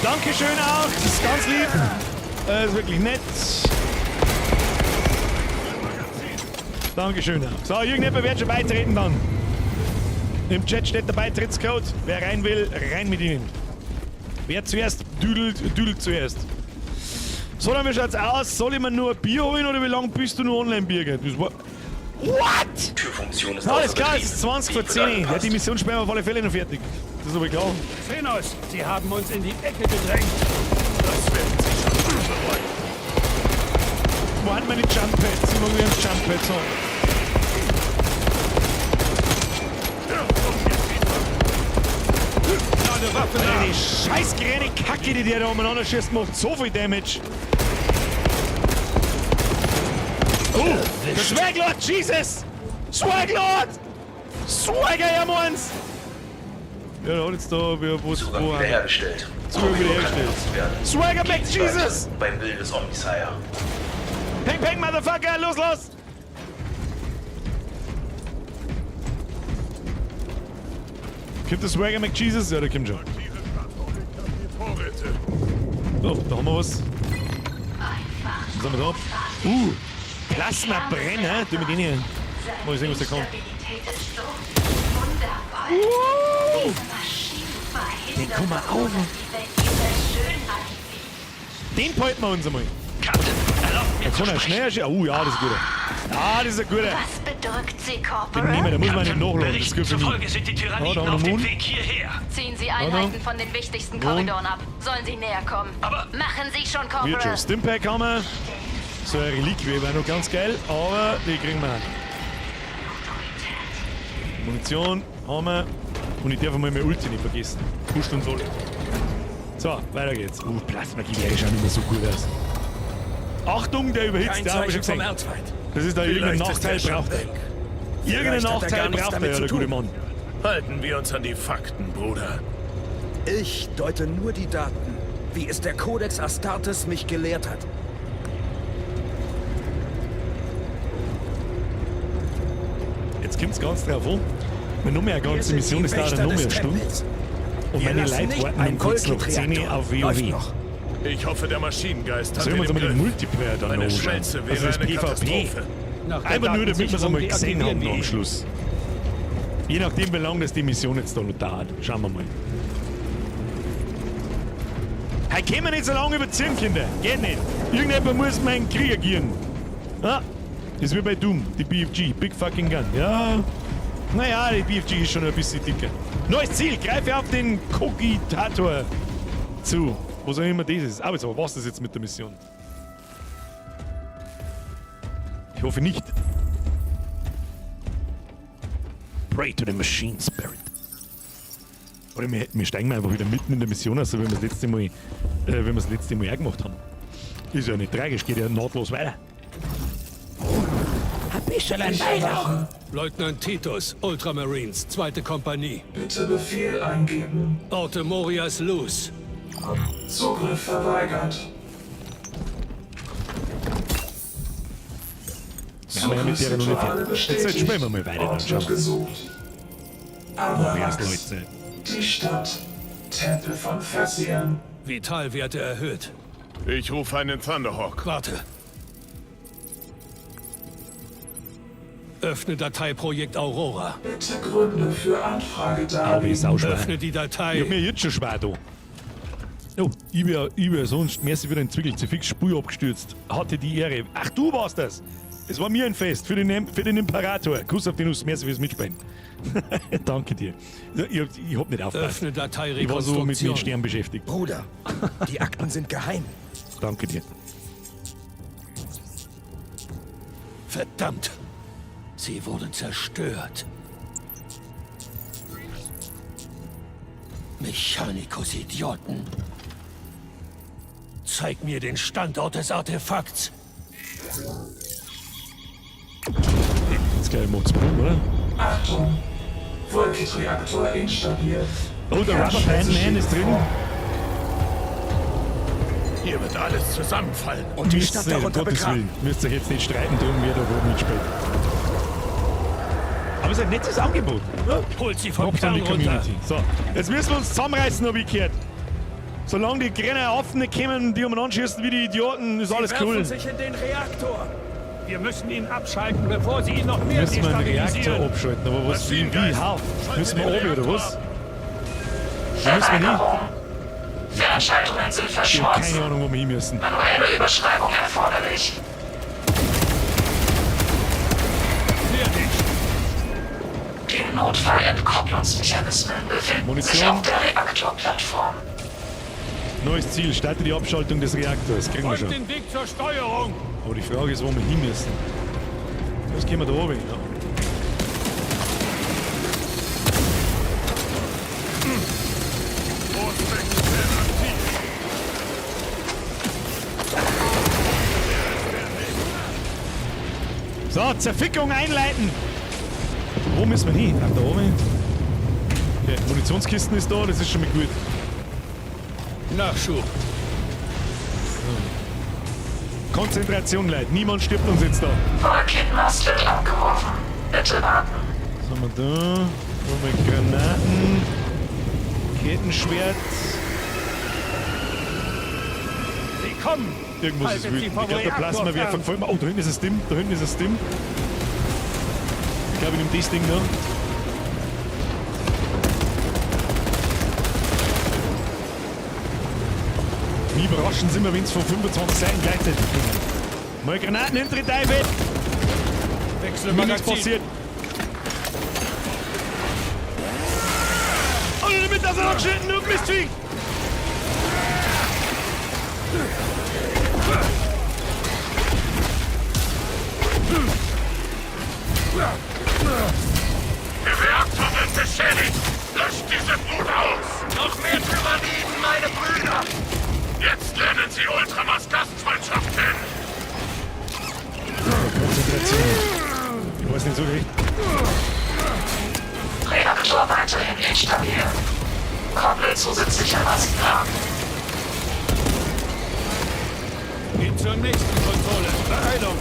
Dankeschön auch. Das ist ganz lieb. Ist wirklich nett. Dankeschön auch. So, irgendjemand wird schon beitreten dann. Im Chat steht der Beitrittscode. Wer rein will, rein mit ihnen. Wer zuerst düdelt, düdelt zuerst. So, dann wie schaut's aus? Soll ich mir nur ein Bier holen oder wie lange bist du nur online, Birger? Das war. What? Türfunktion ist Alles außer klar, Betrieb. es ist 20 vor Die 10. Ja, die angepasst. Mission spielen wir auf alle Fälle noch fertig. Das ist aber klar. Xenos, sie haben uns in die Ecke gedrängt. Das werden sie schon früh bereuen. Wo sind meine Jump-Pads? Ich mag mir Jump-Pads haben. Lade Waffe Alter, die scheiß grüne Kacke, die der da umeinander schießt, macht so viel Damage. Oh, der Swaglord, Jesus! Swaglord! Swagger, ja, Moins! Ja, da hat jetzt da, wer, wo Zugang wo wiederhergestellt. Zugang Korridor kann wiederhergestellt. genutzt werden. Swagger Gehen back, Sie weiter. Jesus! Beim Willen des Omnissiah. Peng, peng, Motherfucker, los, los! Kommt der Swagger McJesus? Ja, der kommt schon. Vorräte. So, da haben wir was. Was haben wir da? Plasmabrenner. Tu mit denen hier. Mal sehen, was da kommt. Den kommen wir auf. Den behalten wir uns einmal. Captain, erlaubt mir Da zu kann er sprechen. schneller schießen. Oh ja, das ist ein guter. Ah, das ist ein guter. Was Bedrückt Sie, Den Corporal. nehmen wir, da muss man nicht nachladen. Das Berichten geht für mich. zufolge sind die Tyranniden Ja, da haben auf wir dem Moon. Weg hierher. Ziehen Sie Einheiten von den wichtigsten Moon. Korridoren ab. Sollen sie näher kommen. Aber- Machen Sie schon, Wird Corporal. schon. Stimpack haben wir. So eine Reliquie wäre noch ganz geil, aber die kriegen wir auch. Munition haben wir. Und ich darf einmal meine Ulti nicht vergessen. Pusht uns alle. So, weiter geht's. Plasma-Gewehre schauen immer so gut aus. Achtung, der überhitzt, Kein der haben wir schon Zeichen vom gesehen. Erzfeind. Das ist da irgendein Vielleicht ist Nachteil er schon braucht er. weg. Irgendeinen Vielleicht hat er Nachteil gar nichts braucht er damit ja, zu der gute tun. Mann. Halten wir uns an die Fakten, Bruder. Ich deute nur die Daten, wie es der Codex Astartes mich gelehrt hat. Jetzt kommt's ganz drauf an. Wenn noch mehr eine Wir ganze sind Mission die ist, dauert Wächter noch mehr des eine Stunde. Tempels. Und Wir meine lassen Leute nicht warten ein um kurz nach 10 Volkit-Reaktor. auf Läuft WoW. noch. Ich hoffe, der Maschinengeist hat Sollen wir uns ihn im einmal den Griff. Multiplayer dann noch Eine anschauen? Schmelze wäre Also das eine PvP. Katastrophe. Nach der Einfach nur, damit wir es einmal Datensicherung gesehen haben deaktivieren wir noch am ihn. Schluss. Je nachdem, wie lange das die Mission jetzt da noch dauert. Schauen wir mal. Hey, können wir nicht so lange überziehen, Kinder. Geht nicht. Irgendjemand muss meinen Krieger gieren. Ah, das ist wie bei Doom, die BFG. Big fucking Gun. Ja. Naja, die BFG ist schon ein bisschen dicker. Neues Ziel, greife auf den Kogitator zu. Was auch immer das ist. Aber jetzt, aber was ist jetzt mit der Mission? Ich hoffe nicht. Pray to the Machine Spirit. Oder wir steigen mal einfach wieder mitten in der Mission aus, so wie wir das letzte Mal, wie wir das letzte Mal auch gemacht haben. Ist ja nicht tragisch, geht ja nahtlos weiter. Ein bisschen Weihrauch. Leutnant Titus, Ultramarines, 2. Kompanie. Bitte Befehl eingeben. Orte Morias Luz. Zugriff verweigert. Wir haben ja mit der noch nicht fertig. Jetzt spielen wir mal weiter. Dann Ort schauen wird wir. gesucht. Morias Avarax. Leute. Die Stadt. Tempel von Fessian. Vitalwerte erhöht. Ich rufe einen Thunderhawk. Warte. Öffne Datei Projekt Aurora. Bitte Gründe für Anfrage Au, wie darlegen. sauschwer. Öffne die Ich hab Datei. mir jetzt schon schwer da. Oh, ich wär sonst, mir ist wieder ein Zwickel, zu fix Spur abgestürzt. Hatte die Ehre. Ach, du warst das! Es war mir ein Fest für den Imperator. Kuss auf die Nuss, merci fürs Mitspielen. Danke dir. Ich hab nicht aufgepasst. Öffne Datei Ich war so mit Rekonstruktion. den Stern beschäftigt. Bruder, die Akten sind geheim. Danke dir. Verdammt. Sie wurden zerstört. Mechanicus-Idioten. Zeig mir den Standort des Artefakts. Jetzt gleich macht's Boom, oder? Achtung. Volkit-Reaktor instabil. Oh, der Rubber Band Man ist drin. Hier wird alles zusammenfallen. Und die Müsst Stadt ihr, um darunter Gottes begraben. Willen. Müsst ihr euch jetzt nicht streiten drum, wer da wo mitspielt. Aber es ist ein nettes Angebot. Ja? Holt sie vom Props an Kern die runter. Community. So, jetzt müssen wir uns zusammenreißen, hab ich gehört. Solange die Grenner Affen nicht kommen, die umeinander schießen wie die Idioten, ist alles Sie werfen cool. sich in den Reaktor. Wir müssen ihn abschalten, bevor sie ihn noch mehr Müssen wir einen Reaktor destabilisieren. abschalten, aber was, wie, Maschinengeist, how? schalte Müssen wir den oben oder Reaktor was? ab. Wo müssen wir hin? Fernschaltungen sind Ich hab verschmolzen. keine Ahnung, wo wir hin müssen. Manuelle Überschreibung erforderlich. Fertig. Die Notfallentkopplungsmechanismen befinden sich Munition. auf der Reaktorplattform. Neues Ziel, starte die Abschaltung des Reaktors. Kriegen wir Räumt schon. den Weg zur Steuerung. Aber die Frage ist, wo wir hin müssen. Was gehen wir da oben? Ja. So, Zerfickung einleiten! Wo müssen wir hin? Ach, da oben. Okay, Munitionskisten ist da, das ist schon mal gut. Nachschub. Konzentration, Leute. Niemand stirbt uns jetzt da. Raketenmast wird abgeworfen. Bitte warten. Was haben wir da? Haben wir Granaten. Kettenschwert. Sie kommen. Irgendwas ist Haltet sie wütend. vom Ich glaube, der Reaktor Plasmawerfer fern. gefällt mir. Oh, da hinten ist ein Stim. Da hinten ist ein Stim. Ich glaube, ich nehme das Ding da. Wie überraschend sind wir, wenn es von 25 Seiten gleichzeitig kommen. Mal Granaten hinter die Teufel! Weg Wechsle Mir nichts Magazin. passiert. Oh, damit das er noch geschnitten, du Mistvieh! Der Reaktor wird beschädigt! Löscht diese Brut aus! Noch mehr Tyranniden, meine Brüder! Jetzt lernen sie Ultramas Gastfreundschaft kennen! Konzentration. Ich weiß nicht so recht. Reaktor weiterhin instabil. Kopple zusätzliche Masten ab. Geht zur nächsten Kontrolle. Beeilung!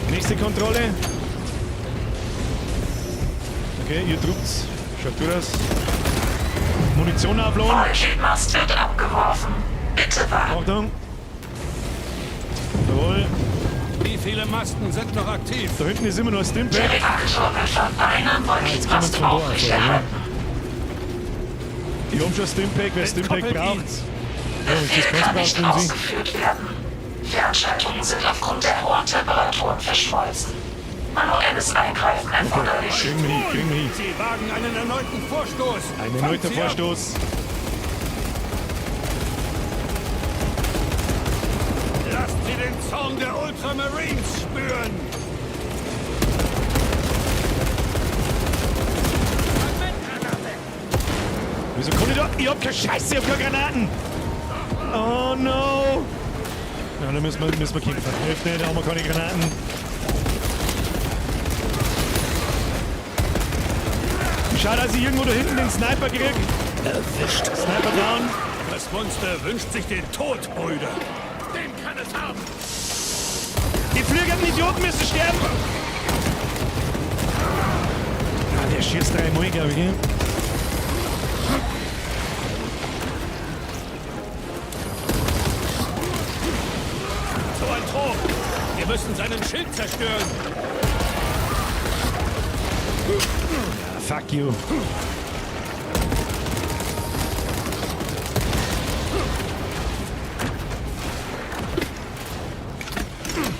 Nächste Kontrolle. Okay, ihr druckt's. Schaut gut aus. Munition aufladen. Vollschildmast wird abgeworfen. Bitte warten. Achtung. Jawohl. Wie viele Masten sind noch aktiv? Da hinten ist immer noch ein Der Stimpack. Reaktor wird von einem Ah, jetzt kommen wir Wolkenmast von da aus, aufrechterhalten. Ich hab schon Stimpack, wer Stimpack Entkoppelt braucht. ihn. Ja, das Befehl kannst kann nicht brauchen Sie. ausgeführt werden. Fernschaltungen sind aufgrund der hohen Temperaturen verschmolzen. Manuelles Eingreifen erforderlich. Kriegen wir hin, kriegen wir hin. Sie wagen einen erneuten Vorstoß. Ein Fangt erneuter sie ab. Vorstoß. Lasst sie den Zorn der Ultramarines spüren. Wieso kann ich da? Ich hab keine Scheiße, ich hab keine Granaten. Oh no. Ja, dann müssen wir kämpfen. Hilft nicht, da haben wir keine Granaten. Schau, dass ich irgendwo da hinten den Sniper krieg. Erwischt. Sniper down. Das Monster wünscht sich den Tod, Brüder. Den kann es haben. Die fliegenden Idioten müssen sterben. Ah, der schießt dreimal, glaube ich. Gell? So ein Trog. Wir müssen seinen Schild zerstören. Ah, fuck you.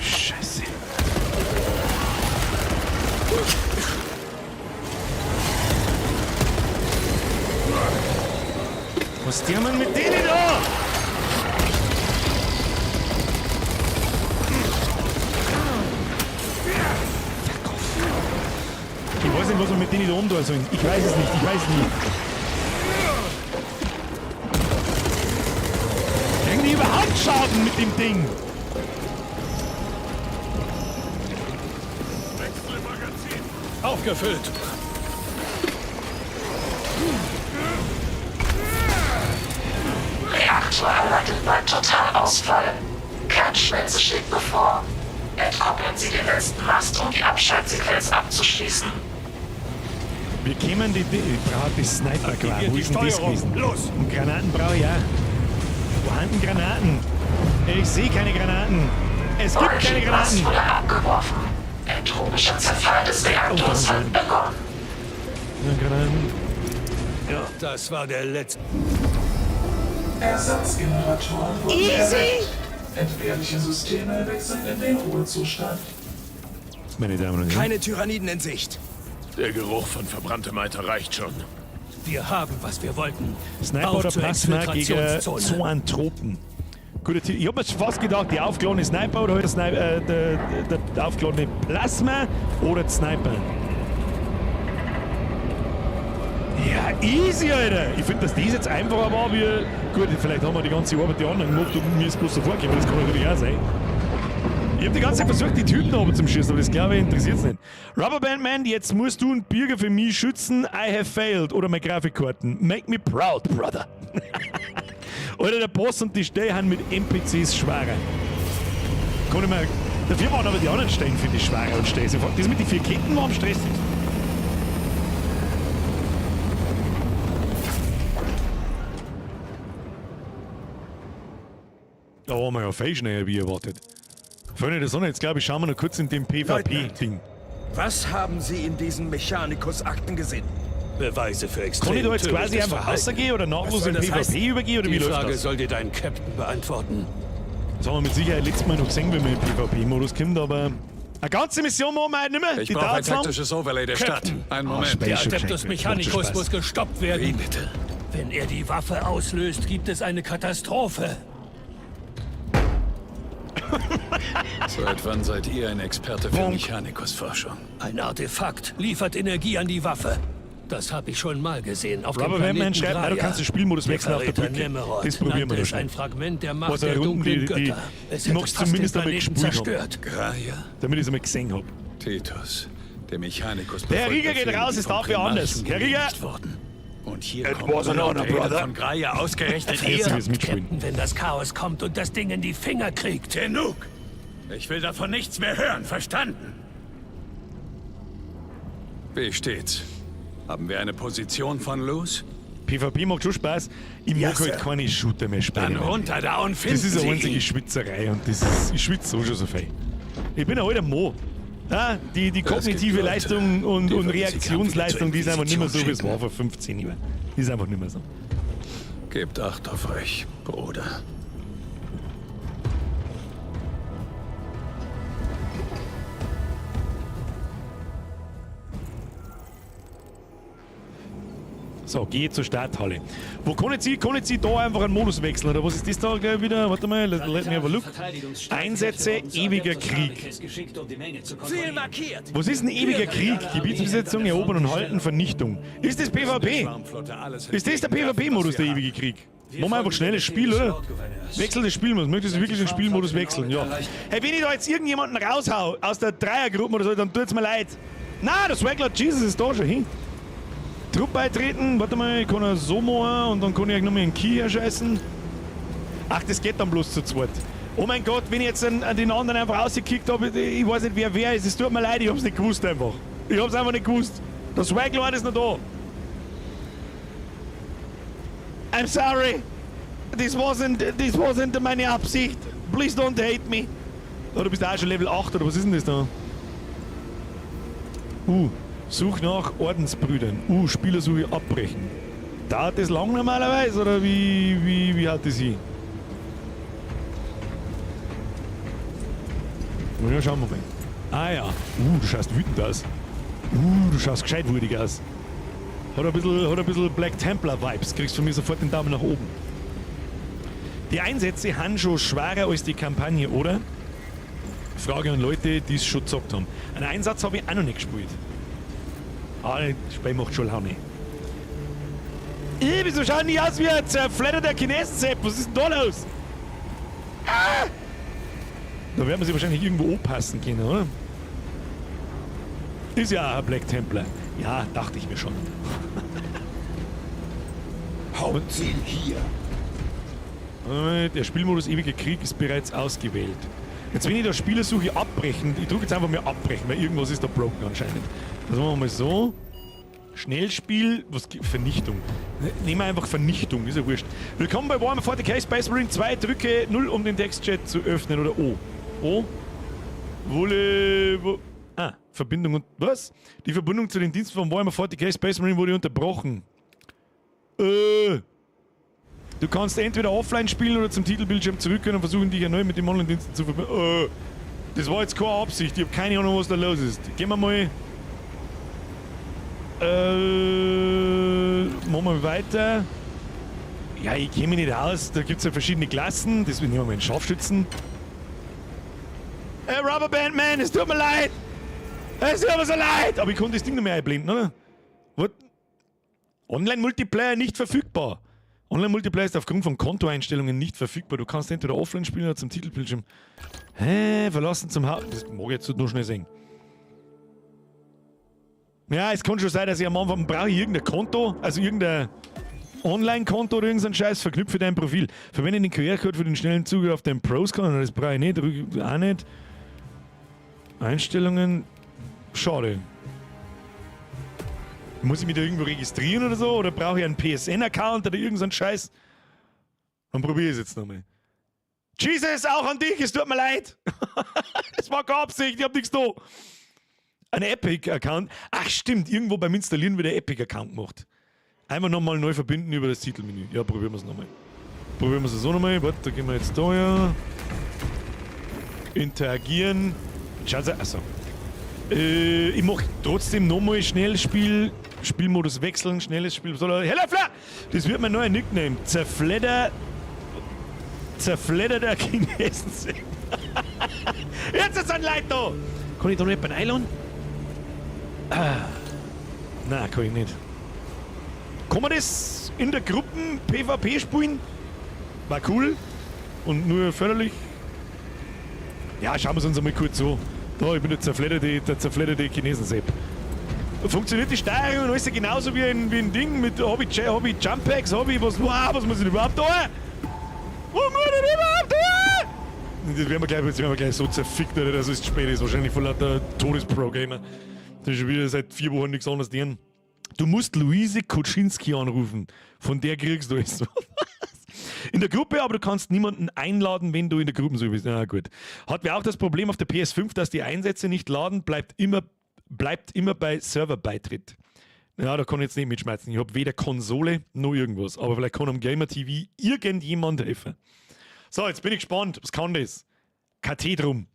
Scheiße. Was tun wir mit denen da? Fuck off. Ich weiß nicht, was wir mit denen da oben tun sollen. Ich weiß es nicht, ich weiß es nicht. Kriegen die überhaupt Schaden mit dem Ding? Wechsle Magazin! Aufgefüllt. Reaktor arbeitet bei Totalausfall. Kernschmelze steht bevor. Entkoppeln Sie den letzten Mast, um die Abschaltsequenz abzuschließen. Wir kämen die... Ich brauche das Sniper klar. Aktiviert Wo die ist denn das Steuerung. gewesen? Los! Und Granaten brauche ich auch. Wo haben denn Granaten? Ich sehe keine Granaten. Es gibt keine Wolkenmast Granaten. wurde abgeworfen. Entropischer Zerfall des Reaktors Oh, hat begonnen. Ja, Granaten. Das war der letzte. Ersatzgeneratoren wurden Easy. erweckt. Entbehrliche Systeme wechseln in den Ruhezustand. Meine Damen und Herren. Keine Tyranniden in Sicht. Der Geruch von verbranntem Eiter reicht schon. Wir haben, was wir wollten. Sniper Auf oder zur Plasma gegen Exfiltrationszone. Zoanthropen. Guter Titel. Ich hab mir schon fast gedacht, die aufgeladene Sniper oder halt der, Sniper, der aufgeladene Plasma oder der Sniper. Ja, easy, Alter. Ich finde, dass das jetzt einfacher war, wie. Gut, vielleicht haben wir die ganze Arbeit die anderen gemacht und mir ist bloß so vorgekommen, das kann natürlich auch sein. Ich hab die ganze Zeit versucht, die Typen da oben zum Schießen, aber das glaube ich interessiert's nicht. Rubberband Man, jetzt musst du einen Bürger für mich schützen. I have failed. Oder meine Grafikkarten. Make me proud, brother. Oder der Boss und die Stelle haben mit NPCs schwerer. Kann ich mir. Dafür waren aber die anderen Stellen, finde ich, schwerer und stressig. Das mit den 4 Ketten war am stressigsten. Da waren wir ja viel schneller, wie erwartet. Freunde der Sonne, jetzt glaube ich, schauen wir noch kurz in dem PvP-Ding. Was haben Sie in diesen Mechanicus-Akten gesehen? Beweise für extrem Kann ich da jetzt quasi törichtes einfach Verhalten. rausgehen oder Was nahtlos soll in das PvP heißen? übergehen oder wie Die läuft Frage das? soll dir dein Captain beantworten. Das haben wir mit Sicherheit letztes Mal noch gesehen, wenn man in PvP-Modus kommt, aber Eine ganze Mission machen wir heute nicht mehr. Ich Die brauche ein dauert's lang. taktisches Overlay der Stadt. Captain. Einen Moment. Der Adeptus Mechanicus muss gestoppt werden. Wie bitte? Wenn er die Waffe auslöst, gibt es eine Katastrophe. Seit wann seid ihr ein Experte für Mechanicus-Forschung? Ein Artefakt liefert Energie an die Waffe. Das habe ich schon mal gesehen auf dem Rubber Batman Planeten schreibt, nein, du Graia. kannst den Spielmodus Der wechseln auf der Verräter Brücke. Nemeroth Das probieren wir nannte noch es schnell. ein Fragment der Macht Was der Runden, dunklen die, die, Götter. Es die hätte magst fast zumindest den einmal Planeten gespielt haben. zerstört. Graia? Damit ich es einmal gesehen habe. Titus, der Mechanicus Der befolgt Rieger geht Befehle, raus, die es vom darf ja anders. Primarchen Herr Rieger! genehmigt wurden. Und hier It kommt was an und honor, redet brother. Von Graia ausgerechnet Jetzt ihr. will's mitspielen. Captain, wenn das Chaos kommt und das Ding in die Finger kriegt. Genug! Ich will davon nichts mehr hören, verstanden? Wie steht's? Haben wir eine Position von Luz? PvP macht schon Spaß. Ich Ja, mag halt Sir. keine Shooter mehr spielen. Dann runter da und finden Das ist Sie eine einzige ihn. Schwitzerei und das ist, ich schwitze so schon so viel. Ich bin ein alter Mo. Ja, die Es gibt kognitive Leute, Leistung die und würden sie Reaktionsleistung, die ist einfach nicht mehr so, wie es Inquisition war vor 15 Jahren. Die ist einfach nicht mehr so. Gebt Acht auf euch, Bruder. So, geh zur Starthalle. Wo kann ich sie, kann ich sie da einfach einen Modus wechseln? Oder was ist das da gleich wieder? Warte mal, let me have a look. Einsätze, ewiger Krieg. Ziel markiert! Was ist ein ewiger Krieg? Gebietsbesetzung, Erobern und Halten, Vernichtung. Ist das PvP? Ist das der PvP-Modus, der ewige Krieg? Machen wir einfach schnelles Spiel, oder? Wechsel des Spielmodus. Möchtest du wirklich den Spielmodus wechseln? Ja. Hey, wenn ich da jetzt irgendjemanden raushau aus der Dreiergruppe oder so, dann tut's mir leid. Na, der Swaglord Jesus ist da schon hin. Trupp beitreten, warte mal, ich kann ja so machen und dann kann ich nochmal einen Key herscheißen. Ach, das geht dann bloß zu zweit. Oh mein Gott, wenn ich jetzt an den anderen einfach rausgekickt habe, ich weiß nicht, wer ist, es tut mir leid, ich hab's nicht gewusst einfach. Ich hab's einfach nicht gewusst. Der Swaglord ist noch da. I'm sorry. This wasn't meine Absicht. Please don't hate me. Oh, du bist auch schon Level 8 oder was ist denn das da? Such nach Ordensbrüdern. Spielersuche abbrechen. Dauert das lang normalerweise oder wie hat das hin? Ja, schauen wir mal. Ah ja. Du schaust wütend aus. Du schaust gescheitwürdig aus. Hat ein bisschen Black Templar Vibes. Kriegst von mir sofort den Daumen nach oben. Die Einsätze haben schon schwerer als die Kampagne, oder? Frage an Leute, die es schon gezockt haben. Einen Einsatz habe ich auch noch nicht gespielt. Ah, das Spiel macht schon Laune. Wieso schauen die aus wie ein zerfledderter Chinesensepp? Was ist denn da los? Ah! Da werden wir sich wahrscheinlich irgendwo anpassen können, oder? Ist ja auch ein Black Templar. Ja, dachte ich mir schon. Hauptziel hier. Der Spielmodus Ewiger Krieg ist bereits ausgewählt. Jetzt, wenn ich da Spielersuche abbrechen, ich drücke jetzt einfach mal abbrechen, weil irgendwas ist da broken anscheinend. Das machen wir mal so. Schnellspiel, was gibt Vernichtung. Nehmen wir einfach Vernichtung, ist ja wurscht. Willkommen bei Warhammer 40k Space Marine 2. Drücke 0, um den Textchat zu öffnen, oder O. O? Wolle, wo? Ah, Verbindung und was? Die Verbindung zu den Diensten von Warhammer 40k Space Marine wurde unterbrochen. Du kannst entweder offline spielen oder zum Titelbildschirm zurückkehren und versuchen, dich erneut mit dem Online-Diensten zu verbinden. Das war jetzt keine Absicht, ich hab keine Ahnung, was da los ist. Gehen wir mal. Machen wir weiter. Ja, ich kenne mich nicht aus. Da gibt's ja verschiedene Klassen. Deswegen nehmen wir mal einen Scharfschützen. Hey, Rubberband Man, es tut mir leid! Es tut mir so leid! Aber ich konnte das Ding nicht mehr einblenden, oder? What? Online-Multiplayer nicht verfügbar. Online-Multiplayer ist aufgrund von Kontoeinstellungen nicht verfügbar. Du kannst entweder offline spielen oder zum Titelbildschirm. Hä? Verlassen zum Haus. Das mag ich jetzt nur schnell sehen. Ja, es kann schon sein, dass ich am Anfang brauche ich irgendein Konto, also irgendein Online-Konto oder irgendein Scheiß, verknüpfe dein Profil. Verwende den QR-Code für den schnellen Zugriff auf dein Pros-Konto. Das brauche ich nicht, drück auch nicht. Einstellungen. Schade. Muss ich mich da irgendwo registrieren oder so? Oder brauche ich einen PSN-Account oder irgend so einen Scheiß? Dann probiere ich es jetzt nochmal. Jesus, auch an dich, es tut mir leid. Es war keine Absicht, ich hab nichts da. Ein Epic-Account. Ach stimmt, irgendwo beim Installieren wird der Epic-Account gemacht. Einmal nochmal neu verbinden über das Titelmenü. Ja, probieren wir es nochmal. Probieren wir es so nochmal. Warte, da gehen wir jetzt da her. Interagieren. Schaut achso. Ich mach trotzdem nochmal schnell Spiel. Spielmodus wechseln, schnelles Spiel. Heller Fla! Das wird mein neuer Nickname. Zerfledder. Zerfledder der Chinesen. Jetzt ist ein Leid da! Kann ich da noch jemanden einladen? Ah. Nein, kann ich nicht. Kann man das in der Gruppen PvP spielen? War cool. Und nur förderlich. Ja, schauen wir es uns einmal kurz an. Da, ich bin der zerfledderte Chinesensepp. Funktioniert die Steuerung und alles genauso wie ein Ding mit hab ich Jump Packs, hab ich was, wow, was muss ich denn überhaupt tun? Was muss ich denn überhaupt tun? Das werden wir gleich so zerfickt, Alter, dass es spät ist. Wahrscheinlich von lauter Todes-Pro-Gamer. Das ist schon wieder seit 4 Wochen nichts anderes drin. Du musst Luise Kuczynski anrufen. Von der kriegst du es. In der Gruppe, aber du kannst niemanden einladen, wenn du in der Gruppe so bist. Na gut. Hat wer auch das Problem auf der PS5, dass die Einsätze nicht laden, bleibt immer bei Serverbeitritt. Ja, da kann ich jetzt nicht mitschmerzen. Ich habe weder Konsole noch irgendwas. Aber vielleicht kann am Gamer TV irgendjemand helfen. So, jetzt bin ich gespannt. Was kann das? KT drum.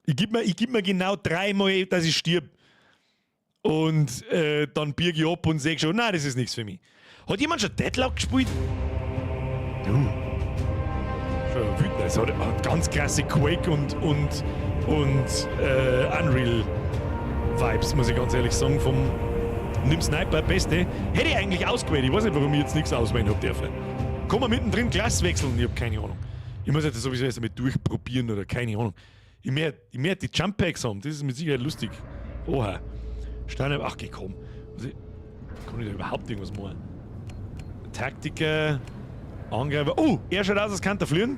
Ich geb mir genau 3-mal, dass ich stirb. Und dann birg ich ab und sag schon, nein, das ist nichts für mich. Hat jemand schon Deadlock gespielt? Schon wütend. Es hat ganz krasse Quake und Unreal Vibes, muss ich ganz ehrlich sagen. Vom Nimm Sniper, beste. Hätte ich eigentlich ausgewählt. Ich weiß nicht, warum ich jetzt nichts auswählen hab dürfen. Kann man mittendrin Klasse wechseln? Ich hab keine Ahnung. Ich muss jetzt sowieso erst einmal durchprobieren oder keine Ahnung. Ich möchte die Jump Packs haben. Das ist mit Sicherheit lustig. Oha. Steine, ach, geh, komm. Kann ich da überhaupt irgendwas machen? Taktiker, Angreifer. Oh, er schaut aus, als kann er fliehen.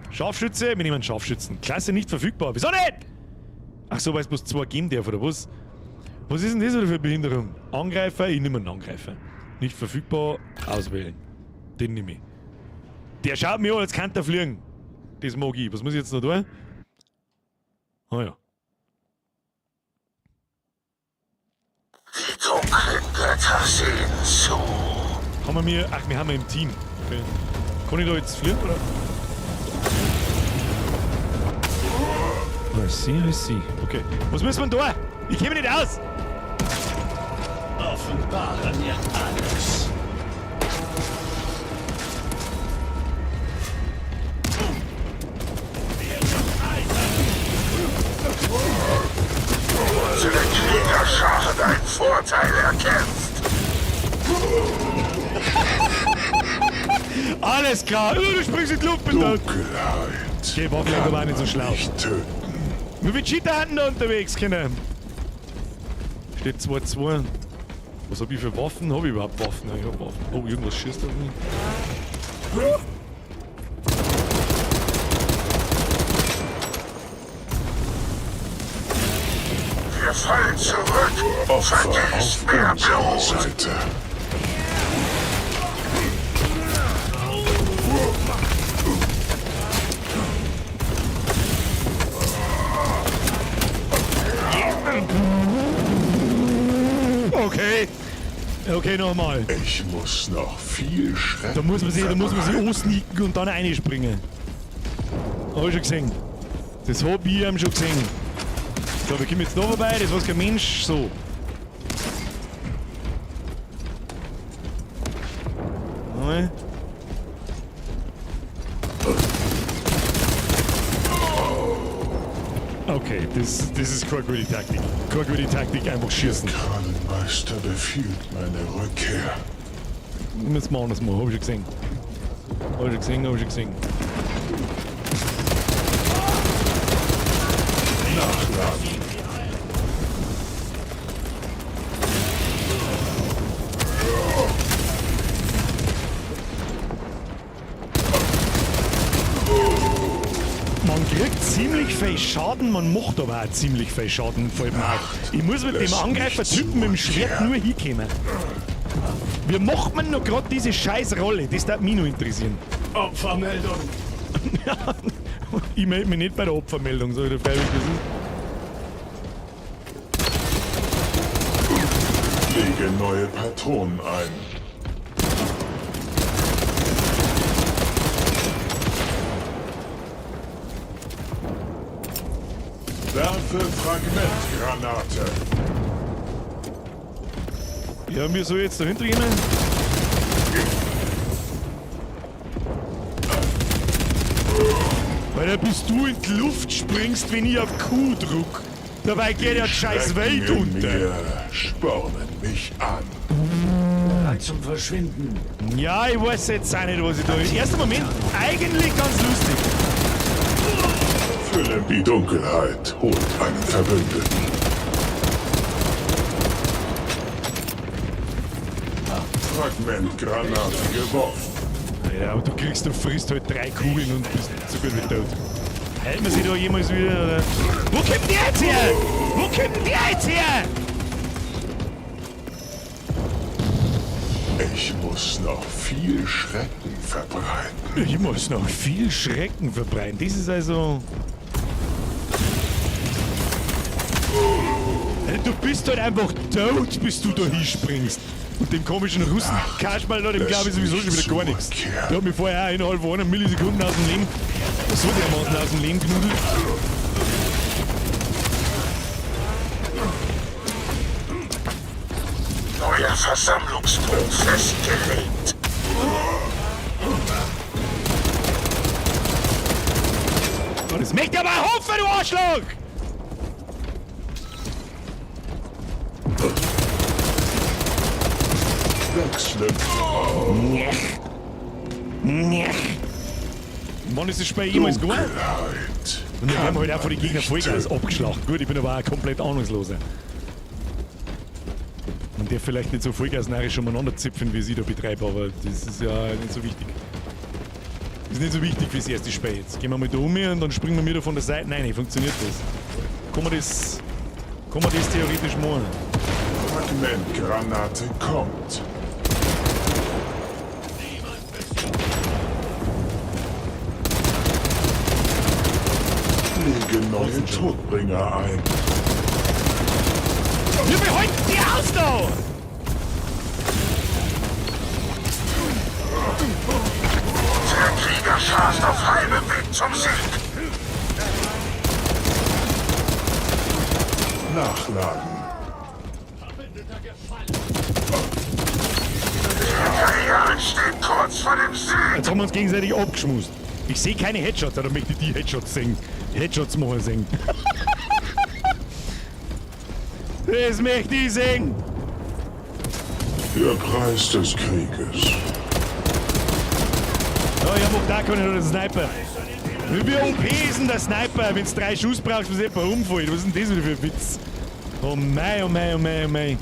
Scharfschütze, wir nehmen einen Scharfschützen. Klasse nicht verfügbar. Wieso nicht? Ach so, weil es bloß 2 geben darf, oder was? Was ist denn das wieder für eine Behinderung? Angreifer, ich nehme einen Angreifer. Nicht verfügbar, auswählen. Den nehme ich. Der schaut mir an, als kann er fliegen. Das mag ich. Was muss ich jetzt noch tun? Ah ja. Die dunklen Götter sehen zu. Haben wir mir. Ach, wir haben ja im Team. Okay. Kann ich da jetzt fliegen, oder? I see, I see. Okay. Was müssen wir denn da? Ich käme nicht aus! Offenbare mir alles. Unsere Kriegerschar hat einen Vorteil erkämpft. Alles klar. Du springst in die Luft, bin tot. Dunkelheit. Okay, war vielleicht aber auch nicht so schlau. Nicht töten. Wie viele Cheater hatten da unterwegs, Kinder? Steht 2-2. Was hab ich für Waffen? Hab ich überhaupt Waffen? Ja, ich hab Waffen. Oh, irgendwas schießt auf mich. Wir fallen zurück. Opfer Vergießt auf mehr unserer Blut. Seite. Okay. Okay, nochmal. Ich muss noch viel Schrecken. Da muss man sich ansneaken und dann reinspringen. Hab ich schon gesehen. Das hab ich schon gesehen. So, wir kommen jetzt da vorbei, das weiß kein Mensch. So. Nein. Okay, das ist keine gute Taktik. Keine gute Taktik, einfach schießen. Der Krallenmeister befiehlt meine Rückkehr. Müssen wir anders machen, hab ich schon gesehen. Hab ich schon gesehen, hab ich schon gesehen. Nachladen. Man kriegt ziemlich viel Schaden, man macht aber auch ziemlich viel Schaden, fällt mir auf. Ich muss mit dem Angreifer-Typen mit dem Schwert nur hinkommen. Wie macht man noch gerade diese scheiß Rolle? Das darf mich noch interessieren. Opfermeldung! Ich melde mich nicht bei der Opfermeldung, so wie der freiwillig das ist. Lege neue Patronen ein. Werfe Fragmentgranate. Ja, wir soll jetzt dahinter gehen? Alter, bis du in die Luft springst, wenn ich auf Q druck. Dabei geht ja die scheiß Welt Schrecken in unter. Mir spornen mich an. Bereit zum Verschwinden. Ja, ich weiß jetzt auch nicht, was ich da. Im ersten Moment eigentlich ganz lustig. Fülle die Dunkelheit holt einen Verbündeten. Fragmentgranate geworfen. Ja, aber du kriegst, du frisst halt 3 Kugeln und bist so gut wie tot. Hält man sich da jemals wieder, oder? Wo kommt der jetzt her? Wo kommt der jetzt her? Ich muss noch viel Schrecken verbreiten. Ich muss noch viel Schrecken verbreiten. Das ist also... Du bist halt einfach tot, bis du da hinspringst. Und dem komischen Russen Kasperl da, dem glaube ich sowieso schon wieder gar nichts. Der hat mich vorher auch innerhalb von einer Millisekunde aus dem Leben, so dermaßen aus dem Leben genudelt. Neuer Versammlungspunkt festgelegt. Oh, das möchte ich aber hoffen, du Arschloch! Wechsle. Nech. Nech. Wann ist das Spiel jemals gewonnen? Und wir haben halt auch von den Gegnern Vollgas abgeschlacht. Gut, ich bin aber auch komplett ahnungsloser. Und der vielleicht nicht so vollgasnarrisch umeinander zipfen, wie sie da betreiben, aber das ist ja nicht so wichtig. Ist nicht so wichtig fürs erste Spiel jetzt. Gehen wir mal da um und dann springen wir wieder von der Seite. Nein, funktioniert das? Kann man das theoretisch machen? Fragmentgranate kommt. Lege neue Todbringer ein. Wir behalten die aus da! Der Kriegerschar ist auf halbem Weg zum Sieg. Nachladen. Die Imperialen stehen kurz vor dem Sieg. Jetzt haben wir uns gegenseitig abgeschmust. Ich sehe keine Headshots, aber möchte ich die Headshots sehen. Headshots machen sehen. Das möchte ich sehen. Der Preis des Krieges. Ja, ich hab auch da keinen Sniper. Wie OP ist denn der Sniper, wenn du 3 Schuss brauchst, bis jemand umfällt? Was ist denn das wieder für ein Witz? Oh mei, oh mei, oh mei, oh mei.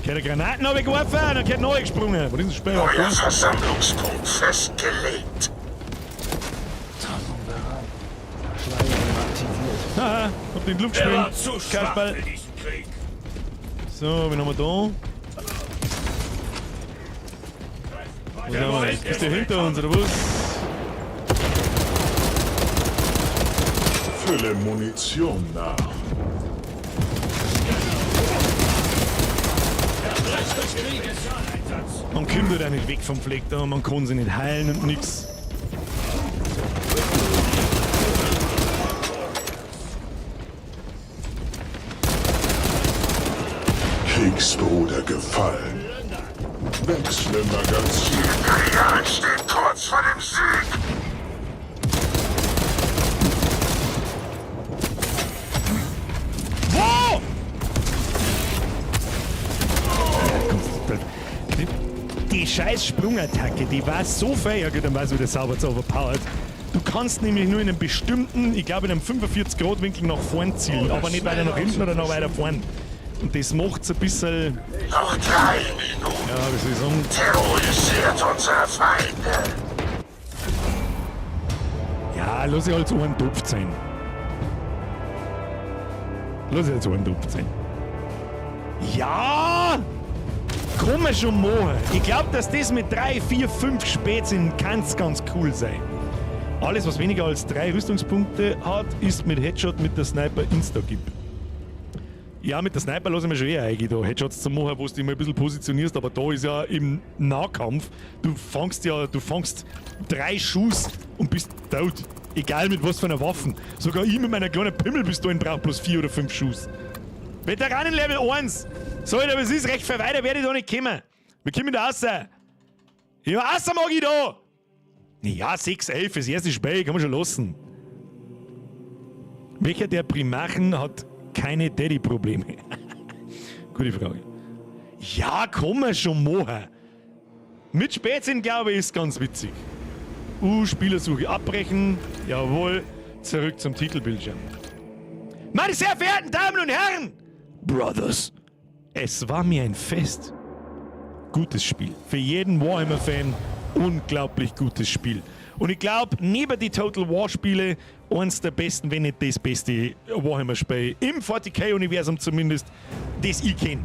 Keine Granaten habe ich geworfen, dann geht neu gesprungen. Was ist das Spiel? Neuer Versammlungspunkt festgelegt. Haha, hab den Luft gespielt. Kasperl. So, wen haben wir da? Was haben wir? Ist der hinter uns, oder was? Fülle Munition nach. Man kommt da nicht weg vom Fleck da, man kann sie nicht heilen und nix. Kriegsbruder gefallen. Wechsle Magazin. Die Imperialen stehen kurz vor dem Sieg. Wo? Die scheiß Sprungattacke, die war so fair. Ja gut, dann war es wieder sauber zu overpowered. Du kannst nämlich nur in einem bestimmten, ich glaube in einem 45-Grad-Winkel nach vorn zielen, aber nicht weiter nach hinten oder noch weiter vorn. Und das macht's ein bisschen... Noch 3 Minuten. Ja, wie soll ich sagen? Terrorisiert unsere Feinde. Ja, lass ich halt so einen Topf sein. Lass ich halt so einen Topf sein. Ja! Kann man schon machen. Ich glaub, dass das mit 3, 4, 5 Spätzchen ganz, ganz cool sein. Alles, was weniger als 3 Rüstungspunkte hat, ist mit Headshot mit der Sniper Insta-Gib. Ja, mit der Sniper lasse ich mir schon eher eigentlich da Headshots zu machen, wo du dich mal ein bisschen positionierst, aber da ist ja im Nahkampf, du fangst 3 Schuss und bist tot. Egal mit was für einer Waffen. Sogar ich mit meiner kleinen Pimmelpistole brauche bloß 4 oder 5 Schuss. Veteranen Level 1. So, aber es ist recht viel weiter, werde ich da nicht kommen. Wir kommen da raus. Ja, raus mag ich da. Ja, 6, 11, das erste Spiel, kann man schon lassen. Welcher der Primarchen hat keine Daddy-Probleme? Gute Frage. Ja, kann man schon machen. Mit Spätzchen, glaube ich, ist ganz witzig. Spielersuche abbrechen. Jawohl. Zurück zum Titelbildschirm. Meine sehr verehrten Damen und Herren! Brothers, es war mir ein Fest. Gutes Spiel. Für jeden Warhammer-Fan unglaublich gutes Spiel. Und ich glaube, neben die Total War-Spiele eins der besten, wenn nicht das beste Warhammer-Spiel im 40k-Universum zumindest, das ich kenne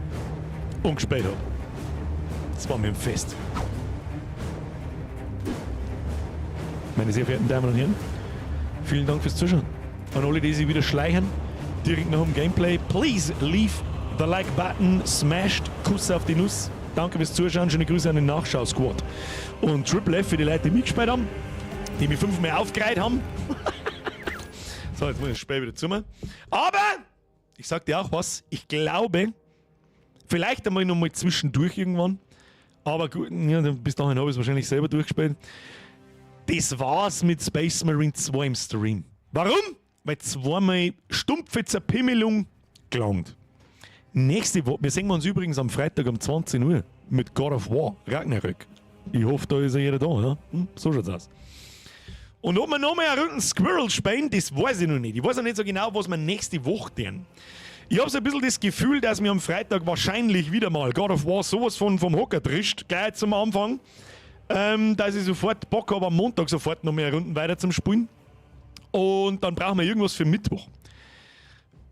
und gespielt habe. Das war mir ein Fest. Meine sehr verehrten Damen und Herren, vielen Dank fürs Zuschauen. An alle, die sich wieder schleichen, direkt nach dem Gameplay, please leave the like button smashed. Kuss auf die Nuss. Danke fürs Zuschauen. Schöne Grüße an den Nachschau-Squad. Und Triple F für die Leute, die mitgespielt haben, die mich fünfmal aufgereiht haben. So, jetzt muss ich das Spiel wieder zu mir. Aber, ich sag dir auch was, ich glaube, vielleicht einmal noch mal zwischendurch irgendwann, aber gut, ja, bis dahin habe ich es wahrscheinlich selber durchgespielt. Das war's mit Space Marine 2 im Stream. Warum? Weil zweimal stumpfe Zerpimmelung gelangt. Nächste Woche, wir sehen uns übrigens am Freitag um 20 Uhr mit God of War, Ragnarök. Ich hoffe, da ist ja jeder da. Ja? So schaut's aus. Und ob wir nochmal eine Runde Squirrel spielen, das weiß ich noch nicht. Ich weiß noch nicht so genau, was wir nächste Woche tun. Ich habe so ein bisschen das Gefühl, dass mir am Freitag wahrscheinlich wieder mal God of War sowas von vom Hocker drischt, gleich zum Anfang, dass ich sofort Bock habe, am Montag sofort noch mehr Runden weiter zum Spielen. Und dann brauchen wir irgendwas für Mittwoch.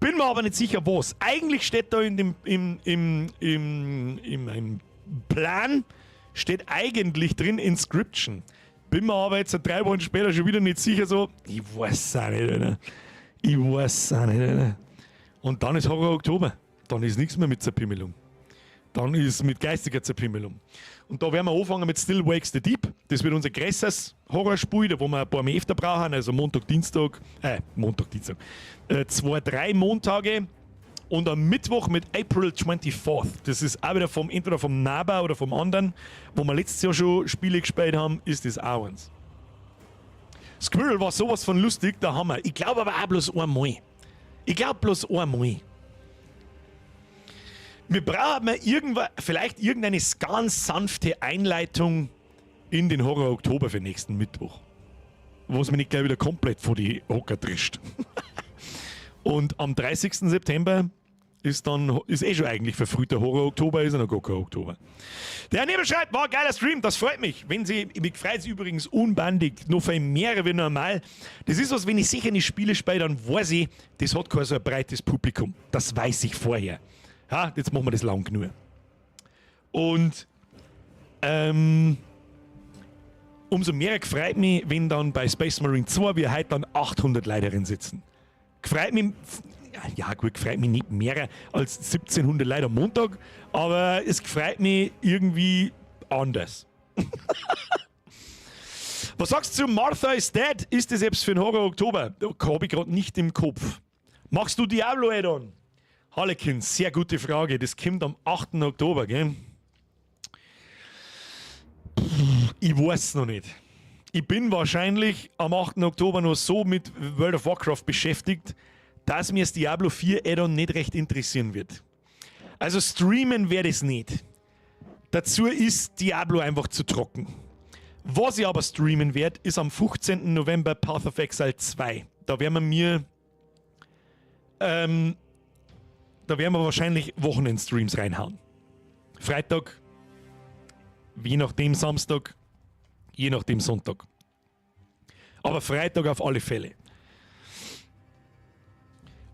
Bin mir aber nicht sicher, was. Eigentlich steht da in dem, im, im, im, im, im Plan, steht eigentlich drin Inscryption. Bin mir aber jetzt 3 Wochen später schon wieder nicht sicher, so, ich weiß auch nicht, Alter. Ich weiß auch nicht, Alter. Und dann ist Horror Oktober. Dann ist nichts mehr mit Zerpimmelung. Dann ist mit geistiger Zerpimmelung. Und da werden wir anfangen mit Still Wakes the Deep. Das wird unser größeres Horrorspiel, da wo wir ein paar mehr öfter brauchen. Also Montag, Dienstag, Montag, Dienstag. 2, 3 Montage. Und am Mittwoch mit April 24th. Das ist auch wieder entweder vom Naba oder vom anderen, wo wir letztes Jahr schon Spiele gespielt haben, ist das auch eins. Squirrel war sowas von lustig, da haben wir. Ich glaube aber auch bloß einmal. Ich glaub bloß einmal. Wir brauchen mal vielleicht irgendeine ganz sanfte Einleitung in den Horror Oktober für nächsten Mittwoch. Wo es mir nicht gleich wieder komplett vor die Hocker trischt. Und am 30. September ist dann, ist eh schon eigentlich verfrühter Horror Oktober, ist ja noch gar kein Oktober. Der Herr Nebel schreibt, war ein geiler Stream, das freut mich. Wenn Sie, mich freut es übrigens unbandig, noch viel mehr wie normal. Das ist was, wenn ich sicher nicht Spiele spiele, dann weiß ich, das hat kein so ein breites Publikum. Das weiß ich vorher. Ja, jetzt machen wir das lang genug. Und umso mehr freut mich, wenn dann bei Space Marine 2 wir heute dann 800 Leute drin sitzen. Freut mich, ja gut, freut mich nicht mehr als 1700 Leute am Montag, aber es freut mich irgendwie anders. Was sagst du zu Martha is Dead? Ist das jetzt für den Horror Oktober? Hab ich grad nicht im Kopf. Machst du Diablo Add-on? Harlequin, sehr gute Frage. Das kommt am 8. Oktober, gell? Ich weiß noch nicht. Ich bin wahrscheinlich am 8. Oktober noch so mit World of Warcraft beschäftigt, dass mir das Diablo 4 Add-on nicht recht interessieren wird. Also streamen werde ich's nicht. Dazu ist Diablo einfach zu trocken. Was ich aber streamen werde, ist am 15. November Path of Exile 2. Da werden wir mir da werden wir wahrscheinlich Wochenendstreams reinhauen. Freitag, je nachdem Samstag, je nachdem Sonntag. Aber Freitag auf alle Fälle.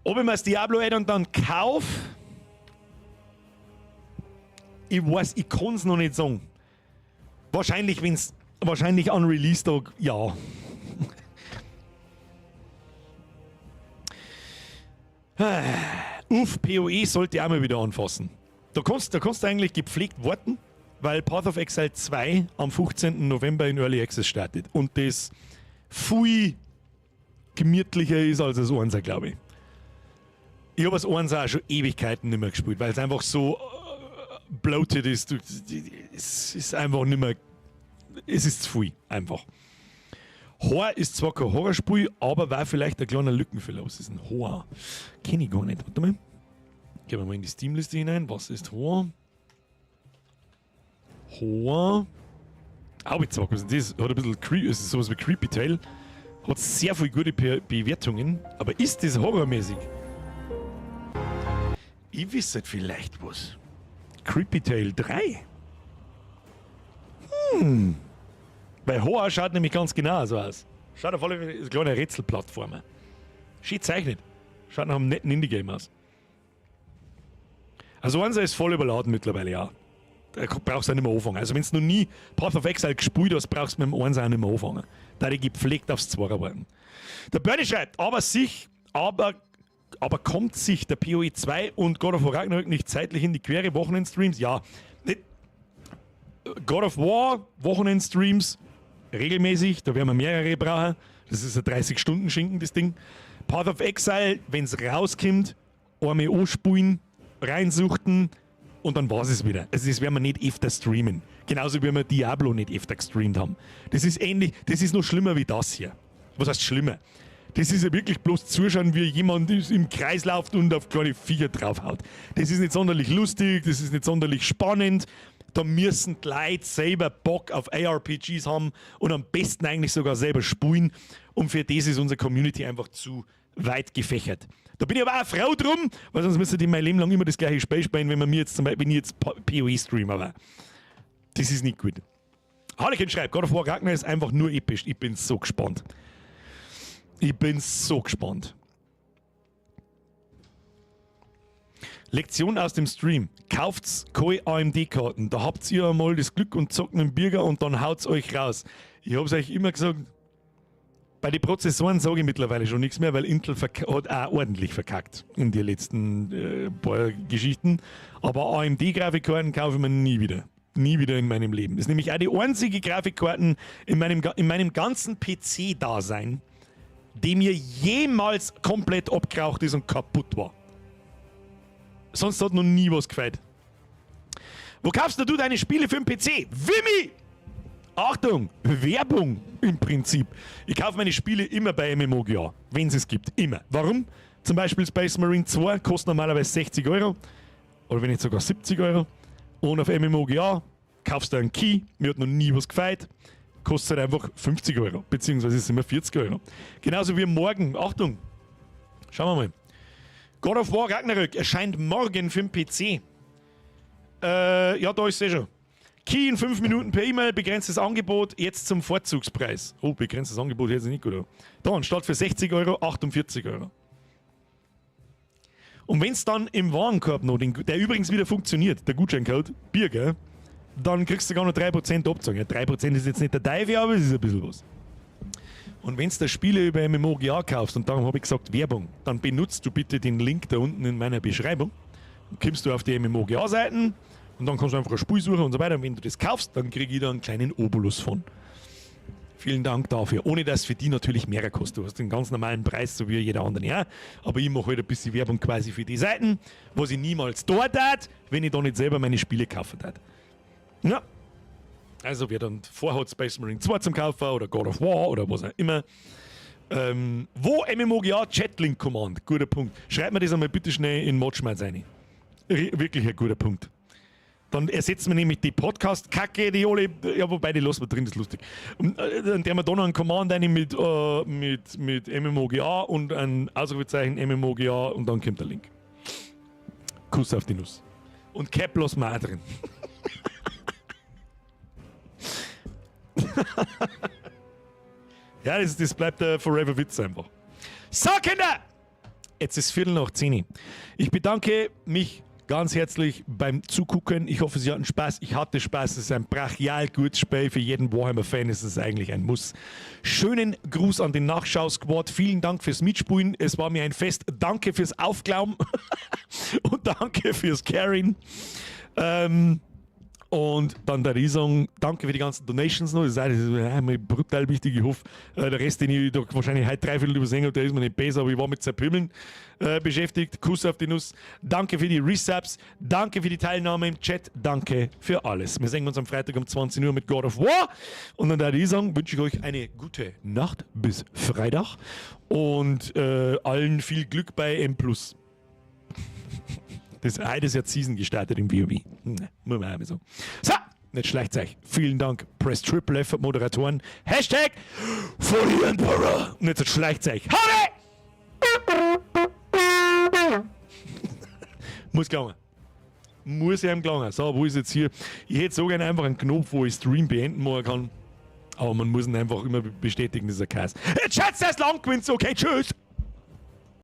Ob ich mir das Diablo Add-on dann kauf, ich weiß, ich kann's noch nicht sagen. Wahrscheinlich, wenn's, wahrscheinlich an Release-Tag, ja. Uff, PoE sollte ich auch mal wieder anfassen. Da kannst du eigentlich gepflegt warten, weil Path of Exile 2 am 15. November in Early Access startet. Und das viel gemütlicher ist als das Einser, glaube ich. Ich habe das Einser auch schon Ewigkeiten nicht mehr gespielt, weil es einfach so bloated ist. Es ist einfach nicht mehr. Es ist zu viel, einfach. Horror ist zwar kein Horrorspiel, aber war vielleicht ein kleiner Lückenfüller. Was ist ein Horror? Kenn ich gar nicht. Warte mal. Gehen wir mal in die Steam-Liste hinein. Was ist Horror? Horror. Haubitzwack, was ist das? Hat ein bisschen Creep, ist sowas wie Creepy Tale. Hat sehr viel gute Bewertungen. Aber ist das horrormäßig? Ich wüsste vielleicht was. Creepy Tale 3. Bei Horror schaut nämlich ganz genau so aus. Schaut auf alle Fälle, ist eine kleine Rätselplattform. Schön zeichnet. Schaut nach einem netten Indie-Game aus. Also eins ist voll überladen mittlerweile, ja. Da brauchst du auch nicht mehr anfangen. Also wenn du noch nie Path of Exile gespielt hast, brauchst du mit dem 1 auch nicht mehr anfangen. Da die gepflegt aufs Zweier warten. Der Bernie schreibt, aber kommt sich der PoE 2 und God of War Ragnarök nicht zeitlich in die Quere Wochenendstreams? Ja. Nicht. God of War, Wochenendstreams, regelmäßig, da werden wir mehrere brauchen. Das ist ein 30-Stunden-Schinken, das Ding. Path of Exile, wenn's rauskommt, einmal anspulen, reinsuchten und dann war's es wieder. Also das werden wir nicht öfter streamen. Genauso wie wir Diablo nicht öfter gestreamt haben. Das ist ähnlich, das ist noch schlimmer wie das hier. Was heißt schlimmer? Das ist ja wirklich bloß zuschauen, wie jemand im Kreis läuft und auf kleine Viecher draufhaut. Das ist nicht sonderlich lustig, das ist nicht sonderlich spannend. Da müssen die Leute selber Bock auf ARPGs haben und am besten eigentlich sogar selber spielen. Und für das ist unsere Community einfach zu weit gefächert. Da bin ich aber auch froh drum, weil sonst müsste ich mein Leben lang immer das gleiche Spiel spielen, wenn man mir jetzt zum Beispiel, wenn ich jetzt PoE-Streamer war. Das ist nicht gut. Harlequin schreibt, God of War Ragnarök ist einfach nur episch. Ich bin so gespannt. Ich bin so gespannt. Lektion aus dem Stream. Kauft's keine AMD-Karten. Da habt ihr einmal das Glück und zockt einen Birger und dann haut's euch raus. Ich hab's euch immer gesagt, bei den Prozessoren sage ich mittlerweile schon nichts mehr, weil Intel hat auch ordentlich verkackt in den letzten paar Geschichten. Aber AMD-Grafikkarten kaufe ich mir nie wieder. Nie wieder in meinem Leben. Das ist nämlich auch die einzige Grafikkarten in meinem ganzen PC-Dasein, die mir jemals komplett abgeraucht ist und kaputt war. Sonst hat noch nie was gefällt. Wo kaufst denn du deine Spiele für den PC? Wimmi! Achtung! Werbung im Prinzip. Ich kaufe meine Spiele immer bei MMOGA, wenn es gibt. Immer. Warum? Zum Beispiel Space Marine 2 kostet normalerweise 60 Euro. Oder wenn nicht sogar 70 Euro. Und auf MMOGA kaufst du einen Key, mir hat noch nie was gefällt, kostet halt einfach 50 Euro, beziehungsweise sind wir 40 Euro. Genauso wie morgen, Achtung, schauen wir mal. God of War Ragnarök erscheint morgen für den PC. Ja, da ist es eh schon. Key in 5 Minuten per E-Mail, begrenztes Angebot, jetzt zum Vorzugspreis. Oh, begrenztes Angebot hört sich nicht gut an. Da, anstatt für 60 Euro, 48 Euro. Und wenn's dann im Warenkorb noch, der übrigens wieder funktioniert, der Gutscheincode, Birger, dann kriegst du gar noch 3% Abzug. Ja, 3% ist jetzt nicht der Teufel, aber es ist ein bisschen was. Und wenn's da Spiele über MMOGA kaufst, und darum hab ich gesagt Werbung, dann benutzt du bitte den Link da unten in meiner Beschreibung. Dann kommst du auf die MMOGA-Seiten und dann kannst du einfach ein Spiel suchen und so weiter. Und wenn du das kaufst, dann krieg ich da einen kleinen Obolus von. Vielen Dank dafür. Ohne dass für die natürlich mehr kostet. Du hast den ganz normalen Preis, so wie jeder andere. Ja. Aber ich mache halt ein bisschen Werbung quasi für die Seiten, was ich niemals dort tat, wenn ich da nicht selber meine Spiele kaufen tat. Ja. Also wer dann vorhat, Space Marine 2 zum Kaufen oder God of War oder was auch immer. Wo MMOGA Chatlink Command? Guter Punkt. Schreib mir das einmal bitte schnell in Modschmerz rein. Wirklich ein guter Punkt. Dann ersetzen wir nämlich die Podcast-Kacke, die alle, ja, wobei die lassen wir drin, das ist lustig. Und dann tun wir da noch einen Command rein mit MMOGA und ein Ausrufezeichen MMOGA und dann kommt der Link. Kuss auf die Nuss. Und Cap lassen wir auch drin. Ja, das bleibt der Forever Witz einfach. So, Kinder! Jetzt ist 10:15. Ich bedanke mich ganz herzlich beim Zugucken. Ich hoffe, Sie hatten Spaß. Ich hatte Spaß. Es ist ein brachial gutes Spiel. Für jeden Warhammer-Fan ist es eigentlich ein Muss. Schönen Gruß an den Nachschau-Squad. Vielen Dank fürs Mitspielen. Es war mir ein Fest. Danke fürs Aufglauben und danke fürs Carryen. Und dann der sagen, danke für die ganzen Donations noch. Das ist einmal brutal wichtig. Ich hoffe, der Rest, den ich da wahrscheinlich heute dreiviertel übersehen habe, der ist mir nicht besser, aber ich war mit Zerpümmeln beschäftigt. Kuss auf die Nuss. Danke für die Resubs. Danke für die Teilnahme im Chat. Danke für alles. Wir sehen uns am Freitag um 20 Uhr mit God of War. Und dann der sagen, wünsche ich euch eine gute Nacht bis Freitag. Und allen viel Glück bei M+. Das heute ist ja Season gestartet im WoW. Ne, muss man auch mal sagen. So, jetzt schleicht's euch. Vielen Dank. Press Triple F Moderatoren. #ForTheEmperor. Und jetzt schleicht's euch. Howdy! Muss gelangen. Muss ja gelangen. So, wo ist jetzt hier? Ich hätte so gerne einfach einen Knopf, wo ich Stream beenden machen kann. Aber man muss ihn einfach immer bestätigen, dieser Chaos. Jetzt schätzt das lang gewinnt. Okay, tschüss.